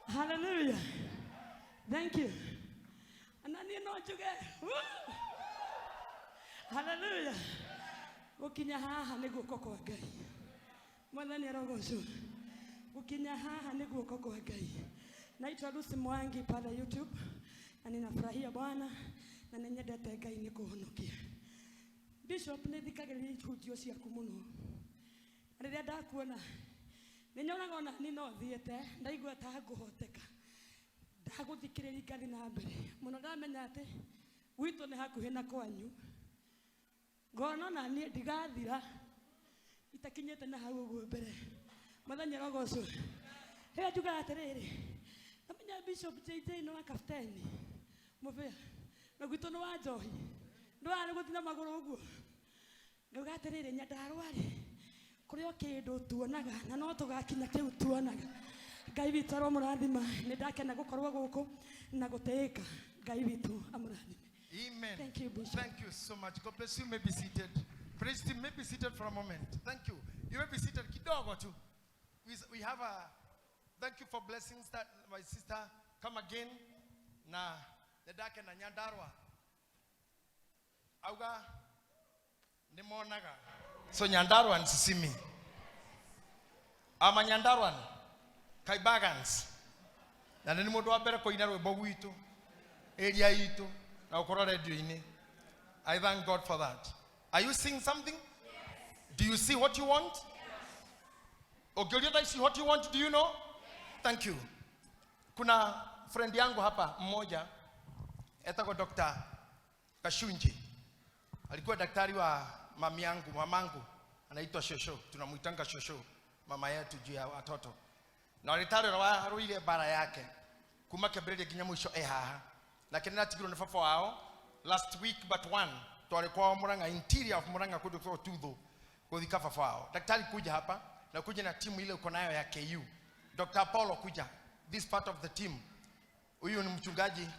Hallelujah. Thank you. Hallelujah. Gukinya haha nĩ guoko kwa Ngai. Mwathani arogocwo. Gukinya haha nĩ guoko kwa Ngai. Naitwa Lucy Mwangi pale YouTube na ninafurahia Bwana na nĩnyendete Ngai nĩ kũhonokia. Bishop, nĩ thikagĩrĩria ihunjio ciaku mũno. Rĩrĩa ndakuona nĩ nyonaga ona niĩ no thiĩte ndaigua ta ngũhoteka. Ndagũthikĩrĩria ngathi na mbere mũno, ndamenya atĩ gwitũ nĩ hakuhĩ na kwanyu. Ngona ona niĩ ndigathira itakinyĩte na hau ũguo mbere. Mwathani arogocwo. Rĩrĩa njugaga atĩrĩrĩ, namenya Bishop JJ nĩ wa kapteni mũbĩa na gwitũ nĩ wa njohi, ndũraga nĩ gũthiĩ na magũrũ ũguo. Ngauga atĩrĩrĩ, Nyandarũa rĩ, kũrĩ o kĩndũ tuonaga na no tũgakinya kĩu tuonaga. Ngai witũ aromũrathima. Nĩ ndakena gũkorwo gũkũ na gũtĩĩka. Ngai witũ amũrathime. Amen. Thank you, Bishop. Thank you so much. God bless you. You may be seated. Praise team, may be seated for a moment. Thank you. You may be seated kidogo tu. We have a thank you for blessings that my sister come again na dadake na Nyandarua. Auga nimonaga. So Nyandarua nsisimi. Ama Nyandarua Kaibagans. Na nĩ mũndũ wa mbere kũina rwĩmbo gwitũ area itũ na gũkorwo radio-inĩ. I thank God for that. Are you seeing something? Yes. Do you see what you want? Yes. Ũngĩũria thaa ici what you want, do you know? Yes. Thank you. Kuna friend yangu hapa mmoja etagwo Dr. Kashunji. Alikuwa daktari wa mami yangu, mamangu anaitwa Shosho, tunamuitanga Shosho, mama yetu juu ya watoto. Na daktari ũrĩa warũire bara yake kuma kĩambĩrĩria nginya mũico e haha. Nake nĩratigirwo nĩ baba wao last week but one, twarĩ kwao Murang'a, interior of Murang'a kũndũ kwa Tuthu gũthika baba wao. Daktari kuja hapa na kuja na timu ile uko nayo ya KU. Dr. Apollo kuja, this part of the team. Huyu ni mchungaji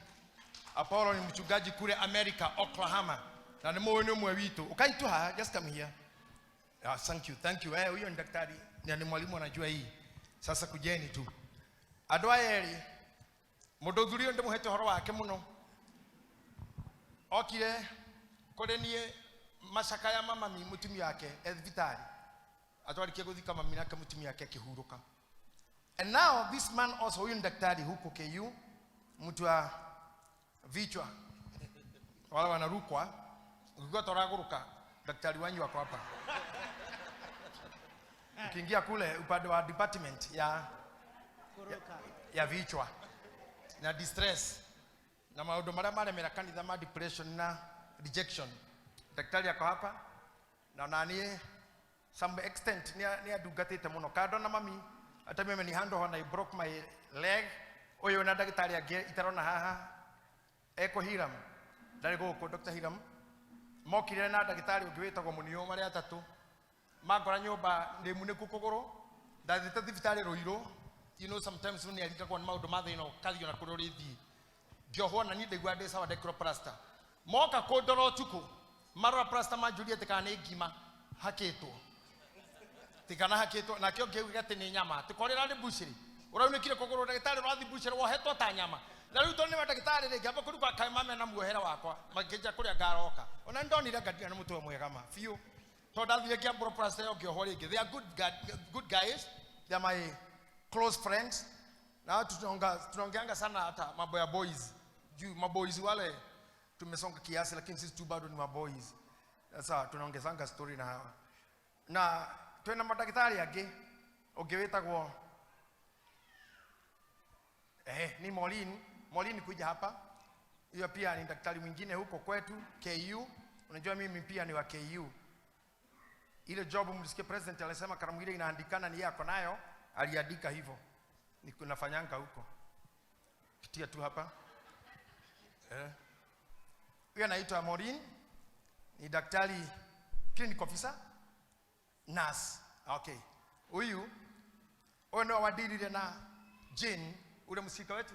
Apollo, ni mchungaji kule America, Oklahoma. Na ni mwe ni mwe witu. Ukai tu haha, just come here. Ah, thank you, thank you. Huyo ni daktari, na ni mwalimu anajua hii. Sasa kujeni tu. Andũ aya erĩ, mũndũ ũthuri ũyũ ndĩmũhete ũhoro wake mũno. Okire kũrĩ niĩ macakaya ma mami mũtumia wake e thibitarĩ. Atwarĩkia gũthika mami nake mũtumia wake akĩhurũka. And now this man also, huyu ni daktari huko KU, mtu wa vichwa. Wale wanarukwa, ukikuwa toragũrũka, daktari wanyu wako hapa. Ukiingia kule upande wa department ya vichwa na distress na maũndũ marĩa maremera kanitha ma depression na rejection, daktari ako hapa na naniĩ some extent nĩ andungatĩte mũno kando na mami hata mimi ni handle when I broke my leg. Ũyũ na ndagĩtarĩ angĩ itarona haha eko Hiram, ndarĩ gũkũ Dr. Hiram, mokire na ndagĩtarĩ ũngĩ wĩtagwo Mũnio marĩ atatũ, makora nyũmba ndĩ munĩku kũgũrũ, ndathiĩte thibitarĩ Rũirũ. You know, sometimes nĩ arigagwo nĩ maũndũ ma thĩna ũkathiĩ ona kũrĩa ũrĩthiĩ. Ngĩohwo na niĩ ndaigua ndĩ sawa, ndekĩrwo plaster. Moka kũndora ũtukũ, marora plaster manjũria atĩ kana nĩ ngima hakĩtwo. Atĩ kana hakĩtwo, nake ũngĩ auga atĩ nĩ nyama. Atĩ korĩra nĩ mbucĩrĩ. Ũraunĩkire kũgũrũ, ndagĩtarĩ ũrathiĩ mbucĩrĩ, wohetwo ta nyama. Na rĩu tondũ nĩ wa ndagĩtarĩ rĩ, ngĩamba kũruga kaĩ mame na muohere wakwa, makĩnja kũrĩa ngaroka. Ona nĩndonire ngandiga nĩ mũtwe mwega ma, biũ. Tondũ ndathire ngĩambũrwo plaster ĩyo ngĩohwo rĩngĩ. They are good guys. They are my close friends. Na tunaongeanga sana hata mambo ya boys. Juu maboys wale tumesonga kiasi, lakini sisi tu bado ni maboys. Sasa tunaongezanga story na hawa. Na twena madaktari angĩ ũngĩ wĩtagwo ni Maureen. Maureen kuja hapa. Hiyo pia ni daktari mwingine huko kwetu KU. Unajua mimi pia ni wa KU. Ile job mlisikia president alisema karamu ile inaandikana ni yako nayo, aliandika hivyo. Niko nafanyanga huko. Pitia tu hapa. Huyo anaitwa Maureen, ni daktari clinic officer, nurse. Okay. Huyu ndio wadilile na Jane, ule msika wetu.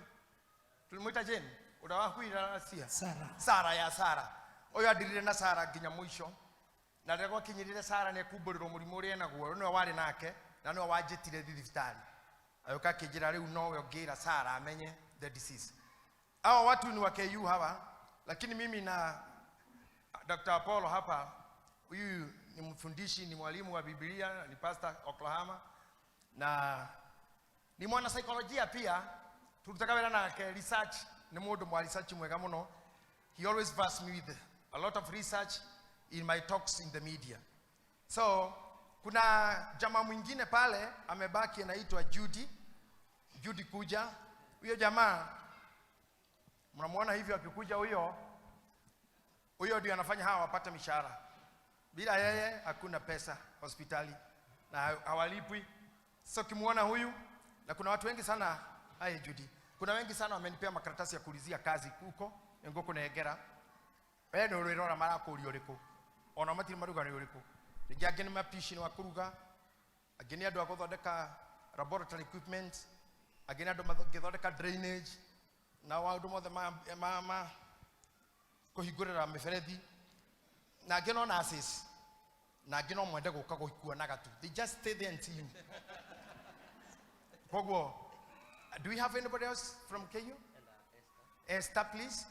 Tulimuita Jane, ule wa huira sia. Sara. Sara ya Sara. Huyo adilile na Sara nginya mwisho. Na rĩrĩa gwakinyirire Sara nĩ ekumbũrĩrwo mũrimũ ũrĩa enaguo, nĩwe warĩ nake na nĩwe wanjĩtire thibitarĩ. Agĩũka akĩnjĩra rĩu nowe ũngĩra Sara amenye the disease. Hawa watu ni wa KU hawa, lakini mimi na Dr. Apollo hapa, huyu ni mfundishi, ni mwalimu wa Biblia, ni pastor Oklahoma, na ni mwana saikolojia pia. Tulitaka wera nake research, ni mundu mwa research mwega muno. He always versed me with a lot of research in my talks in the media. So kuna jamaa mwingine pale amebaki anaitwa Judy. Judy kuja. Huyo jamaa mnamuona hivyo akikuja, huyo ndio anafanya hawa wapate mishahara. Bila yeye hakuna pesa hospitali na hawalipwi. So kimuona huyu, na kuna watu wengi sana, hai Judy, kuna wengi sana wamenipea makaratasi ya kuulizia kazi huko ngoko na Egera. Wewe ndio urora mara kuuria uriku. Ona matiri maruga ni uriku. Rĩngĩ angĩ nĩ mapishi nĩ wa kũruga, angĩ nĩ andũ a gũthondeka laboratory equipment, angĩ nĩ andũ mangĩthondeka drainage na maũndũ mothe ma kũhingũrĩra mĩberethi, na angĩ no nurses. Na angĩ no mwende gũka gũkuonaga tu. They just stay there and see you. Koguo, do we have anybody else from KU? Esther, please.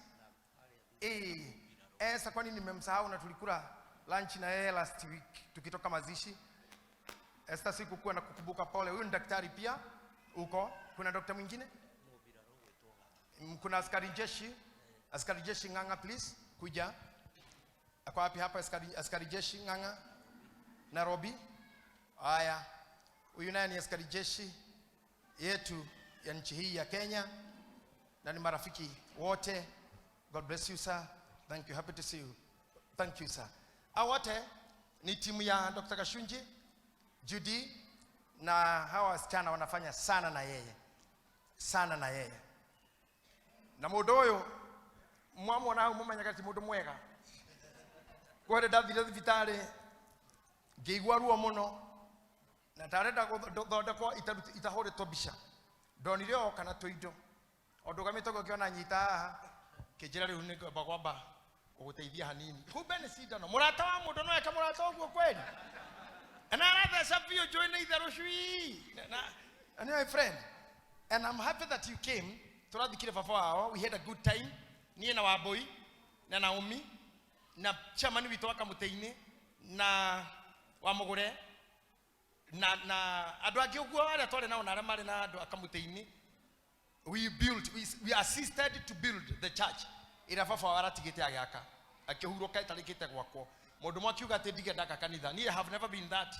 Eh, Esther, kwani nimemsahau na tulikula lunch na yeye last week tukitoka mazishi. Esther, sikukuwa na kukumbuka, pole. Huyu ni daktari pia huko. Kuna dokta mwingine? Kuna askari jeshi. Askari jeshi Ng'ang'a, please kuja. Ako wapi hapa askari jeshi Ng'ang'a? Nairobi. Haya. Huyu naye ni askari jeshi yetu ya nchi hii ya Kenya na ni marafiki wote. God bless you, sir. Thank you. Happy to see you. Thank you, sir. Hao wote ni timu ya Dr. Kashunji, Judy na hawa wasichana wanafanya sana na yeye. Sana na yeye. Na mũndũ ũyũ mwamwona hau mũmenyaga ti mũndũ mwega. Kwere ndathire thibitarĩ ngĩigua ruo mũno na ndarenda gũthondekwo itahũrĩtwo mbica. Ndonire oka na tũindo. O ndũgamĩte ũguo ngĩona nyita haha kĩnjĩra rĩu nĩ ngwamba kwamba gũgũteithia hanini. Kumbe nĩ cindano. Mũrata wa mũndũ no eke mũrata ũguo kweli? Na aratheca biũ njũĩ nĩ itherũ cui. Na my friend. And I'm happy that you came. Tũrathikire baba wao. We had a good time. Niĩ na Wambui na Naomi na chairman witũ wa kamũtĩ-inĩ na wa Mũgũre na andũ angĩ ũguo arĩa twarĩ nao na arĩa marĩ na andũ a kamũtĩ-inĩ. We built, we assisted to build the church ĩrĩa baba wao aratigĩte agĩaka akĩhurũka ĩtarĩkĩte gwakwo. Mũndũ ũmwe akiuga atĩ ndige ndaka kanitha. Niĩ have never been that.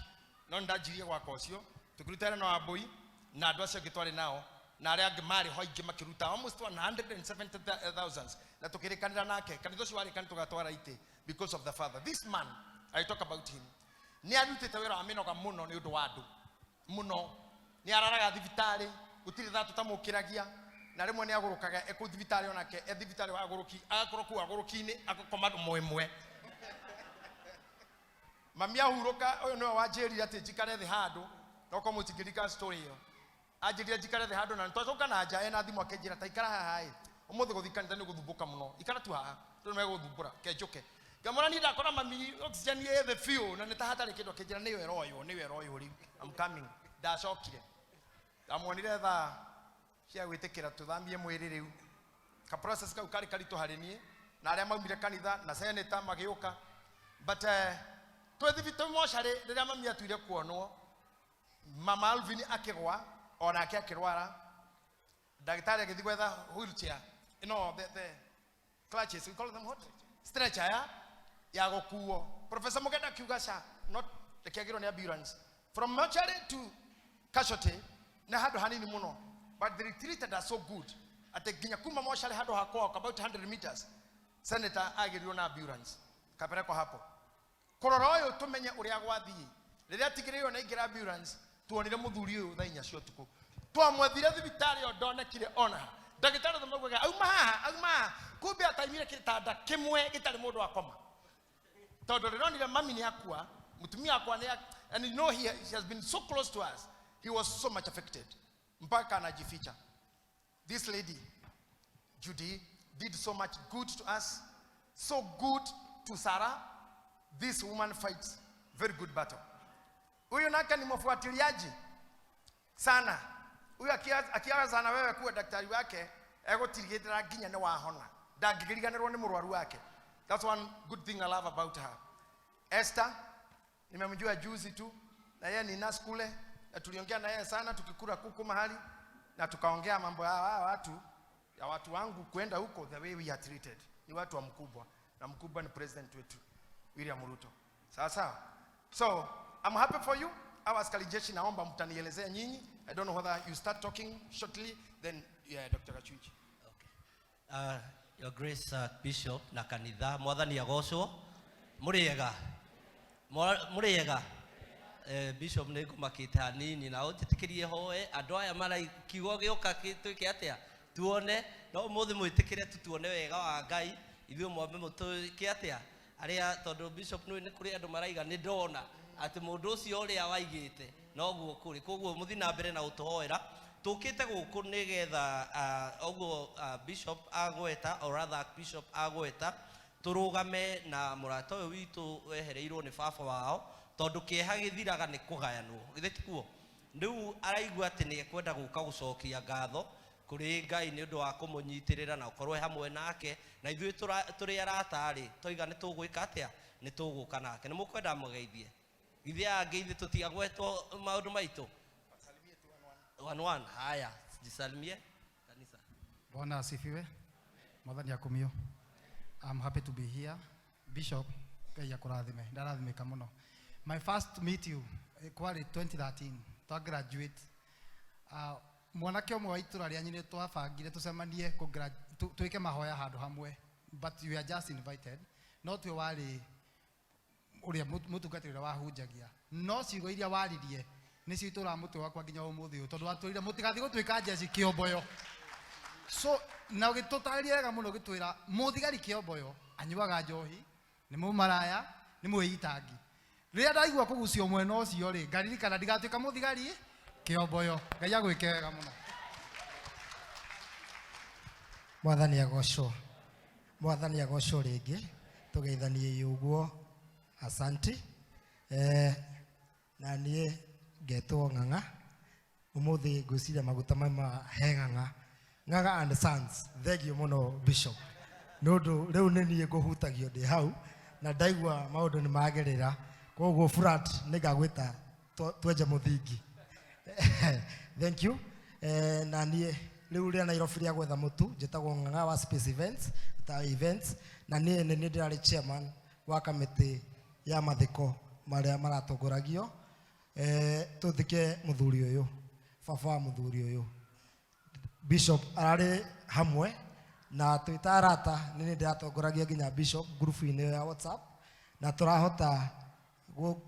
No nĩndanjirie gwaka ũcio tũkĩruta na Wambui na andũ acio angĩ twarĩ nao na arĩa angĩ marĩ ho aingĩ makĩruta almost 170,000 na tũkĩrĩkanĩra nake kanitha ũcio warĩkana tũgatwara itĩ because of the father. This man, I talk about him, nĩ arutĩte wĩra wa mĩnoga mũno nĩ ũndũ wa andũ mũno. Nĩ araraga thibitarĩ gũtirĩ thaa tũtamũkĩragia na rĩmwe nĩ agũrũkaga e kũu thibitarĩ onake e thibitarĩ wa agũrũki agakorwo kũu agũrũki-inĩ agakoma ũmwe ĩmwe. Mami ahurũka ũyũ nĩwe wanjĩrire atĩ njikare thĩ handũ no korwo mũtingĩririkana story ĩyo. Anjĩrire njikare thĩ handũ na nĩtwacoka na nja ena thimũ akĩnjĩra ta ikara haha ĩ ũmũthĩ gũthiĩ kanitha nĩ gũthumbũka mũno ikara tu haha tondũ nĩmegũthumbũra ke njũke. Ngamwĩra niĩ ndakora mami oxygen ĩ thĩ biũ na nĩ ta hatarĩ kĩndũ akĩnjĩra nĩyo ĩroywo nĩyo ĩroywo rĩu I'm coming. Ndacokire ndamwonire thaa cia gwĩtĩkĩra tũthamie mwĩrĩ rĩu. Ka process kau karĩ karitũ harĩ niĩ na arĩa maumire kanitha na senator magĩũka but twĩ thibitarĩ mocarĩ rĩrĩa mami atuire kuonwo mama Alvin akĩgwa onake akĩrwara ndagĩtarĩ agĩthiĩ gwetha wheelchair no the clutches we call them what stretcher ya gũkuo. Professor Mugenda akiuga ca not reke nĩ ambulance from mortuary to casualty na handũ hanini mũno but they treated us so good atĩ nginya kuma mortuary handũ ha kwao about 100 meters senator agĩrirwo na ambulance kapelekwa hapo kũrora ũyũ tũmenye ũrĩa gwathiĩ. Rĩrĩa atigĩrĩirwo na aingĩra ambulance tuonire mũthuri ũyũ thaa inya cia ũtukũ twamwethire thibitarĩ ĩyo ndonekire ona ha. Ndagĩtarĩ othe maugaga auma haha auma haha kumbe ataimire gĩtanda kĩmwe gĩtarĩ mũndũ akoma tondũ rĩronire mami nĩ akua mũtumia akwa nĩ and you know he has been so close to us he was so much affected mpaka anajificha. This lady Judy did so much good to us, so good to Sarah. This woman fights very good battle. Huyu nake ni mfuatiliaji sana. Huyu akianza na wewe kuwa daktari wake egũtirigĩrĩra nginya nĩ wahona. Ndangĩriganĩrwo nĩ mũrwaru wake. That's one good thing I love about her. Esther nimemjua juzi tu na yeye ni nurse kule na tuliongea na yeye sana tukikula kuku mahali na tukaongea mambo ya watu ya watu wangu kwenda huko the way we are treated. Ni watu wa mkubwa na mkubwa ni president wetu William Ruto. Sawa sawa. So I'm happy for you. Our askari jeshi naomba mtanielezea nyinyi. I don't know whether you start talking shortly then yeah, Dr. Gachunji. Okay. Your Grace Bishop na kanitha mwathani agocwo muriega muriega Bishop nĩ ngũmakĩte hanini na ũnjĩtĩkĩrie hoe andũ aya mara kiugo gĩũka twĩke atĩa tuone no ũmũthĩ mwĩtĩkĩre tu tuone wega wa Ngai ithuĩ mwambe mũtwĩke atĩa arĩa tondũ Bishop nĩ kũrĩ andũ maraiga nĩ ndona atĩ mũndũ ũcio ũrĩa waigĩte noguo kũrĩ koguo mũthiĩ na mbere na gũtũhoera tũkĩte gũkũ nĩgetha ũguo Bishop agweta or rather Bishop agweta tũrũgame na mũrata ũyũ witũ wehereirwo nĩ baba wao Tondũ kĩeha gĩthiraga nĩ kũgayanwo. Githĩ tikuo? Rĩu araigua atĩ nĩ ekwenda gũka gũcokia ngatho kũrĩ Ngai nĩ ũndũ wa kũmũnyitĩrĩra na ũkorwo hamwe nake, na ithuĩ tũrĩ arata rĩ, toiga nĩ tũgwĩka atĩa? Nĩ tũgũka nake. Nĩ mũkwenda mũgeithie? Githĩ angĩ ithuĩ tũtiagwetwo maũndũ maitũ? One one. Haya, jisalimie kanisa. Bwana asifiwe. Mwathani akumio. I'm happy to be here. Bishop, Ngai akũrathime. Ndarathimĩka mũno. My first meet you kwarĩ 2013 twa graduate. Mwanake ũmwe wa itũra rĩanyu nĩ twabangire tũcemanie twĩke mahoya handũ hamwe, but you are just invited. No tuwe warĩ ũrĩa mũtungatĩri ũrĩa wahunjagia, no ciugo iria waririe nĩcio itũraga mũtwe wakwa nginya ũmũthĩ ũyũ, tondũ watwĩrire mũtigathiĩ gũtuĩka njeci kĩomboyo. So na ũgĩtũtarĩria wega mũno, ũgĩtwĩra mũthigari kĩomboyo anyuaga njohi, nĩ mũmaraya, nĩ mwĩitangi. Rĩrĩa ndaigua kũgucio mwena ũcio rĩ, ngaririkana ndigatuĩka mũthigari kĩomboyo. Ngai agwĩke wega mũno. Mwathani agocwo. Mwathani agocwo rĩngĩ. Tũgeithanie ũguo. Asanti. Na niĩ ngetwo Ng'ang'a. Ũmũthĩ ngwĩciria maguta mauma he Ng'ang'a. Ng'ang'a and Sons. Thengiũ mũno Bishop. Nĩ ũndũ rĩu nĩ niĩ ngũhutagio ndĩ hau na ndaigua maũndũ nĩ magĩrĩra. Koguo flat nĩ ngagwĩta twenje mũthingi. Thank you. Na niĩ rĩu rĩa Nairobi rĩa gwetha mũtu njĩtagwo Ng'ang'a wa Space Events, ta events, na niĩ nĩ niĩ ndĩrarĩ chairman wa kamĩtĩ ya mathiko marĩa maratongoragio. Tũthike mũthuri ũyũ, baba wa mũthuri ũyũ. Bishop ararĩ hamwe na twĩ ta arata, nĩ niĩ ndĩratongoragia nginya Bishop group-inĩ ya WhatsApp, na tũrahota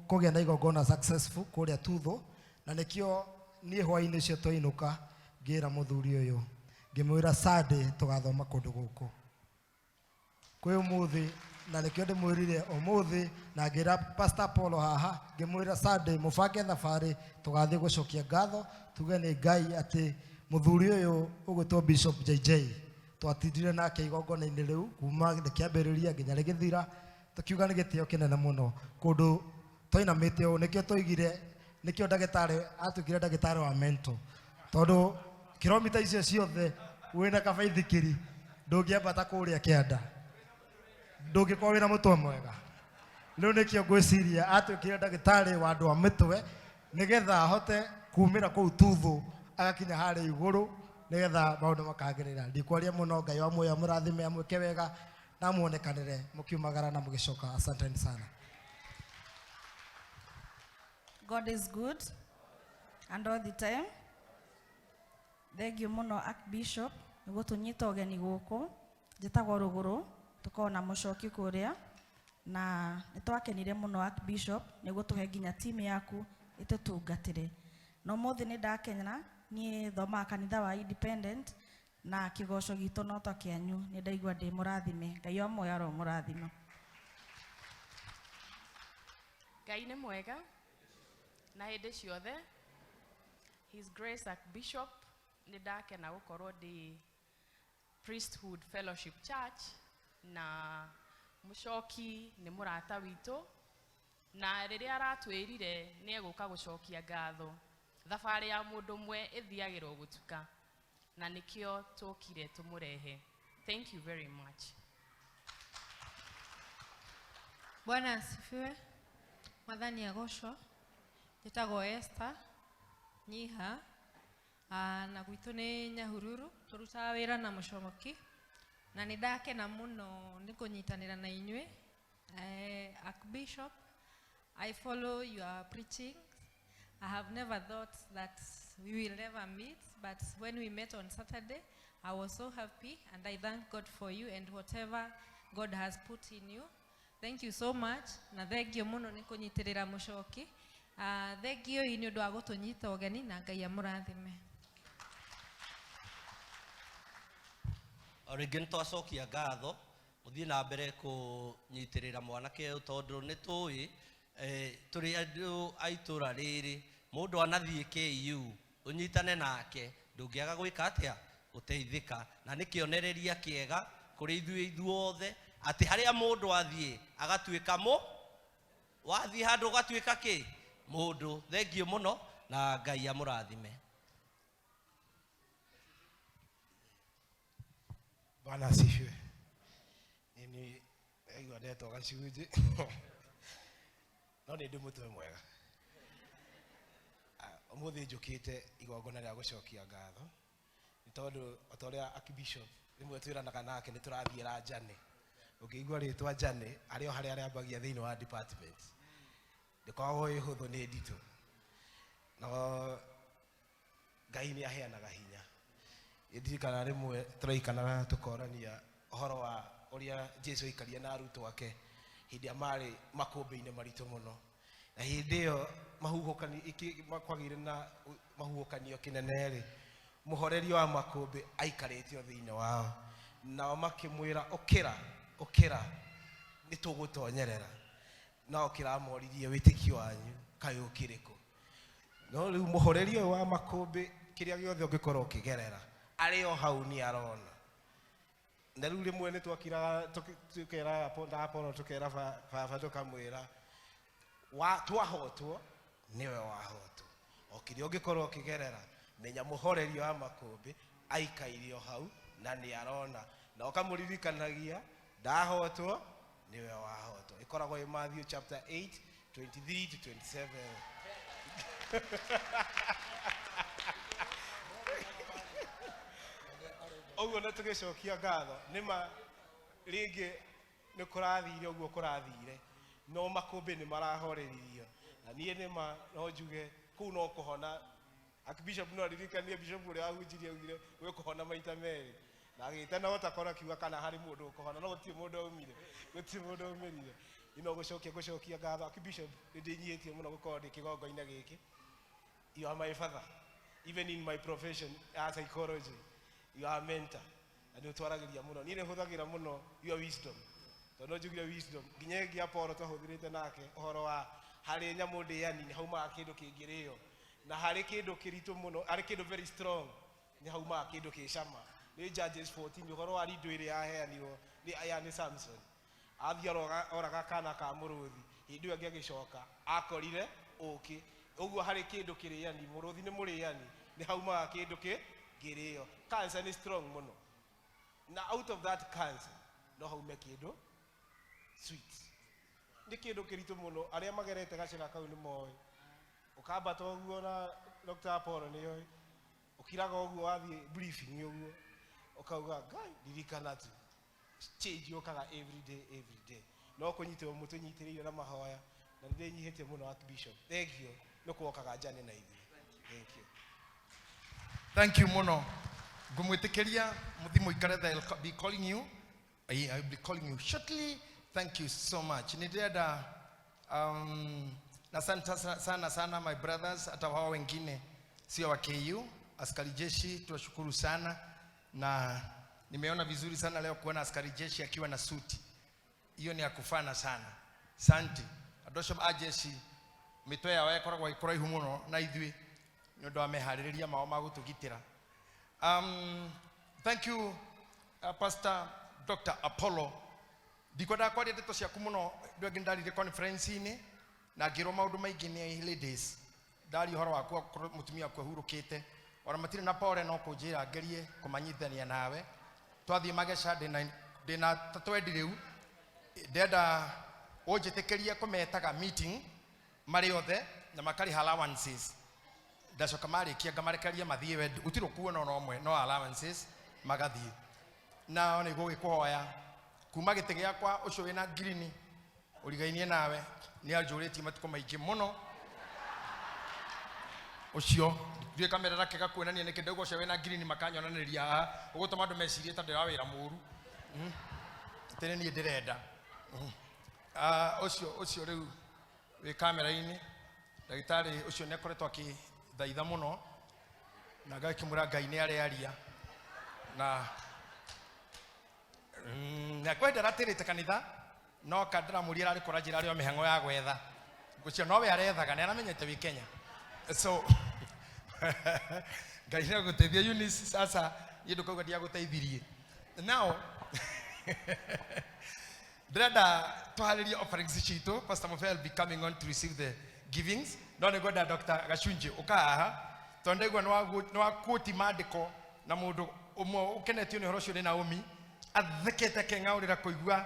kũgĩa na igongona successful kũrĩa Tutho, na nĩkĩo niĩ hwaĩ-inĩ ũcio twainũka ngĩra mũthuri ũyũ, ngĩmwĩra Sunday tũgathoma kũndũ gũkũ kwĩ ũmũthĩ, na nĩkĩo ndĩmwĩrire ũmũthĩ, na ngĩra Pastor Paul haha, ngĩmwĩra Sunday mũbange thabarĩ tũgathiĩ gũcokia ngatho, tuge nĩ Ngai atĩ mũthuri ũyũ ũgwĩtwo Bishop JJ twatindire nake igongona-inĩ rĩu kuma rĩkĩambĩrĩria nginya rĩgĩthira, tũkiuga nĩ gĩtĩo kĩnene mũno kũndũ twainamĩte ũũ. Nĩkĩo twaigire, nĩkĩo ndagĩtarĩ atuĩkire ndagĩtarĩ wa mental, tondũ kilomita icio ciothe wĩna kabaithikiri ndũngĩambata kũrĩa kĩanda, ndũngĩkorwo wĩna mũtwe mwega. Rĩu nĩkĩo ngwĩciria atuĩkire ndagĩtarĩ wa andũ a mĩtwe, nĩgetha ahote kumĩra kũu Tuthu agakinya harĩa igũrũ, nĩgetha maũndũ makagĩrĩra. Ndikwaria mũno, Ngai wa muoyo amũrathime, amwĩke wega na amuonekanĩre mũkiumagara na mũgĩcoka. Asanteni sana. God is good and all the time. Thank you mũno Archbishop nĩ gũtũnyita ũgeni gũkũ. Njĩtagwo Rũgũrũ, tũkoragwo na mũcoki kũrĩa, na nĩ twakenire mũno Archbishop nĩ gũtũhe nginya timu yaku ĩtũtungatĩre. Na ũmũthĩ nĩ ndakena, niĩ thomaga kanitha wa Independent na kĩgoco gitũ no ta kĩanyu, nĩ ndaigua ndĩ mũrathime. Ngai wa muoyo aromũrathima. Ngai nĩ mwega na hĩndĩ ciothe. His Grace Archbishop, nĩ ndakena gũkorwo ndĩ Priesthood Fellowship Church, na mũcoki nĩ mũrata witũ, na rĩrĩa aratwĩrire nĩ egũka gũcokia ngatho, thabarĩ ya mũndũ ũmwe ĩthiagĩrwo gũtuka, na nĩkĩo tũkire tũmũrehe. Thank you very much. Bwana asifiwe. Mwathani agocwo. Njĩtagwo Esther Nyiha, na gwitũ nĩ Nyahururu, tũrutaga wĩra na mũcoki, na nĩ ndakena mũno nĩ kũnyitanĩra na inyuĩ. Archbishop, I follow your preachings. I have never thought that we will ever meet, but when we met on Saturday, I was so happy, and I thank God for you and whatever God has put in you. Thank you so much. Na thank you mũno nĩ kũnyitĩrĩra mũcoki. Thank you nĩ ũndũ wa gũtũnyita ũgeni, na Ngai amũrathime. O rĩngĩ nĩ twacokia ngatho, mũthiĩ na mbere kũnyitĩrĩra mwanake ũyũ, tondũ nĩ tũĩ, tũrĩ andũ a itũra rĩrĩ, mũndũ anathiĩ KU ũnyitane nake, ndũngĩaga gwĩka atĩa? Gũteithĩka. Na nĩ kĩonereria kĩega kũrĩ ithuĩ ithuothe, atĩ harĩa mũndũ athiĩ agatuĩka Wathiĩ handũ ũgatuĩka kĩ mũndũ. Thengiũ mũno na Ngai amũrathime. Bwana asifiwe. Mimi naigua ndetwo gacunjĩ no nĩ ndĩ mũtwe mwega. Ũmũthĩ njũkĩte igongona rĩa gũcokia ngatho nĩ tondũ o ta ũrĩa Archbishop rĩmwe twĩranaga nake nĩ tũrathiĩra Njane. Ũngĩigua rĩtwa Njane arĩ o harĩa arĩambagia thĩinĩ wa department ndĩkoragwo ĩ hũthũ, nĩ nditũ, no Ngai nĩ aheanaga hinya. Ndirikana rĩmwe tũraikanaga tũkorania ũhoro wa ũrĩa Jesu aikaria na arutwo ake hĩndĩ ĩrĩa marĩ makũmbĩ-inĩ maritũ mũno, na hĩndĩ ĩyo kwagĩire na mahuhũkanio kĩnene rĩ, mũhoreria wa makũmbĩ aikarĩte o thĩinĩ wao, nao makĩmwĩra ũkĩra, ũkĩra, nĩ tũgũtonyerera. Nao kĩramoririe wĩtĩkio wanyu kaĩ ũkĩrĩ kũ? No rĩu mũhoreria ũyũ wa makũmbĩ kĩrĩa gĩothe ũngĩkorwo ũkĩgerera arĩ o hau nĩ arona. Na rĩu rĩmwe nĩ twakiraga tũkera na Apollo tũkera baba tũkamwĩra twahotwo nĩwe wahotwo. O kĩrĩa ũngĩkorwo ũkĩgerera menya mũhoreria wa makũmbĩ aikaire o hau na nĩ arona, na ũkamũririkanagia ndahotwo nĩwe wahotwo. Ĩkoragwo ĩ Matthew chapter 8 23 to 27. Ũguo nĩ tũgĩcokia ngatho nĩma rĩngĩ nĩ kũrathire ũguo kũrathire, no makũmbĩ nĩ marahoreririo, na niĩ nĩma no njuge kũu no kũhona. Archbishop no aririkanie bishop ũrĩa wahunjirie augire gwĩ kũhona maita merĩ, na agĩtana otakora akiuga kana harĩ mũndũ ũkũhona, no gũtirĩ mũndũ aumire, gũtirĩ mũndũ aumĩrire. Niĩ no gũcokia ngatho Archbishop, nĩ ndĩnyihĩtie mũno gũkorwo ndĩ kĩgongo-inĩ gĩkĩ. You are my father, even in my profession as psychology, you are a mentor, na nĩ ũtwaragĩria mũno. Niĩ nĩ hũthagĩra mũno your wisdom, tondũ no njugire wisdom nginya ĩngĩ Apollo twahũthĩrĩte nake ũhoro wa harĩ nyamũ ndĩani nĩ haumaga kĩndũ kĩngĩrĩo, na harĩ kĩndũ kĩritũ mũno, harĩ kĩndũ very strong nĩ haumaga kĩndũ kĩ cama. Nĩ Judges 14 ũhoro wa rindo ĩrĩa yaheanirwo nĩ aya nĩ Samson, athiĩ oraga kana ka mũrũthi, hĩndĩ ĩyo ĩngĩ agĩcoka akorire ũkĩ. Ũguo harĩ kĩndũ kĩrĩani, mũrũthi nĩ mũrĩani, nĩ haumaga kĩndũ kĩngĩrĩo. Cancer nĩ strong mũno, na out of that cancer no haume kĩndũ sweet. Nĩ kĩndũ kĩritũ mũno, arĩa magerete gacĩra kau nĩ moĩ. Ũkambata ũguo na Dr. Apollo nĩ oĩ, ũkiraga ũguo wathiĩ briefing ũguo ũkauga Ngai ririkana tu change yũkaga every day, every day. No kũnyitĩrwo mũtũnyitĩrĩire na mahoya, na nĩ ndĩnyihĩtie mũno Archbishop, thank you nĩ kuokaga njane na ithuĩ. Thank you. Thank you mũno. Ngũmwĩtĩkĩria mũthiĩ mũikare, they'll be calling you. I will be calling you shortly. Thank you so much. Nĩ ndĩrenda na asante sana sana my brothers, hata wao wengine sio wa KU, askari jeshi, tunashukuru sana, na nimeona vizuri sana leo kuona askari jeshi akiwa na suti. Hiyo ni ya kufana sana. Asante. Andũ acio a jeshi mĩtwe yao ĩkoragwo ĩ kũraihu mũno na ithuĩ nĩ ũndũ wa meharĩrĩria mao ma gũtũgitĩra. Thank you, Pastor Dr. Apollo. Ndikwendaga kwaria ndeto ciaku mũno, ndũ angĩ ndarire conference-inĩ na ngĩrwo maũndũ maingĩ nĩ ladies. Ndaria ũhoro waku akorwo mũtumia waku ahurũkĩte, ona matirĩ na pore no kũnjĩra ngerie kũmanyitithania nawe. Twathiĩ mageca ndĩna ta twendi rĩu, ndĩrenda ũnjĩtĩkĩrie kũmetaga meeting marĩ othe na makarĩha allowances. Ndacoka marĩkia ngamarekereria mathiĩ, we gũtirĩ ũkuona ona ũmwe, no allowances magathiĩ. Nao nĩ gũgĩkũhoya kuma gĩtĩ gĩakwa ũcio wĩna ngirini ũrigainie nawe nĩ anjũrĩtie matukũ maingĩ mũno. Ũcio ndiũĩ kamera gake gakuonania nĩkĩ ndauga ũcio wĩna ngirini makanyonanĩria haha ũgũtũma andũ mecirie ta ndĩra wĩra mũru. Atĩ nĩ niĩ ndĩrenda. Ũcio rĩu wĩ kamera-inĩ, ndagĩtarĩ ũcio nĩ akoretwo akĩthaitha mũno na ngakĩmwĩra Ngai nĩ arearia na na kwenda aratĩrĩte kanitha no kandĩramũria ararĩ kũra njĩra arĩ o mĩhang'o ya gwetha ũcio nowe arethaga nĩ aramenyete wĩ Kenya, so Ngai nĩ agũteithia Eunice. Sasa niĩ ndũkauga ndiagũteithirie. Now ndĩrenda Tũharĩrie offerings citũ. Pastor Mofea will be coming on to receive the givings. No nĩ ngwenda Dr. Gacunjĩ ũka haha tondũ ndaigua nĩ wakuoti maandĩko na mũndũ ũmwe ũkenetio nĩ ũhoro ũcio nĩ Naomi athekete akeng'aũrĩra kũigua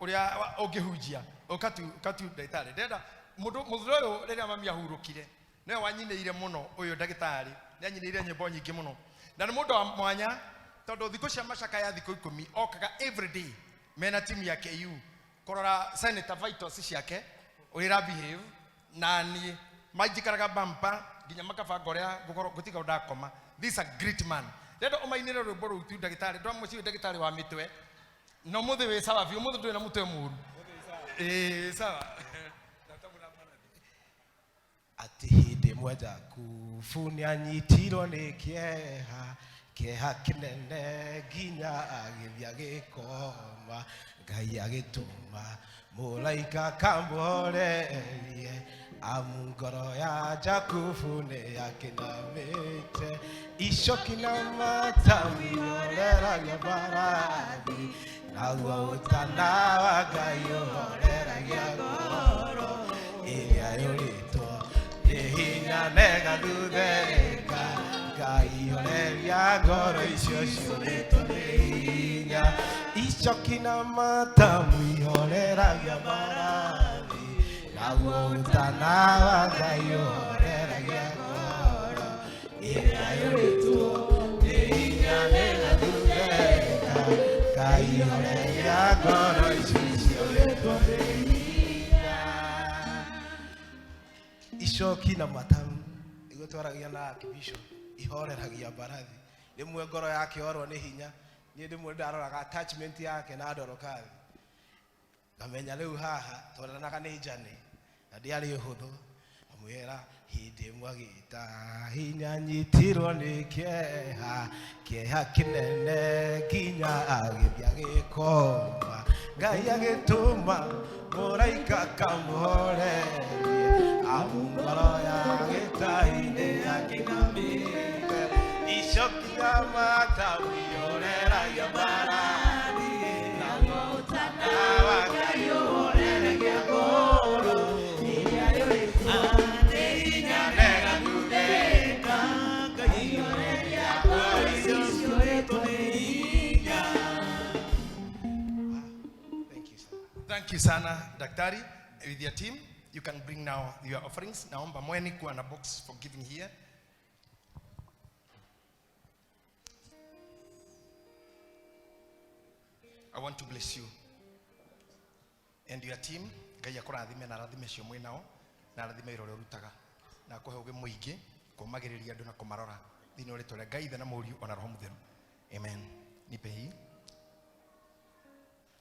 ũrĩa ũngĩhunjia. Ũka tu, ũka tu ndagĩtarĩ. Ndĩrenda mũndũ mũthuri ũyũ rĩrĩa mami ahurũkire nĩwe wanyinĩire mũno. Ũyũ ndagĩtarĩ nĩ anyinĩire nyĩmbo nyingĩ mũno na nĩ mũndũ wa mwanya tondũ thikũ cia macakaya thikũ 10 okaga every day mena timu ya KU kũrora Senator Vitals ciake ũrĩa ĩra behave na niĩ manjikaraga bampa nginya makabanga ũrĩa ngũkorwo ngũtiga ndakoma. This is a great man. Ndĩrenda ũmainĩre rwĩmbo rũu tu ndagĩtarĩ. Ndwamũciĩ ndagĩtarĩ wa mĩtwe na ũmũthĩ wĩ sawa biũ, ũmũthĩ ndũrĩ na mũtwe mũru. Ĩĩ, sawa. Atĩ hĩndĩ ĩmwe Jakubu nĩanyitirwo nĩ kĩeha, kĩeha kĩnene nginya agĩthiĩ agĩkoma. Ngai agĩtũma mũraika kamũhorerie, amu ngoro ya Jakubu nĩ yakĩnamĩte. Icoki na matamu ihoreragia mbarathi, naguo ũtana wa Ngai ũhoreragia ngoro ĩrĩa yũrĩtwo nĩ hinya negathuthĩka. Ngai horeria ngoro icio ciũrĩtwo nĩ hinya. Icoki na matamu ihoreragia mbarathi, naguo ũtana wa Ngai ũhoreragia ngoro ĩrĩa yũrĩtwo nĩ hinya negathuthĩka. Ngai horeria ngoro icio ciũrĩtwo nĩ hinya. Icoki na matamu nĩguo twaragia na Archbishop, ihoreragia mbarathi. Rĩmwe ngoro yake orwo nĩ hinya, niĩ rĩmwe ndaroraga attachment yake na Ndorokathi ngamenya rĩu haha twaranaga nĩ njane na ndĩarĩ ũhũthũ. Amwĩra hĩndĩ ĩmwe agĩta hinya nyitirwo nĩ kĩeha, kĩeha kĩnene nginya agĩthiĩ agĩkoma. Ngai agĩtũma mũraika kamũhorerie, amu ngoro ya gĩtai-inĩ yakĩnamĩte. Icoki na matamu ihoreragia mbarathi, naguo ũtana wa Ngai ũhoreragia ngoro ĩrĩa yũrĩtwo nĩ hinya negathuthĩka. Ngai horeria ngoro icio ciũrĩtwo nĩ hinya. Thank you, sir. Thank you sana daktari. With your team, you can bring now your offerings. Naomba mweni kuwa na box for giving here. I want to bless you and your team. Ngai akũrathime na arathime cio mwĩ nao na arathime wĩra ũrĩa ũrutaga na akũhe ũgĩ mũingĩ kũmagĩrĩria andũ na kũmarora thĩinĩ wa rĩtwa rĩa Ngai Ithe na Mũriũ ona Roho Mũtheru. Amen. Nipe hii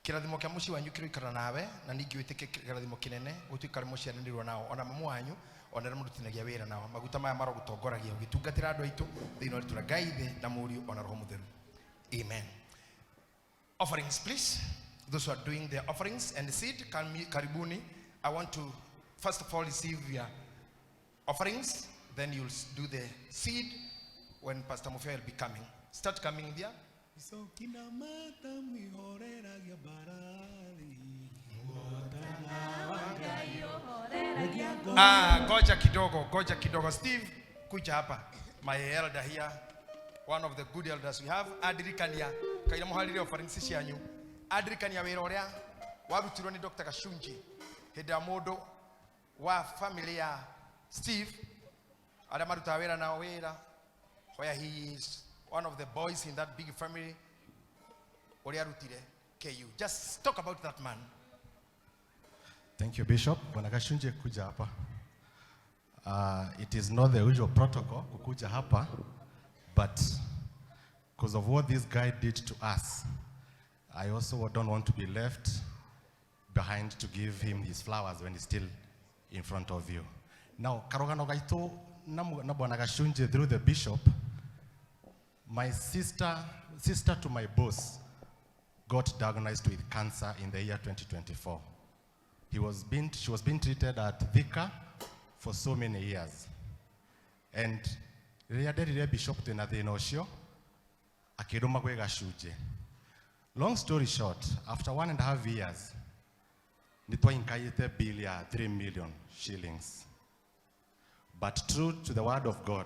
kĩrathimo kĩa mũciĩ wanyu kĩroikara nawe na ningĩ wĩtĩke kĩrathimo kĩnene gũtuĩka arĩa mũciaranĩirwo nao ona mamu wanyu ona arĩa mũrutithanagia wĩra nao. Maguta maya marogũtongoragia ũgĩtungatĩra andũ aitũ thĩinĩ wa rĩtwa rĩa Ngai Ithe na Mũriũ ona Roho Mũtheru. Amen. Offerings, please. Those who are doing their offerings and seed, karibuni. I want to first of all receive your offerings, then you'll do the seed when Pastor Mufia will be coming. Start coming there. Icoki na matamu ihoreragia mbarathi. Ah, ngoja kidogo, ngoja kidogo. Steve, kuja hapa. My elder here, one of the good elders we have. Adirikania, kaira muharire offerings cianyu. Adirikania wĩra ũrĩa warutirwo nĩ Dr. Gacunjĩ hĩndĩ ya mũndũ wa family ya Steve arĩa marutaga wĩra nao wĩra, where he is one of the boys in that big family ũrĩa arutire KU. Just talk about that man. Thank you, Bishop. Bwana Gacunjĩ, kuja hapa. It is not the usual protocol kukuja hapa, but because of what this guy did to us, I also don't want to be left behind to give him his flowers when he's still in front of you. Now, karogano gaitu na Bwana Gacunjĩ through the bishop, my sister to my boss, got diagnosed with cancer in the year 2024. She was being treated at Thika for so many years. And rĩrĩa nderire bishop twĩna thĩna ũcio, akĩndũma gwĩ Gacunjĩ. Long story short, after 1.5 years, Nĩ twainkaĩte bill ya 3 million shillings. But true to the word of God,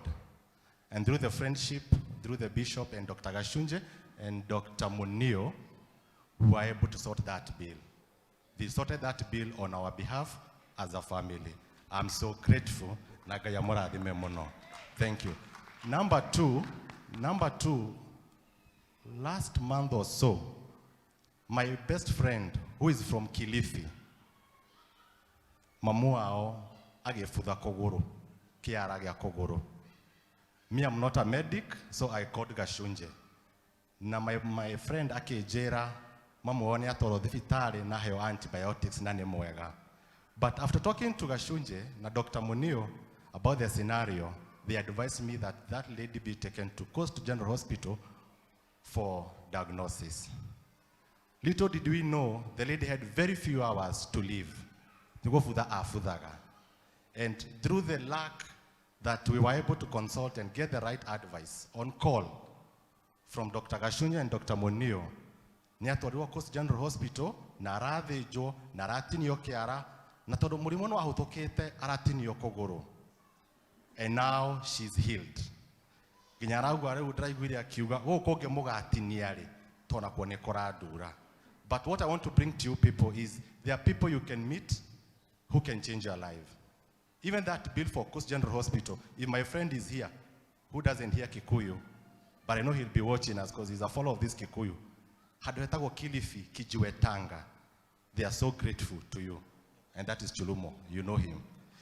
and through the friendship, through the bishop and Dr. Gashunje and Dr. Munio, we were able to sort that bill. They sorted that bill on our behalf as a family. I'm so grateful. Na Ngai amũrathime mũno. Thank you. Number two, last month or so, my best friend, who is from Kilifi, mamu wao agĩbutha kũgũrũ, kĩara gĩa kũgũrũ. Me, I'm not a medic, so I called Gashunje. Na my friend akĩnjĩra mamu wao nĩ atwarwo thibitarĩ na aheo antibiotics na nĩ mwega. But after talking to Gashunje na Dr. Munio about the scenario, they advised me that that lady be taken to Coast General Hospital for diagnosis. Little did we know, the lady had very few hours to live. Nĩgũbutha abuthaga. And through the luck that we were able to consult and get the right advice on call from Dr. Gashunja and Dr. Munio, nĩ atwarirwo Coast General Hospital na arathĩnjwo na aratinio kĩara na tondũ mũrimũ nĩ wahũthũkĩte aratinio kũgũrũ. And now she's healed. Nginya arauga rĩu ndĩraiguire akiuga gũkũ kũngĩ mũgatinia rĩ tonakuo nĩ kũrandura. But what I want to bring to you people is there are people you can meet who can change your life. Even that bill for Coast General Hospital, if my friend is here, who doesn't hear Kikuyu, but I know he'll be watching us because he's a follower of this Kikuyu. Handũ hetagwo Kilifi, Kijiwetanga. They are so grateful to you. And that is Chulumo. You know him.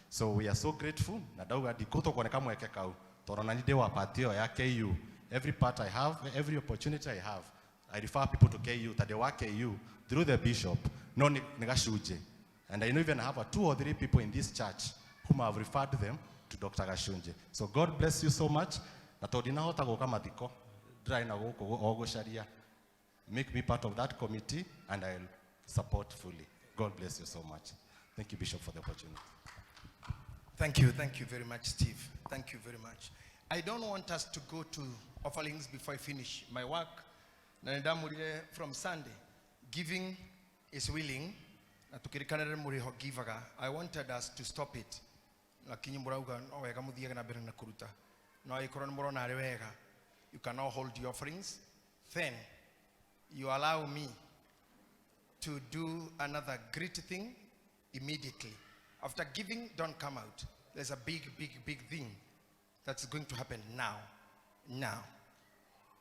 So we are so grateful. Na ndauga ndikũhota kuoneka mweke kau tondũ na niĩ ndĩ wa part ĩyo ya KU. Every part I have, every opportunity I have, I refer people to KU, ta ndĩ wa KU, through the bishop, no nĩ Gashunje. And I know even I have a two or three people in this church whom I have referred them to Dr. Gashunje. So God bless you so much. Na tondũ ndinahota gũka mathiko, ndĩrarĩ na gũkũ o gũcaria. Make me part of that committee and I'll support fully. God bless you so much. Thank you, Bishop, for the opportunity. Thank you very much, Steve. Thank you very much. I don't want us to go to offerings before I finish my work. Na nĩndamũrire from Sunday, giving is willing. Na tukirikanĩre mũrĩho givaga. I wanted us to stop it. Lakini mũrauga no wega mũthiage na mbere na kũruta. No angĩkorwo nĩ mũrona arĩ wega, you can now hold your offerings. Then you allow me to do another great thing immediately. After giving, don't come out. There's a big, big, big thing that's going to happen now. Now.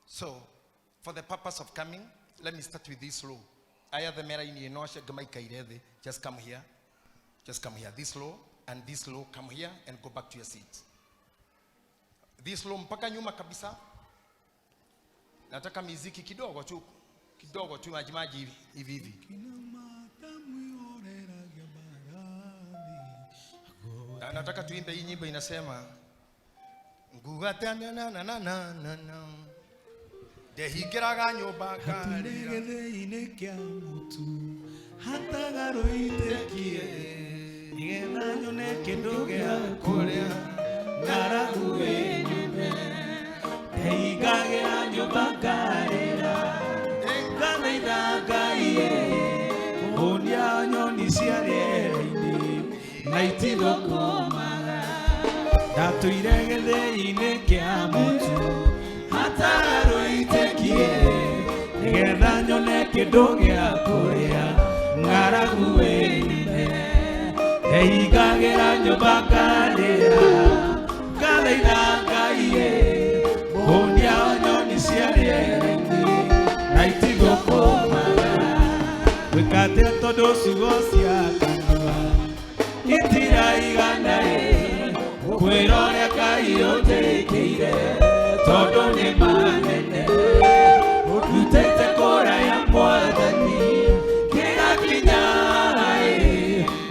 So, for the purpose of coming, let me start with this row. Aya the mera ini enosha gamaikaire thĩ. Just come here. Just come here. This row and this row, come here and go back to your seat. This row mpaka nyuma kabisa. Nataka miziki kidogo tu, kidogo tu maji maji hivi hivi hivi. Na nataka tuimbe hii nyimbo inasema nguga ta na na na na na na na ndehingĩraga nyũmba ngarĩra gĩthĩi-inĩ kĩa mũtu hatagarũitĩkie nĩgetha nyone kĩndũ gĩa kũrĩa ng'aragu ĩnyume ndehingagĩra nyũmba ngarĩra ngathaitha Ngai kũhũnia nyoni cia rĩera-inĩ na itithũkũmaga ndatũire gĩthĩi-inĩ kĩa mũtu hatarũitĩkie nĩgetha nyone kĩndũ gĩa kũrĩa ng'aragu ĩnyume ndehingagĩra nyũmba ngarĩra ngathaitha Ngai kũhũnia nyoni cia rĩera-inĩ na itithũkũmaga gwĩka atĩa tondũ ciugo cia kanua itiraigana kwĩra ũrĩa Ngai ũnjĩkĩire tondũ nĩ manene ũndutĩte kũraya Mwathani kĩgakinya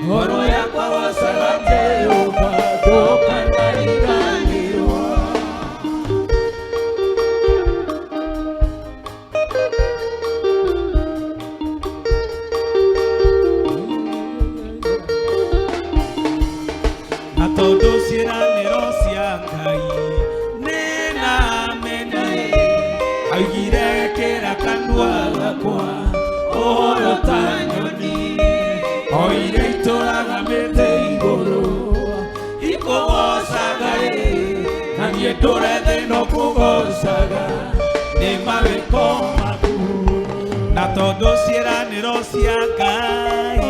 ngoro yakwa wocaga Jehova ndũkanariganĩrwo. Na tondũ ciĩranĩro cia Ngai nĩ na amene. Oire itũraga mĩtĩ igũrũ ikũgocaga ĩ na niĩ ndũre thĩ no kũgocaga nĩ mawĩko maku na tondũ ciĩranĩro cia Ngai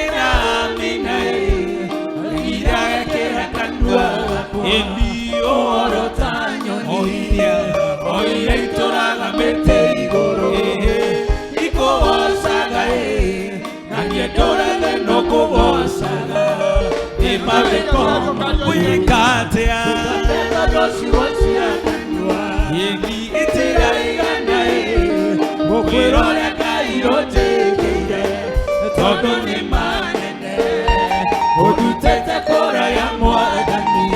ĩramina ĩ iragekĩra kanua gakwa ĩni ũhoro ta nyoni oire itũraga mĩtĩ igũrũ ikũgocaga ĩ na niĩ ndũre thĩ no kũgocaga nĩ mawĩko gwĩka atĩa ĩni itiraigana ĩ gũkwĩra ũrĩa Ngai ũnjĩkĩire tondũ nĩ manene ũndutĩte kũraya Mwathani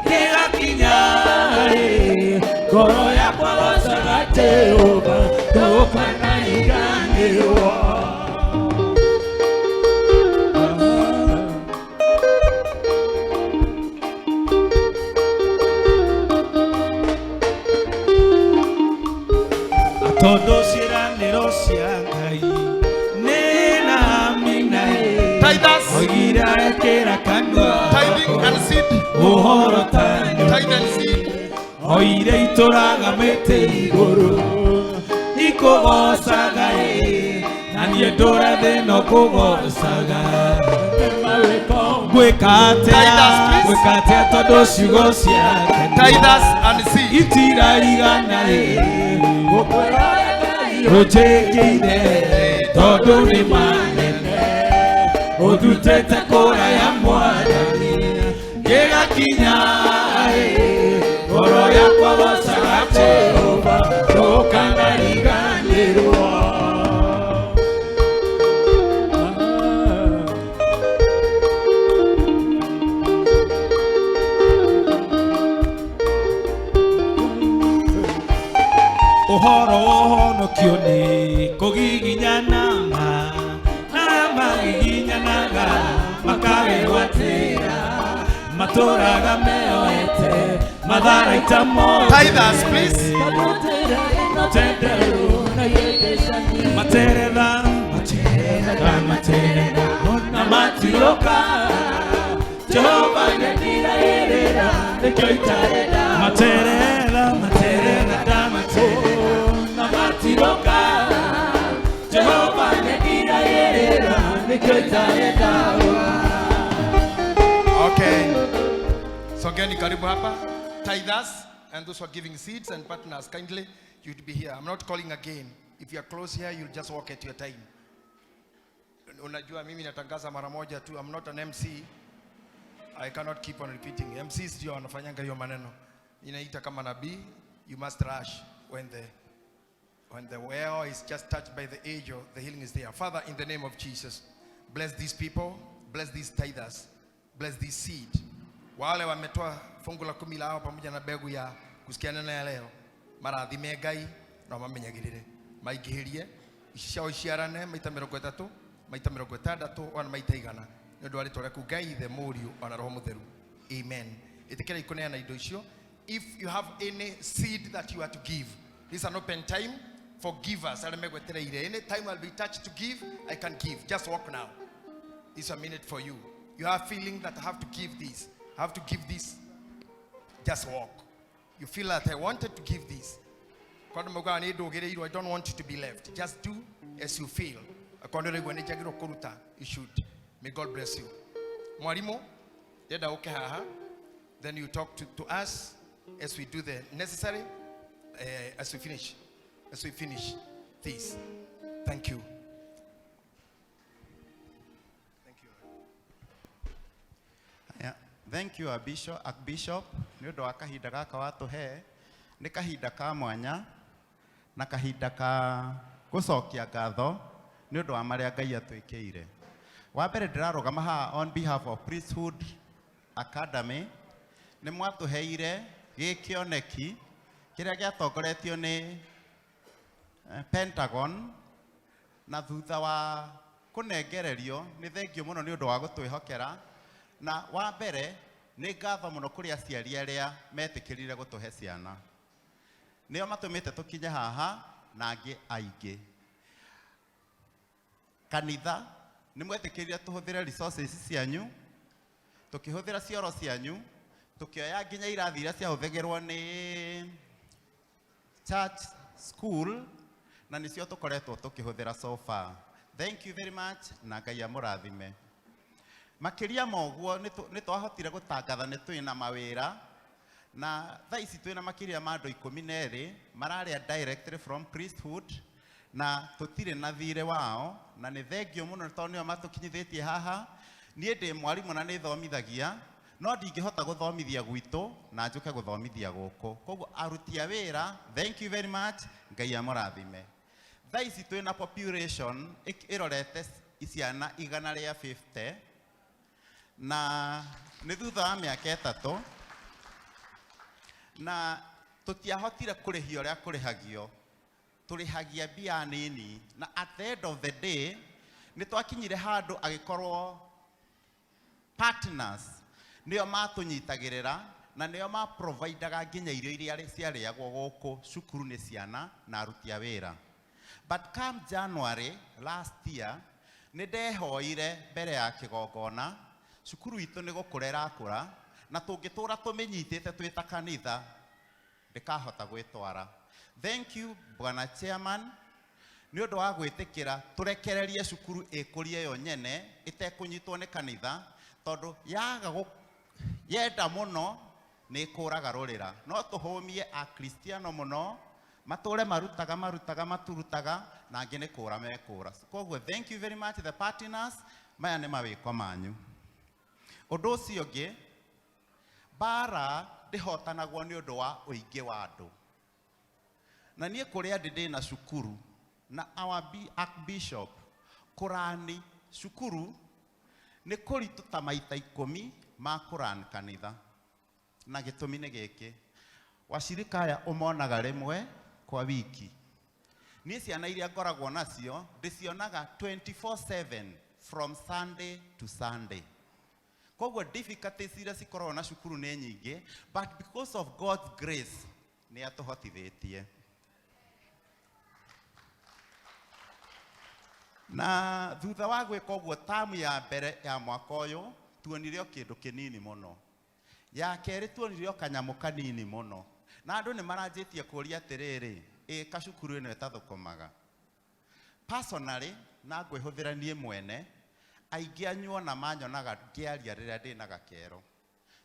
kĩgakinya ĩ ngoro yakwa gocaga Jehova ndũkanariganĩrwo. Tondũ ciĩranĩro cia Ngai nĩ namina ĩ oigire ekĩra kanua ũhoro ta nyoni oire itũraga mĩtĩ igũrũ ikũgocaga ĩ na niĩ ndũre thĩ no kũgocaga gwĩka atĩa tondũ ciugo cia itiraigana ĩ ũnjĩkĩire tondũ nĩ manene ũndutĩte kũraya Mwathani gĩgakinya ĩ ngoro yakwa gocaga Jehova ndũkanariganĩrwo. Ũhoro wa ũhonokio nĩ kũgiginyana ma na magiginyanaga makawĩgwatĩra matũraga meoete matharaita mothe. Tithers, please. Materetha materetha materetha na matiroka Jehova nĩndiragĩrĩra nĩkĩo itarenda materetha materetha materetha na matiroka Jehova nĩndiragĩrĩra nĩkĩo itarenda. Okay. Songeni karibu hapa. Tithers and those who are giving seeds and partners, kindly, you'd be here. I'm not calling again. If you are close here, you'll just walk at your time. Unajua mimi natangaza mara moja tu. I'm not an MC. I cannot keep on repeating. MCs ndio wanafanyanga hiyo maneno. Inaita kama nabii, you must rush when the well is just touched by the angel, the healing is there. Father, in the name of Jesus, bless these people, bless these tithers, bless this seed. Wale wametoa fungu la 10 lao pamoja na mbegu ya kusikia neno ya leo, marathime Ngai na mamenyagirire, maingĩhĩrie ici ciao iciarane maita 30, maita 60, ona maita 100 nĩ ũndũ wa rĩtwa rĩaku Ngai Ithe, Mũriũ ona Roho Mũtheru. Amen. Ĩtĩkĩra kũneana indo icio. If you have any seed that you are to give, this is an open time for givers. Arĩa megwetereire. Any time I'll be touched to give, I can give. Just walk now. It's a minute for you. You have feeling that I have to give this. I have to give this. Just walk. You feel that I wanted to give this. I don't want you to be left. Just do as you feel. You should. May God bless you. Mwalimu, then you talk to us as we do the necessary, as we finish. As we finish this. Thank you. Yeah. Thank you, Archbishop. Nĩ ũndũ wa kahinda gaka watũhe, nĩ kahinda ka mwanya na kahinda ka gũcokia ngatho nĩ ũndũ wa marĩa Ngai atwĩkĩire. Wa mbere ndĩrarũgama haha on behalf of Priesthood Academy, nĩ mwatũheire gĩkĩoneki kĩrĩa gĩatongoretio nĩ Pentagon, na thutha wa kũnengererio nĩ thengio mũno nĩ ũndũ wa gũtwĩhokera. Na wa mbere nĩ ngatho mũno kũrĩ aciari arĩa metĩkĩrire gũtũhe ciana, nĩo matũmĩte tũkinye haha na angĩ aingĩ. Kanitha Nĩ mwetĩkĩrire tũhũthĩre resources cianyu, tũkĩhũthĩra cioro cianyu, tũkĩoya nginya irathi iria ciahũthagĩrwo nĩ church school, na nĩcio tũkoretwo tũkĩhũthĩra so far. Thank you very much, na Ngai amũrathime. Makĩria ma ũguo, nĩ twahotire gũtangatha nĩ twĩna mawĩra, na thaa ici twĩna makĩria ma andũ 12 mararĩa directly from priesthood, na tũtirĩ na thirĩ wao, na nĩ thengio mũno tondũ nĩo matũkinyithĩtie haha. Niĩ ndĩ mwarimũ na nĩ thomithagia, no ndingĩhota gũthomithia gwitũ na njũke gũthomithia gũkũ. Koguo aruti a wĩra, thank you very much, Ngai amũrathime. Thaa ici twĩna population ĩrorete ciana igana rĩa 50, na nĩ thutha wa mĩaka 3, na tũtiahotire kũrĩhia ũrĩa kũrĩhagio. Tũrĩhagia mbia nini, na at the end of the day nĩ twakinyire handũ agĩkorwo partners nĩo matũnyitagĩrĩra na nĩo maprovidaga nginya irio iria ciarĩagwo gũkũ cukuru nĩ ciana na aruti a wĩra. But come January last year, nĩ ndehoire mbere ya kĩgongona, cukuru itũ nĩ gũkũra ĩrakũra, na tũngĩtũra tũmĩnyitĩte twĩ ta kanitha, ndĩkahota gwĩtwara. Thank you, Bwana Chairman, nĩ ũndũ wa gwĩtĩkĩra tũrekererie cukuru ĩkũrie yo nyene ĩtekũnyitwo nĩ kanitha, tondũ yaga yenda mũno nĩ ĩkũraga rũrĩra. No tũhũmie Akristiano mũno, matũre marutaga, marutaga, maturutaga, na angĩ nĩ kũra mekũra. Koguo thank you very much the partners, maya nĩ mawĩko manyu. Ũndũ ũcio ũngĩ, mbara ndĩhotanagwo nĩ ũndũ wa ũingĩ wa andũ. Na niĩ kũrĩa ndĩ ndĩna cukuru, na our Archbishop, kũrani cukuru nĩ kũritũ ta maita 10 ma kũrani kanitha. Na gĩtũmi nĩ gĩkĩ, wacirika aya ũmonaga rĩmwe kwa wiki. Niĩ ciana iria ngoragwo nacio ndĩcionaga 24/7 from Sunday to Sunday. Koguo difficulties iria cikoragwo na cukuru nĩ nyingĩ, but because of God's grace nĩ atũhotithĩtie. Na thutha wa gwĩka ũguo tamu ya mbere ya mwaka ũyũ tuonire o kĩndũ kĩnini mũno. Ya kerĩ tuonire o kanyamũ kanini mũno. Na andũ nĩ maranjĩtie kũũria atĩrĩrĩ, ĩ kacukuru ĩno ĩtathũkũmaga. Personally, na ngwĩhũthĩra niĩ mwene, aingĩ anyu ona manyonaga ngĩaria rĩrĩa ndĩna gakero.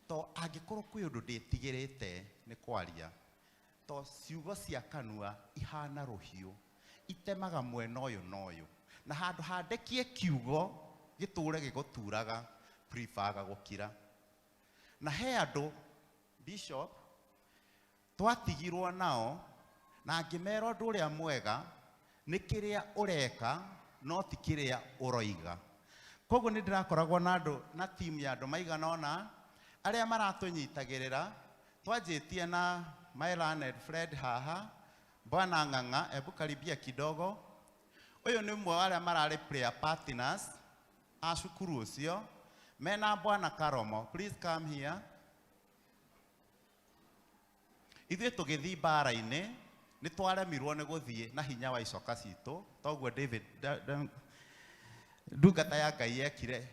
To angĩkorwo kwĩ ũndũ ndĩtigĩrĩte nĩ kwaria, to ciugo cia kanua ihana rũhiũ, itemaga mwena ũyũ na ũyũ. Na handũ handekie kiugo gĩtũre gĩgũturaga, preferga gũkira. Na he andũ, Bishop, twatigirwo nao, na ngĩmera ũndũ ũrĩa mwega, nĩ kĩrĩa ũreka, no ti kĩrĩa ũroiga. Koguo nĩ ndĩrakoragwo na andũ, na team ya andũ maigana ũna, arĩa maratũnyitagĩrĩra. Twanjĩtie na my learned friend haha, Bwana Ng'ang'a, ebu karibia kidogo. Ũyũ nĩ ũmwe wa arĩa mararĩ prayer partners a cukuru ũcio, mena Bwana Karomo. Please come here. Ithuĩ tũgĩthiĩ mbara-inĩ, nĩ twaremirwo nĩ gũthiĩ na hinya wa icoka citũ, toguo David, ndungata ya Ngai yekire,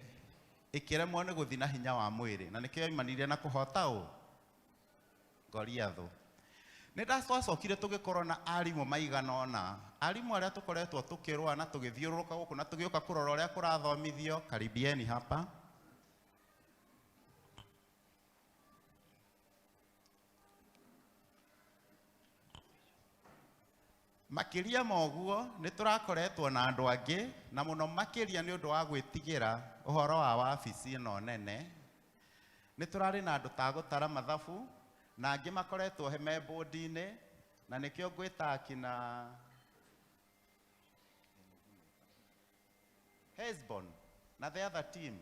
ĩkĩremwo nĩ gũthiĩ na hinya wa mwĩrĩ, na nĩkĩo yoimanire na kũhota ũ Goliathũ. Nĩ twacokire tũgĩkorwo na arimũ maigana ũna, arimũ arĩa tũkoretwo tũkĩrũa na tũgĩthiũrũrũka gũkũ na tũgĩũka kũrora ũrĩa kũrathomithio. Karibieni hapa. Makĩria ma ũguo, nĩ tũrakoretwo na andũ angĩ, na mũno makĩria nĩ ũndũ wa gwĩtigĩra ũhoro wa wabici ĩno nene. Nĩ tũrarĩ na andũ ta gũtara mathabu, na angĩ makoretwo he me board-inĩ, na nĩkĩo ngwĩta akina Hesbon na the other team.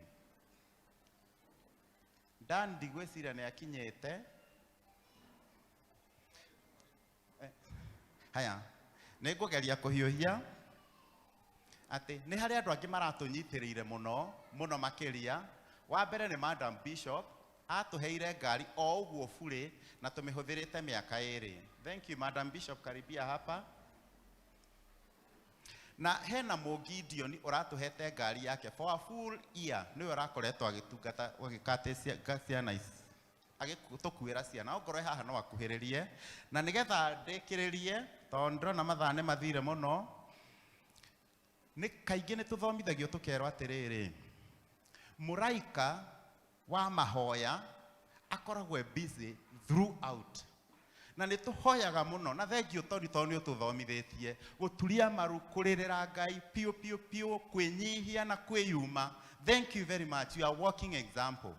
Dan ndigwĩciria nĩ akinyĩte. Haya, nĩ ngũgeria kũhiũhia atĩ nĩ harĩ andũ angĩ maratũnyitĩrĩire mũno, mũno makĩria. Wa mbere nĩ Madam Bishop, atũheire ngari o ũguo burĩ na tũmĩhũthĩrĩte mĩaka ĩrĩ. Thank you Madam Bishop, karibia hapa. Na hena Mũgideon ũratũhete ngari yake for a full year, nĩwe ũrakoretwo agĩtungata agĩkate ciana ici, agĩtũkuĩra ciana. Ongorwo e haha no akuhĩrĩrie, na nĩgetha ndĩkĩrĩrie tondũ ndĩrona mathaa nĩ mathire mũno. Nĩ kaingĩ nĩ tũthomithagio tũkerwo atĩrĩrĩ, mũraika wa mahoya akoragwo e busy throughout, na nĩ tũhoyaga mũno. Na thengiũ tondũ nĩ ũtũthomithĩtie gũturia maru, kũrĩrĩra Ngai piũ piũ piũ, kwĩnyihia na kwĩyuma. Thank you very much, you are walking example.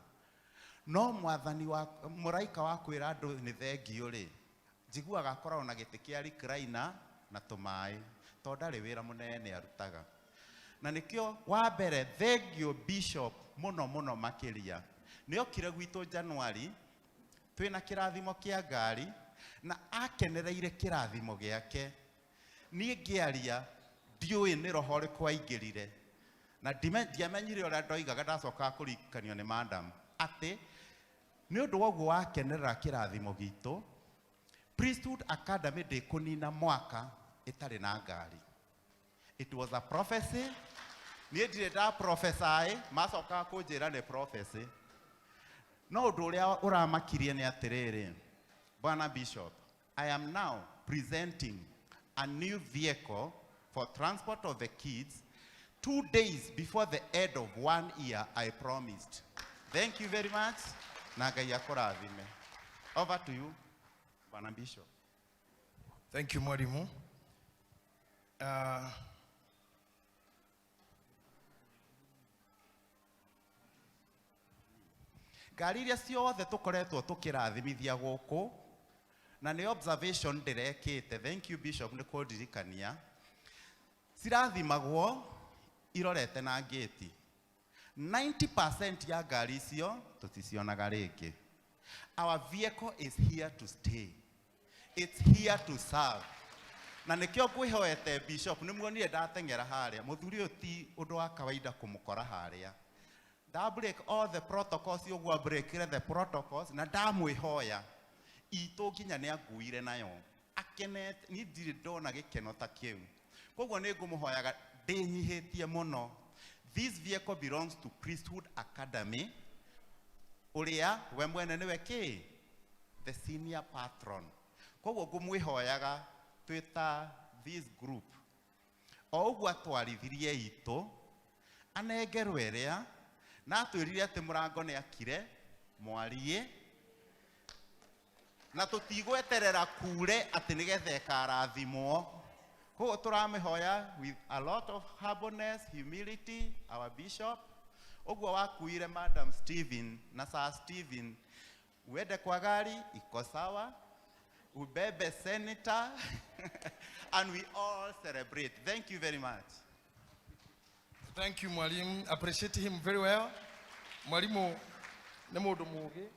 No mwathani wa mũraika wa kwĩra andũ nĩ thengiũ rĩ, njiguaga akoragwo na gĩtĩ kĩa recliner na tũmaĩ, tondũ ndarĩ wĩra mũnene arutaga. Na nĩkĩo wa mbere thengiũ bishop mũno mũno makĩria. Nĩ okire gwitũ January twĩna kĩrathimo kĩa ngari, na akenereire kĩrathimo gĩake. Niĩ ngĩaria ndiũĩ nĩ roho ũrĩkũ aingĩrire, na ndiamenyire ũrĩa ndoigaga. Ndacokaga kũririkanio nĩ madam atĩ nĩ ũndũ wa ũguo wakenerera kĩrathimo gitũ, Priesthood Academy ndĩkũnina mwaka ĩtarĩ na ngari. It was a prophecy. Niĩ ndirĩ nda prophesy, macokaga kũnjĩra nĩ prophecy. No ũndũ ũrĩa ũramakirie nĩ atĩrĩrĩ, Bwana Bishop, I am now presenting a new vehicle for transport of the kids 2 days before the end of one year I promised. Thank you very much, na Ngai akũrathime. Over to you, Bwana Bishop. Thank you, mwalimu. Ngari iria ciothe tũkoretwo tũkĩrathimithia gũkũ, na nĩ observation ndĩrekĩte, thank you Bishop nĩ kũndirikania, cirathimagwo irorete na ngĩti. 90% ya ngari icio tũticionaga rĩngĩ. Our vehicle is here to stay, it's here to serve. Na nĩkĩo ngwĩhoete Bishop, nĩ muonire ndateng'era harĩa, mũthuri ũyũ ti ũndũ wa kawaida kũmũkora harĩa. Nda break all the protocols, ũguo breakire the protocols, na ndamwĩhoya itũ nginya nĩ anguire nayo akenete. Niĩ ndirĩ ndona gĩkeno ta kĩu. Koguo nĩ ngũmũhoyaga ndĩnyihĩtie mũno, this vehicle belongs to Priesthood Academy, ũrĩa we mwene nĩwe kĩ the senior patron. Koguo ngũmwĩhoyaga twĩ ta this group, o ũguo atwarithirie itũ anengerwo ĩrĩa na atwĩrire atĩ mũrango nĩ akire mwariĩ, na tũtigweterera kure atĩ nĩgetha ĩkarathimwo. Koguo tũramĩhoya with a lot of humbleness, humility, our bishop, ũguo wakuire Madam Stephen na Sir Stephen, uende kwa gari iko sawa, ubebe senator, and we all celebrate. Thank you very much. Thank you, mwalimu. Appreciate him very well. Mwalimu nĩ mũndũ mũũgĩ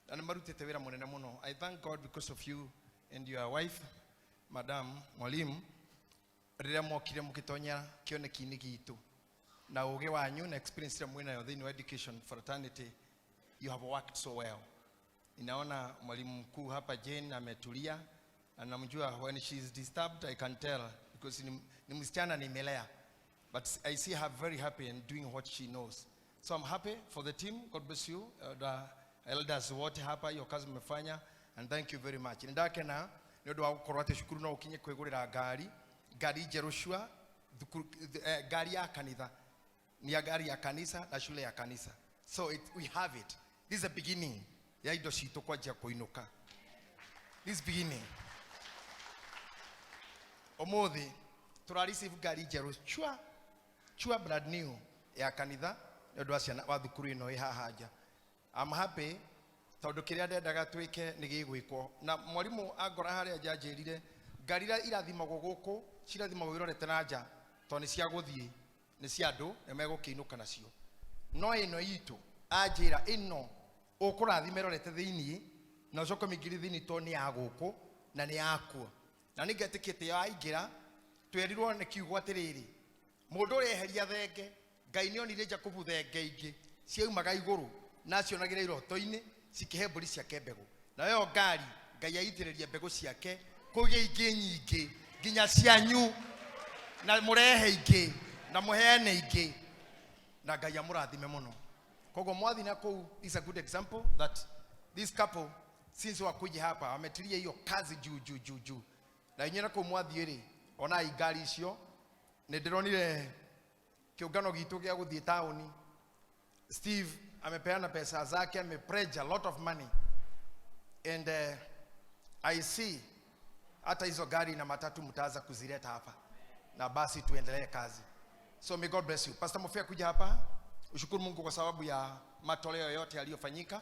na nĩ marutĩte wĩra mũnene mũno. I thank God because of you and your wife, Madam Mwalimu, rĩrĩa mokire mũgĩtonya kĩoneki-inĩ gitũ na ũgĩ wanyu na experience ĩrĩa mwĩnayo thĩinĩ wa education fraternity, you have worked so well. Ninaona mwalimu mkuu hapa Jane ametulia na namjua when she is disturbed I can tell because ni msichana nimelea, but I see her very happy and doing what she knows. So I'm happy for the team. God bless you. The elders wote hapa, hiyo kazi mmefanya, and thank you very much. Nindakena nĩ ũndũ wa gũkorwo atĩ cukuru no ũkinye kwĩgũrĩra ngari, ngari njerũ cua thukuru, ngari ya kanitha, ni ya gari ya kanisa na shule ya kanisa. So we have it. This is the beginning ya indo citũ kwanjia kũinũka. This beginning. Ũmũthĩ tũra receive ngari njerũ chua chua, brand new, ya kanitha nĩ ũndũ wa ciana wa thukuru ĩno ĩ haha nja. I'm happy tondũ kĩrĩa ndendaga twĩke nĩ gĩgwĩkwo. Na mwarimũ angora harĩa nja anjĩrire ngari iria irathimagwo gũkũ cirathimagwo irorete na nja tondũ nĩ cia gũthiĩ, nĩ cia andũ na megũkĩinũka nacio. No ĩno itũ anjĩra ĩno ũkũrathima ĩrorete thĩiniĩ na ũcoke ũmĩingĩrie thĩiniĩ tondũ nĩ ya gũkũ na nĩ yakuo. Na nĩ ngetĩkĩte yaingĩra twerirwo nĩ kiugo atĩrĩrĩ, mũndũ ũrĩa eheria thenge, Ngai nĩ onire Jakubu thenge ingĩ ciaumaga igũrũ na acionagĩra iroto-inĩ cikĩhe mbũri ciake mbegũ. Nayo ngari Ngai aitĩrĩria mbegũ ciake kũgĩa ingĩ nyingĩ nginya cianyu. Na mũrehe ingĩ na mũheane ingĩ na Ngai amũrathime mũno. Koguo mwathi na kũu is a good example that this couple since wakuje hapa wametilia hiyo kazi juu juu juu juu. Na inyuĩ na kũu mwathiĩ rĩ, onai ngari icio. Nĩ ndĩronire kĩũngano gitũ gĩa gũthiĩ taũni, Steve amepeana pesa zake, amepledge a lot of money, and I see hata hizo gari na matatu mtaanza kuzileta hapa na basi tuendelee kazi. So may God bless you. Pastor Mofia, kuja hapa ushukuru Mungu kwa sababu ya matoleo yote yaliyofanyika,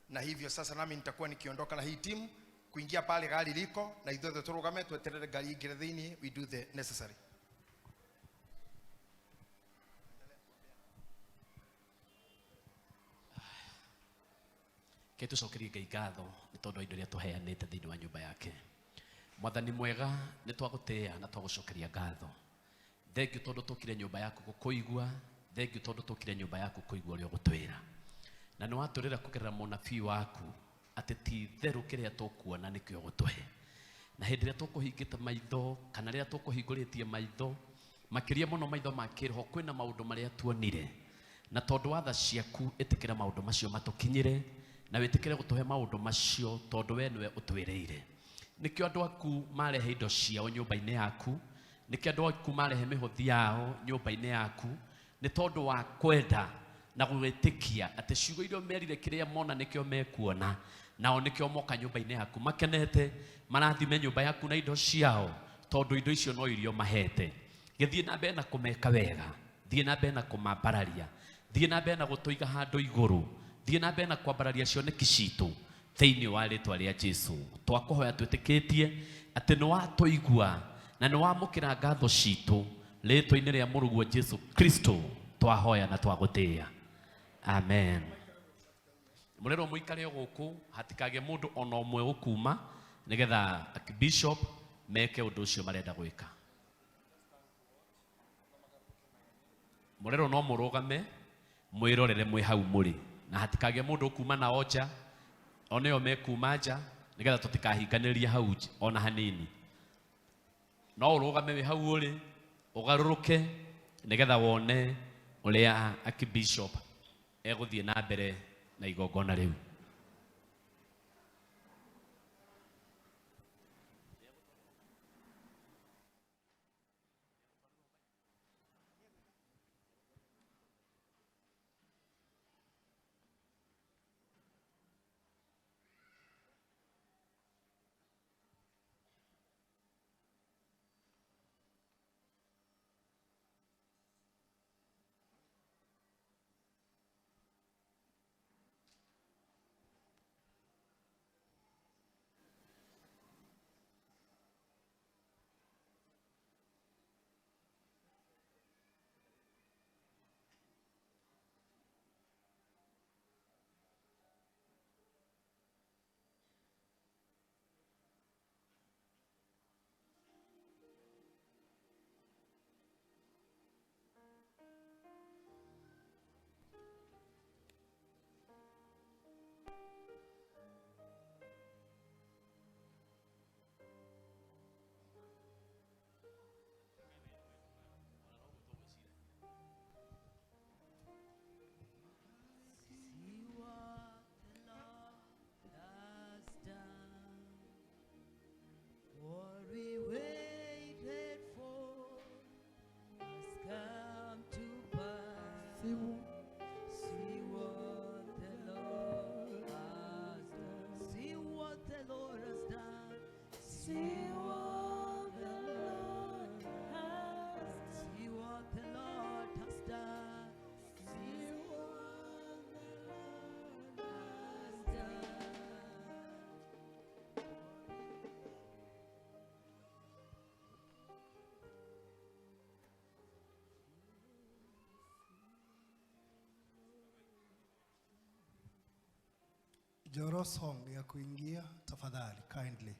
na hivyo sasa nami nitakuwa nikiondoka na hii timu kuingia pale gari liko na ithuothe turugame tweterere gari ingire thiini, we do the necessary. Ke tucokerie Ngai ngatho nĩ tondũ wa indo iria tũheanĩte thĩinĩ wa nyũmba yake. Mwathani mwega, nĩ twagũtĩĩa na twagũcokeria ngatho. Thengiũ tondũ tũkire nyũmba yaku gũkũigua, thengiũ tondũ tũkire nyũmba yaku kũigua ũrĩa ũgũtwĩra. Na nĩ watwĩrĩra kũgerera mũnabii waku atĩ ti itherũ kĩrĩa tũkuona nĩkĩo ũgũtũhe. Na hĩndĩ ĩrĩa tũkũhingĩte maitho kana rĩrĩa tũkũhingũrĩtie maitho, makĩria mũno maitho ma kĩroho, kwĩna maũndũ marĩa tuonire. Na tondũ wa tha ciaku ĩtĩkĩra maũndũ macio matũkinyĩre, na wĩtĩkĩre gũtũhe maũndũ macio tondũ we nĩwe ũtwĩrĩire. Nĩkĩo andũ aku marehe indo ciao nyũmba-inĩ yaku, nĩkĩo andũ aku marehe mĩhothi yao nyũmba-inĩ yaku, nĩ tondũ wa kwenda na gwĩtĩkia atĩ ciugo iria merire kĩrĩa mona nĩkĩo mekuona, nao nĩkĩo moka nyũmba-inĩ yaku makenete, marathime nyũmba yaku na indo ciao, tondũ indo icio no irio mahete. Gĩthiĩ na mbere na kũmeka wega, thiĩ na mbere na kũmambararia, thiĩ na mbere na gũtũiga handũ igũrũ, thiĩ na mbere na kwambararia cioneki citũ thĩinĩ wa rĩtwa rĩa Jesu. Twakũhoya twĩtĩkĩtie atĩ nĩ watũigua na nĩ wamũkĩra ngatho citũ rĩtwa-inĩ rĩa mũrũguo Jesu Kristo twahoya na twagũtĩĩa. Amen. Mũrerwo mũikare gũkũ, hatikagĩe mũndũ ona ũmwe ũkuma nĩgetha Archbishop meke ũndũ ũcio marenda gwĩka. Mũrerwo no mũrũgame mwĩrorere mwĩ hau mũrĩ, na hatikagĩe mũndũ ũkuma nao nja, oneo mekuma nja nĩgetha tũtikahinganĩrie hau ona hanini. No ũrũgame wĩ hau ũrĩ, ũgarũrũke nĩgetha wone ũrĩa Archbishop egũthiĩ na mbere na igongona rĩu. Joro song ya kuingia tafadhali, kindly.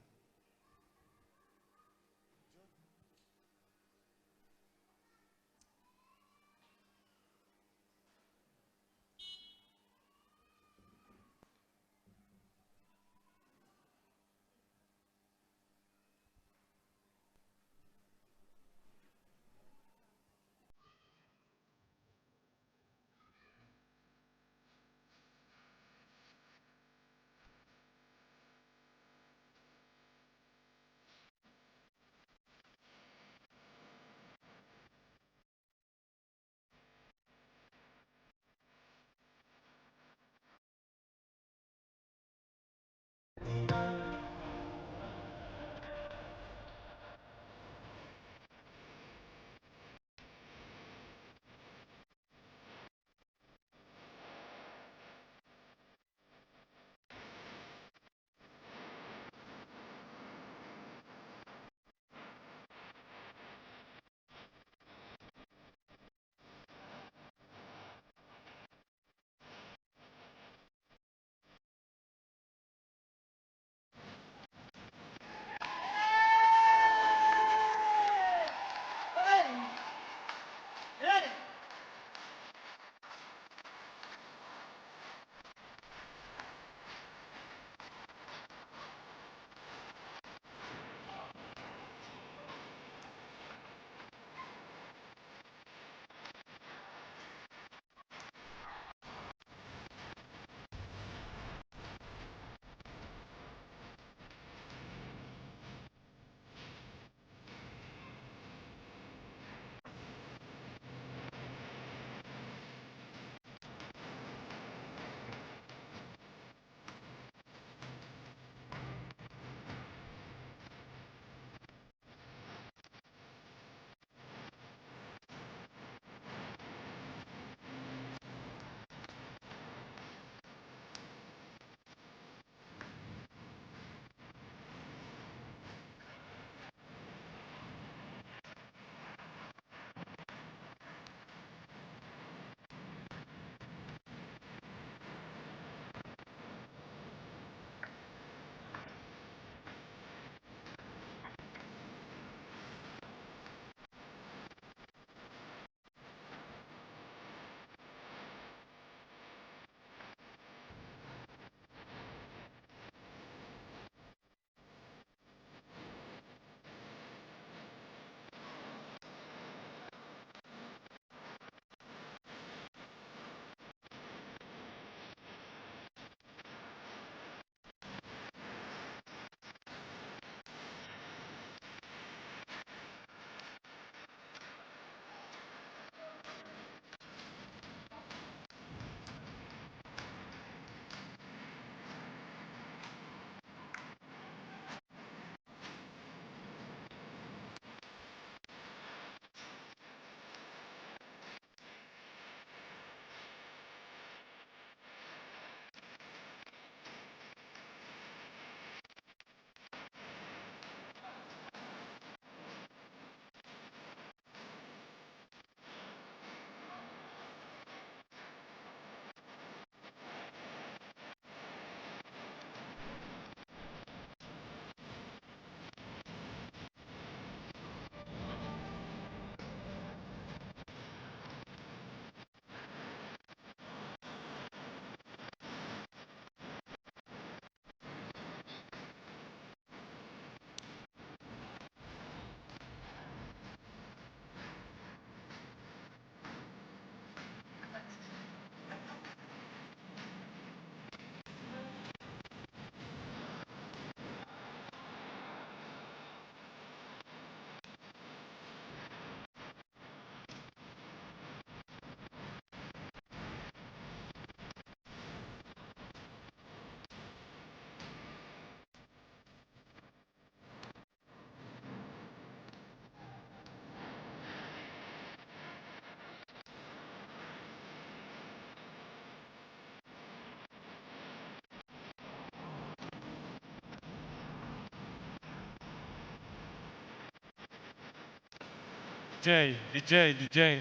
DJ, DJ, DJ.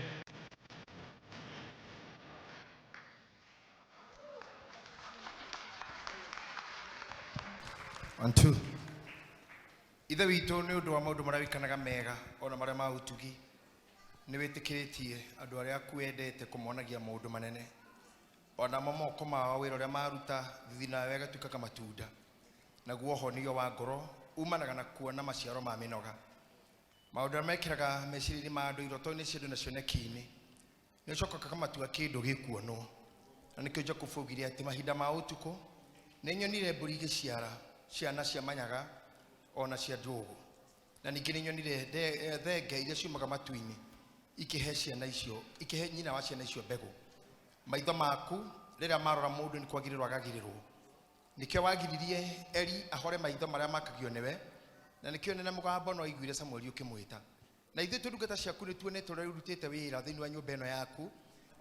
One, two. Ithe witũ nĩ ũndũ wa maũndũ marĩa wĩkanaga mega ona marĩa ma ũtugi nĩ wĩtĩkĩrĩtie andũ arĩa aku wendete kũmonagia maũndũ manene onamo moko mao wĩra ũrĩa maruta thithi nawe gatuĩkaga matunda naguo honio wa ngoro umanaga na kuona maciaro ma mĩnoga maũndũ arĩa mekĩraga meciria-inĩ ma andũ iroto-inĩ cia andũ na cioneki-inĩ nĩ ũcokaga kamatua kĩndũ gĩkuonwo na nĩkĩo Jakubu augire atĩ mahinda ma ũtukũ nĩ nyonire mbũri igĩciara ciana cia manyaga ona cia njũgũ na ningĩ nĩ nyonire thenge iria ciumaga matu-inĩ ikĩhe ciana icio ikĩhe nyina wa ciana icio mbegũ maitho maku rĩrĩa marora mũndũ nĩ kwagĩrĩrwo agagĩrĩrwo nĩkĩo wagiririe Eli ahore maitho marĩa makagio nĩwe na nĩkĩo nene mũgambo no aiguire Samueli ũkĩmwĩta na ithuĩ twĩ ndungata ciaku nĩ tuonete ũrĩa ũrutĩte wĩra thĩinĩ wa nyũmba ĩno yaku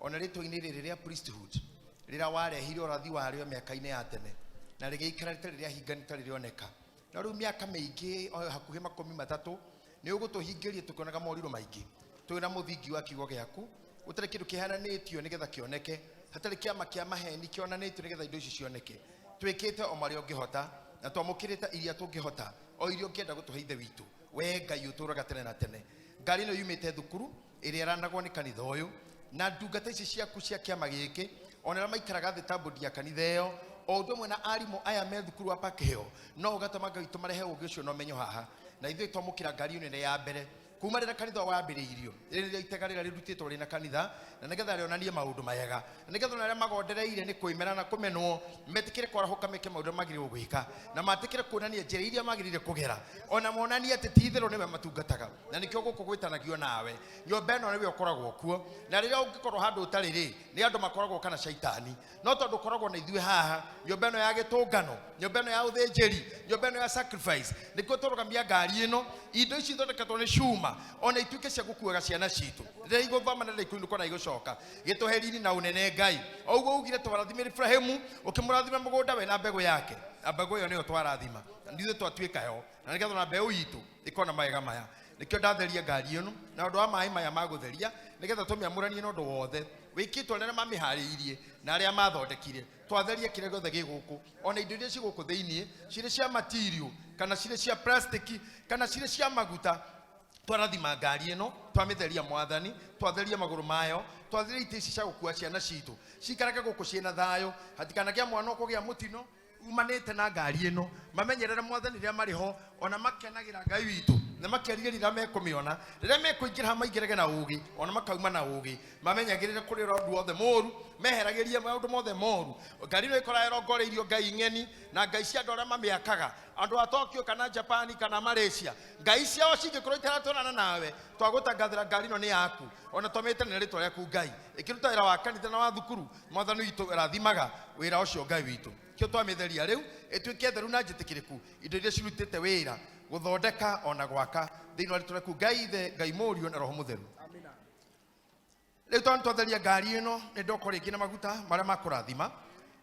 ona rĩtwa-inĩ rĩrĩ rĩa priesthood rĩrĩa warehire ũrathi warĩo mĩaka-inĩ ya tene na rĩgĩikara rĩtarĩ rĩahinga rĩtarĩ rĩoneka na rĩu mĩaka mĩingĩ o hakuhĩ 30 nĩ ũgũtũhingĩria tũkĩonaga morirũ maingĩ twĩ na mũthingi wa kiugo gĩaku gũtarĩ kĩndũ kĩhananĩtio nĩgetha kĩoneke hatarĩ kĩama kĩa maheni kĩonanĩtio nĩgetha indo ici cioneke twĩkĩte o marĩa ũngĩhota na twamũkĩrĩte iria tũngĩhota o iria ũngĩenda gũtũhe ithe witũ we Ngai ũtũũraga tene na tene ngari ĩno yumĩte thukuru ĩrĩa ĩranagwo nĩ kanitha ũyũ na ndungata ici ciaku cia kĩama gĩkĩ ona arĩa maikaraga thĩ ta mbũndi ya kanitha ĩyo o ũndũ ũmwe na arimũ aya me thukuru wa Park Hill no ũgatũma Ngai witũ marehe ũũgĩ ũcio na ũmenyo haha na ithuĩ twamũkĩra ngari ĩno nene ya mbere kuma rĩrĩa kanitha wambĩrĩirio rĩrĩa itega rĩrĩa rĩrutĩtwo rĩna kanitha na nĩgetha rĩonanie maũndũ mega na nĩgetha ona arĩa magondereire nĩ kwĩmera na kũmenwo metĩkĩre kwarahũka meke maũndũ magĩrĩirwo gwĩka na matĩkĩre kuonania njĩra iria magĩrĩire kũgera ona monanie atĩ ti itherũ nĩwe matungataga na nĩkĩo gũkũ gwĩtanagio nawe nyũmba ĩno nĩwe ũkoragwo kuo na rĩrĩa ũngĩkorwo handũ ũtarĩ rĩ nĩ andũ makoragwo kana caitani no tondũ ũkoragwo na ithuĩ haha nyũmba ĩno ya gĩtũngano nyũmba ĩno ya ũthĩnjĩri nyũmba ĩno ya sacrifice nĩkuo tũrũgamia ngari ĩno indo ici ithondeketwo nĩ cuma ona ituĩke cia gũkuaga ciana citũ rĩrĩa igũthoma na rĩrĩa ikũinũka na igũcoka gĩtũhe riri na ũnene Ngai o ũguo ugire twarathimĩre Ibrahimu ũkĩmũrathima mũgũnda we na mbegũ yake na mbegũ ĩyo nĩyo twarathima na ithuĩ twatuĩka yo na nĩgetha ona mbeũ itũ ĩkona mawega maya nĩkĩo ndatheria ngari ĩno na ũndũ wa maĩ maya ma gũtheria nĩgetha tũmĩamũranie na ũndũ wothe wĩkĩtwo nĩ arĩa mamĩharĩirie na arĩa mathondekire twatheria kĩrĩa gĩothe gĩ gũkũ ona indo iria ci gũkũ thĩiniĩ cirĩ cia material kana cirĩ cia plastic kana cirĩ cia maguta twarathima ngari ĩno twamĩtheria mwathani twatheria magũrũ mayo twatheria itĩ ici cia gũkua ciana citũ ciikarage gũkũ ciĩna thayũ hatikanagĩa mwana ũkũgĩa mũtino umanĩte na ngari ĩno mamenyerere mwathani rĩrĩa marĩ ho ona makenagĩra Ngai witũ na makerire rĩrĩa mekũmĩona rĩrĩa mekũingĩra maingĩrage na ũũgĩ ona makauma na ũũgĩ mamenyagĩrĩre kũrĩ ũndũ wothe mũũru meheragĩrie maũndũ mothe moru ngari ĩno ĩkoragwo ĩrongoreirio ngai ng'eni na ngai cia andũ arĩa mamĩakaga andũ a Tokyo kana Japan kana Malaysia ngai ciao cingĩkorwo itaratwarana nawe twagũtangathĩra ngari ĩno nĩ yaku ona twamĩte na rĩtwa rĩaku Ngai ĩkĩruta wĩra wa kanitha na wa thukuru mwathani witũ ĩrathimaga wĩra ũcio Ngai witũ kĩo twamĩtheria rĩu ĩtuĩke theru na njĩtĩkĩrĩku indo iria cirutĩte wĩra gũthondeka ona gwaka thĩinĩ wa rĩtwa rĩaku Ngai Ithe Ngai Mũriũ na Roho Mũtheru rĩu tondũ nĩtwatheria ngari ĩno nĩ ndoka rĩngĩ na maguta marĩa makũrathima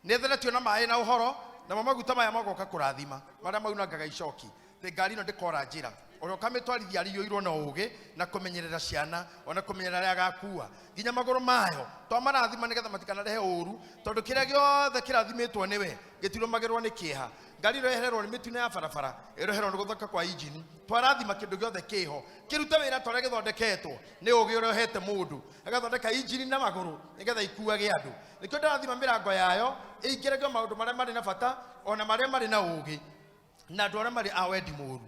nĩ theretio na maĩ na ũhoro namo maguta maya magoka kũrathima marĩa maunangaga icoki atĩ ngari ĩno ndĩkora njĩra ũrĩa ũkamĩtwarithia ariyũirwo na ũũgĩ na kũmenyerera ciana ona kũmenyerera arĩa agakua nginya magũrũ mayo twamarathima nĩgetha matikanarehe ũũru tondũ kĩrĩa gĩothe kĩrathimĩtwo nĩwe gĩtirũmagĩrwo nĩ kĩeha ngari ĩno yehererwo nĩ mĩtino ya barabara ĩrohererwo nĩ gũthũka kwa injini twarathima kĩndũ gĩothe kĩho kĩrute wĩra ta ũrĩa gĩthondeketwo nĩ ũũgĩ ũrĩa ũhete mũndũ agathondeka injini na magũrũ nĩgetha ikuage andũ nĩkĩo ndĩrathima mĩrango yayo ĩingĩragio maũndũ marĩa marĩ na bata ona marĩa marĩ na ũũgĩ na andũ arĩa marĩ a wendi mũũru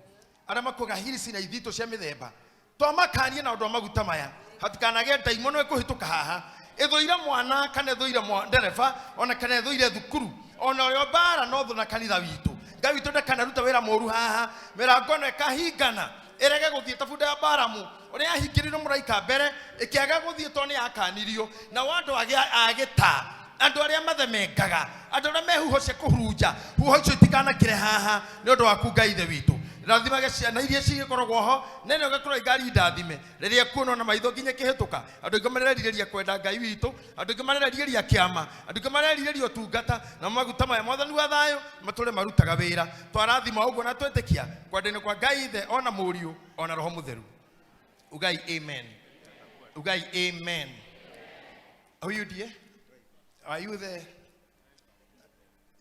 arĩa makuaga hirisi na ithitũ cia mĩthemba twamakanie na ũndũ wa maguta maya hatikanagĩe ndaimono ĩkũhĩtũka haha ĩthũire mwana kana ĩthũire ndereba ona kana ĩthũire thukuru ona ũrĩa mbara no thũ na kanitha witũ Ngai witũ ndakanaruta wĩra mũũru haha mĩrango ĩno ĩkahingana ĩrege gũthiĩ ta bunda ya Baramu ũrĩa yahingĩrĩirwo mũraika mbere ĩkĩaga gũthiĩ tondũ nĩ yakanirio nao andũ a gĩtaa andũ arĩa mathemengaga andũ arĩa me huho cia kũhurunja huho icio itikanakĩre haha nĩ ũndũ waku Ngai Ithe witũ rathimage ciana iria cigĩkoragwo ho nene ũgakorwo ngari ndathime rĩrĩa kuonwo na maitho nginya ĩkĩhĩtũka andũ aingĩ marerirĩria kwenda Ngai witũ andũ aingĩ marerirĩria kĩama andũ aingĩ marerirĩria ũtungata na maguta maya mwathani wa thayũ matũre marutaga wĩra twarathima ũguo na twetĩkia kwenda-inĩ kwa Ngai Ithe ona Mũriũ ona Roho Mũtheru. Ugai amen. Ugai amen. Huyu ndiye? Are you the,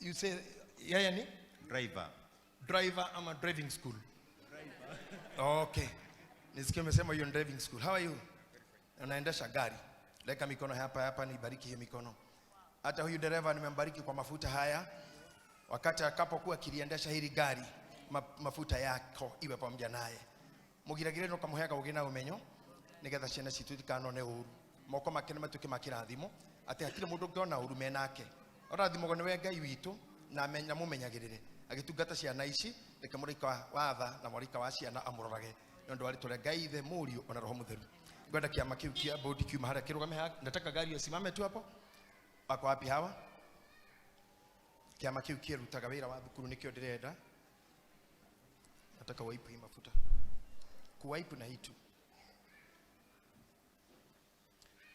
you say yeye ni Driver. Driver ama driving school? Okay. Nisikie umesema hiyo ni driving school. How are you? Unaendesha gari. Leka mikono hapa hapa, nibariki hiyo mikono. Hata huyu dereva nimembariki kwa mafuta haya. Wakati atakapokuwa akiliendesha hili gari, mafuta yako iwe pamoja naye. Mugiragire no kamuheaga ugi na umenyo nigetha ciana citu itikanone uru. Moko make nĩ matuĩke ma kĩrathimo, atĩ hatirĩ mũndũ ũngĩona ũru menake. Ũrathimagwo nĩwe Ngai witũ na mũmenyagĩrĩre. Agĩtungata ciana ici, reke mũraika wa tha na mũraika wa ciana amũrorage. Nĩ ũndũ wa rĩtwa rĩa Ngai Ithe, Mũriũ ona Roho Mũtheru. Ngwenda kĩama kĩu kĩa bodi kiuma harĩa kĩrũgame haha. Nataka gari isimame tu hapo. Wako wapi hawa? Kĩama kĩu kĩrutaga wĩra wa thukuru nĩkĩo ndĩrenda. Nataka waipu hii mafuta. Kuwaipu na hii tu.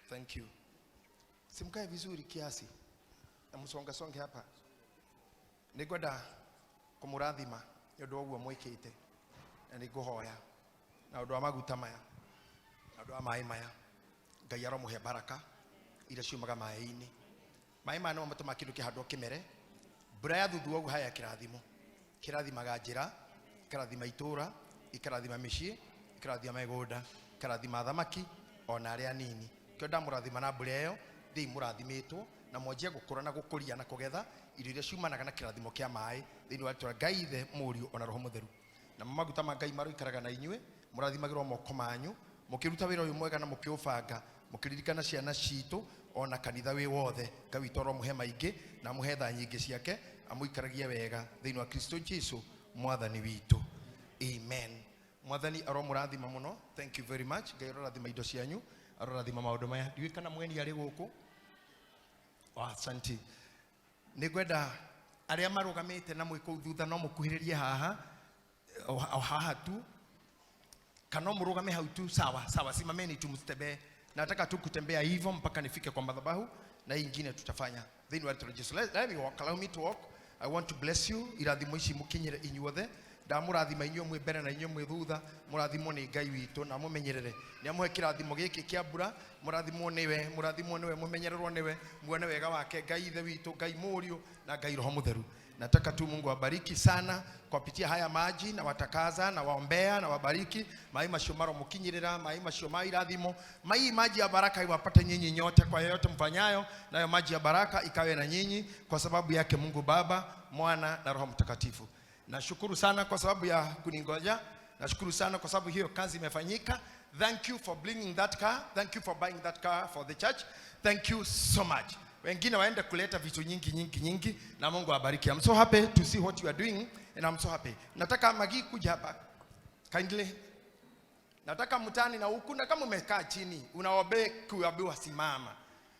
Thank you. Simkae vizuri kiasi. Na msonga songe hapa. Nĩngwenda kũmũrathima nĩ ũndũ wa ũguo mwĩkĩte. Na nĩngũhoya na ũndũ wa maguta maya, na ũndũ wa maĩ maya. Ngai aromũhe baraka iria ciumaga maĩ-inĩ. Maĩ maya nĩmo matũmaga kĩndũ kĩhandwo kĩmere. Mbura yathuthuo ũguo haya kĩrathimo. Kĩrathimaga njĩra, ĩkarathima itũũra, ĩkarathima mĩciĩ, ĩkarathima mĩgũnda, ĩkarathima thamaki ona arĩa anini. Kĩo ndamũrathima na mbura ĩyo, thĩi mũrathimĩtwo na mwanjie gũkũra na gũkũria na kũgetha irio iria ciumanaga na kĩrathimo kĩa maĩ thĩinĩ wa rĩtwa rĩa Ngai Ithe, Mũriũ ona Roho Mũtheru. Namo maguta ma Ngai maroikaraga na inyuĩ, mũrathimagĩrwo moko manyu, mũkĩruta wĩra ũyũ mwega na mũkĩũbanga, mũkĩririkana ciana citũ ona kanitha wĩ wothe. Ngai witũ aromũhe maingĩ na amũhe tha nyingĩ ciake, amũikaragie wega thĩinĩ wa Kristo Jesu mwathani witũ. Amen. Mwathani aromũrathima mũno. Thank you very much. Ngai arorathima indo cianyu, arorathima maũndũ maya. Ndiũĩ kana mũgeni arĩ gũkũ. Oh, asante. Nĩngwenda arĩa marũgamĩte na mwĩ kũu thutha no mũkuhĩrĩrie haha, o haha tu, kana no mũrũgame hau tu. Sawa sawa, simameni tu, msitembee. Nataka tu kutembea hivyo mpaka nifike kwa madhabahu, na hii ingine tutafanya thĩinĩ wa rĩtwa rĩa Jesu. Let me walk. Allow me to walk. I want to bless you. Irathimo ici mũkinyĩre inyuothe. Ndamũrathima inyuĩ mwĩ mbere na inyuĩ mwĩ thutha. Mũrathimwo nĩ Ngai witũ na mũmenyerere. Nĩ amũhe kĩrathimo gĩkĩ kĩa mbura. Mũrathimwo nĩwe, mũrathimwo nĩwe, mũmenyererwo nĩwe, muone wega wake Ngai Ithe witũ, Ngai Mũriũ na Ngai Roho Mũtheru. Nataka tu Mungu awabariki sana kwa kupitia haya maji, na watakaza na waombea na wabariki. Mai macio maromukinyirira, mai macio ma irathimo, mai maji ya baraka iwapate nyinyi nyote kwa yoyote mfanyayo, nayo maji ya baraka ikawe na nyinyi kwa sababu yake Mungu Baba, Mwana na Roho Mtakatifu. Nashukuru sana kwa sababu ya kuningoja. Nashukuru sana kwa sababu hiyo kazi imefanyika. Thank you for bringing that car. Thank you for buying that car for the church. Thank you so much. Wengine waende kuleta vitu nyingi nyingi nyingi, na Mungu awabariki. I'm so happy to see what you are doing and I'm so happy. Nataka Magi kuja hapa. Kindly. Nataka mtani na huku, na kama umekaa chini unaobey kuambiwa simama.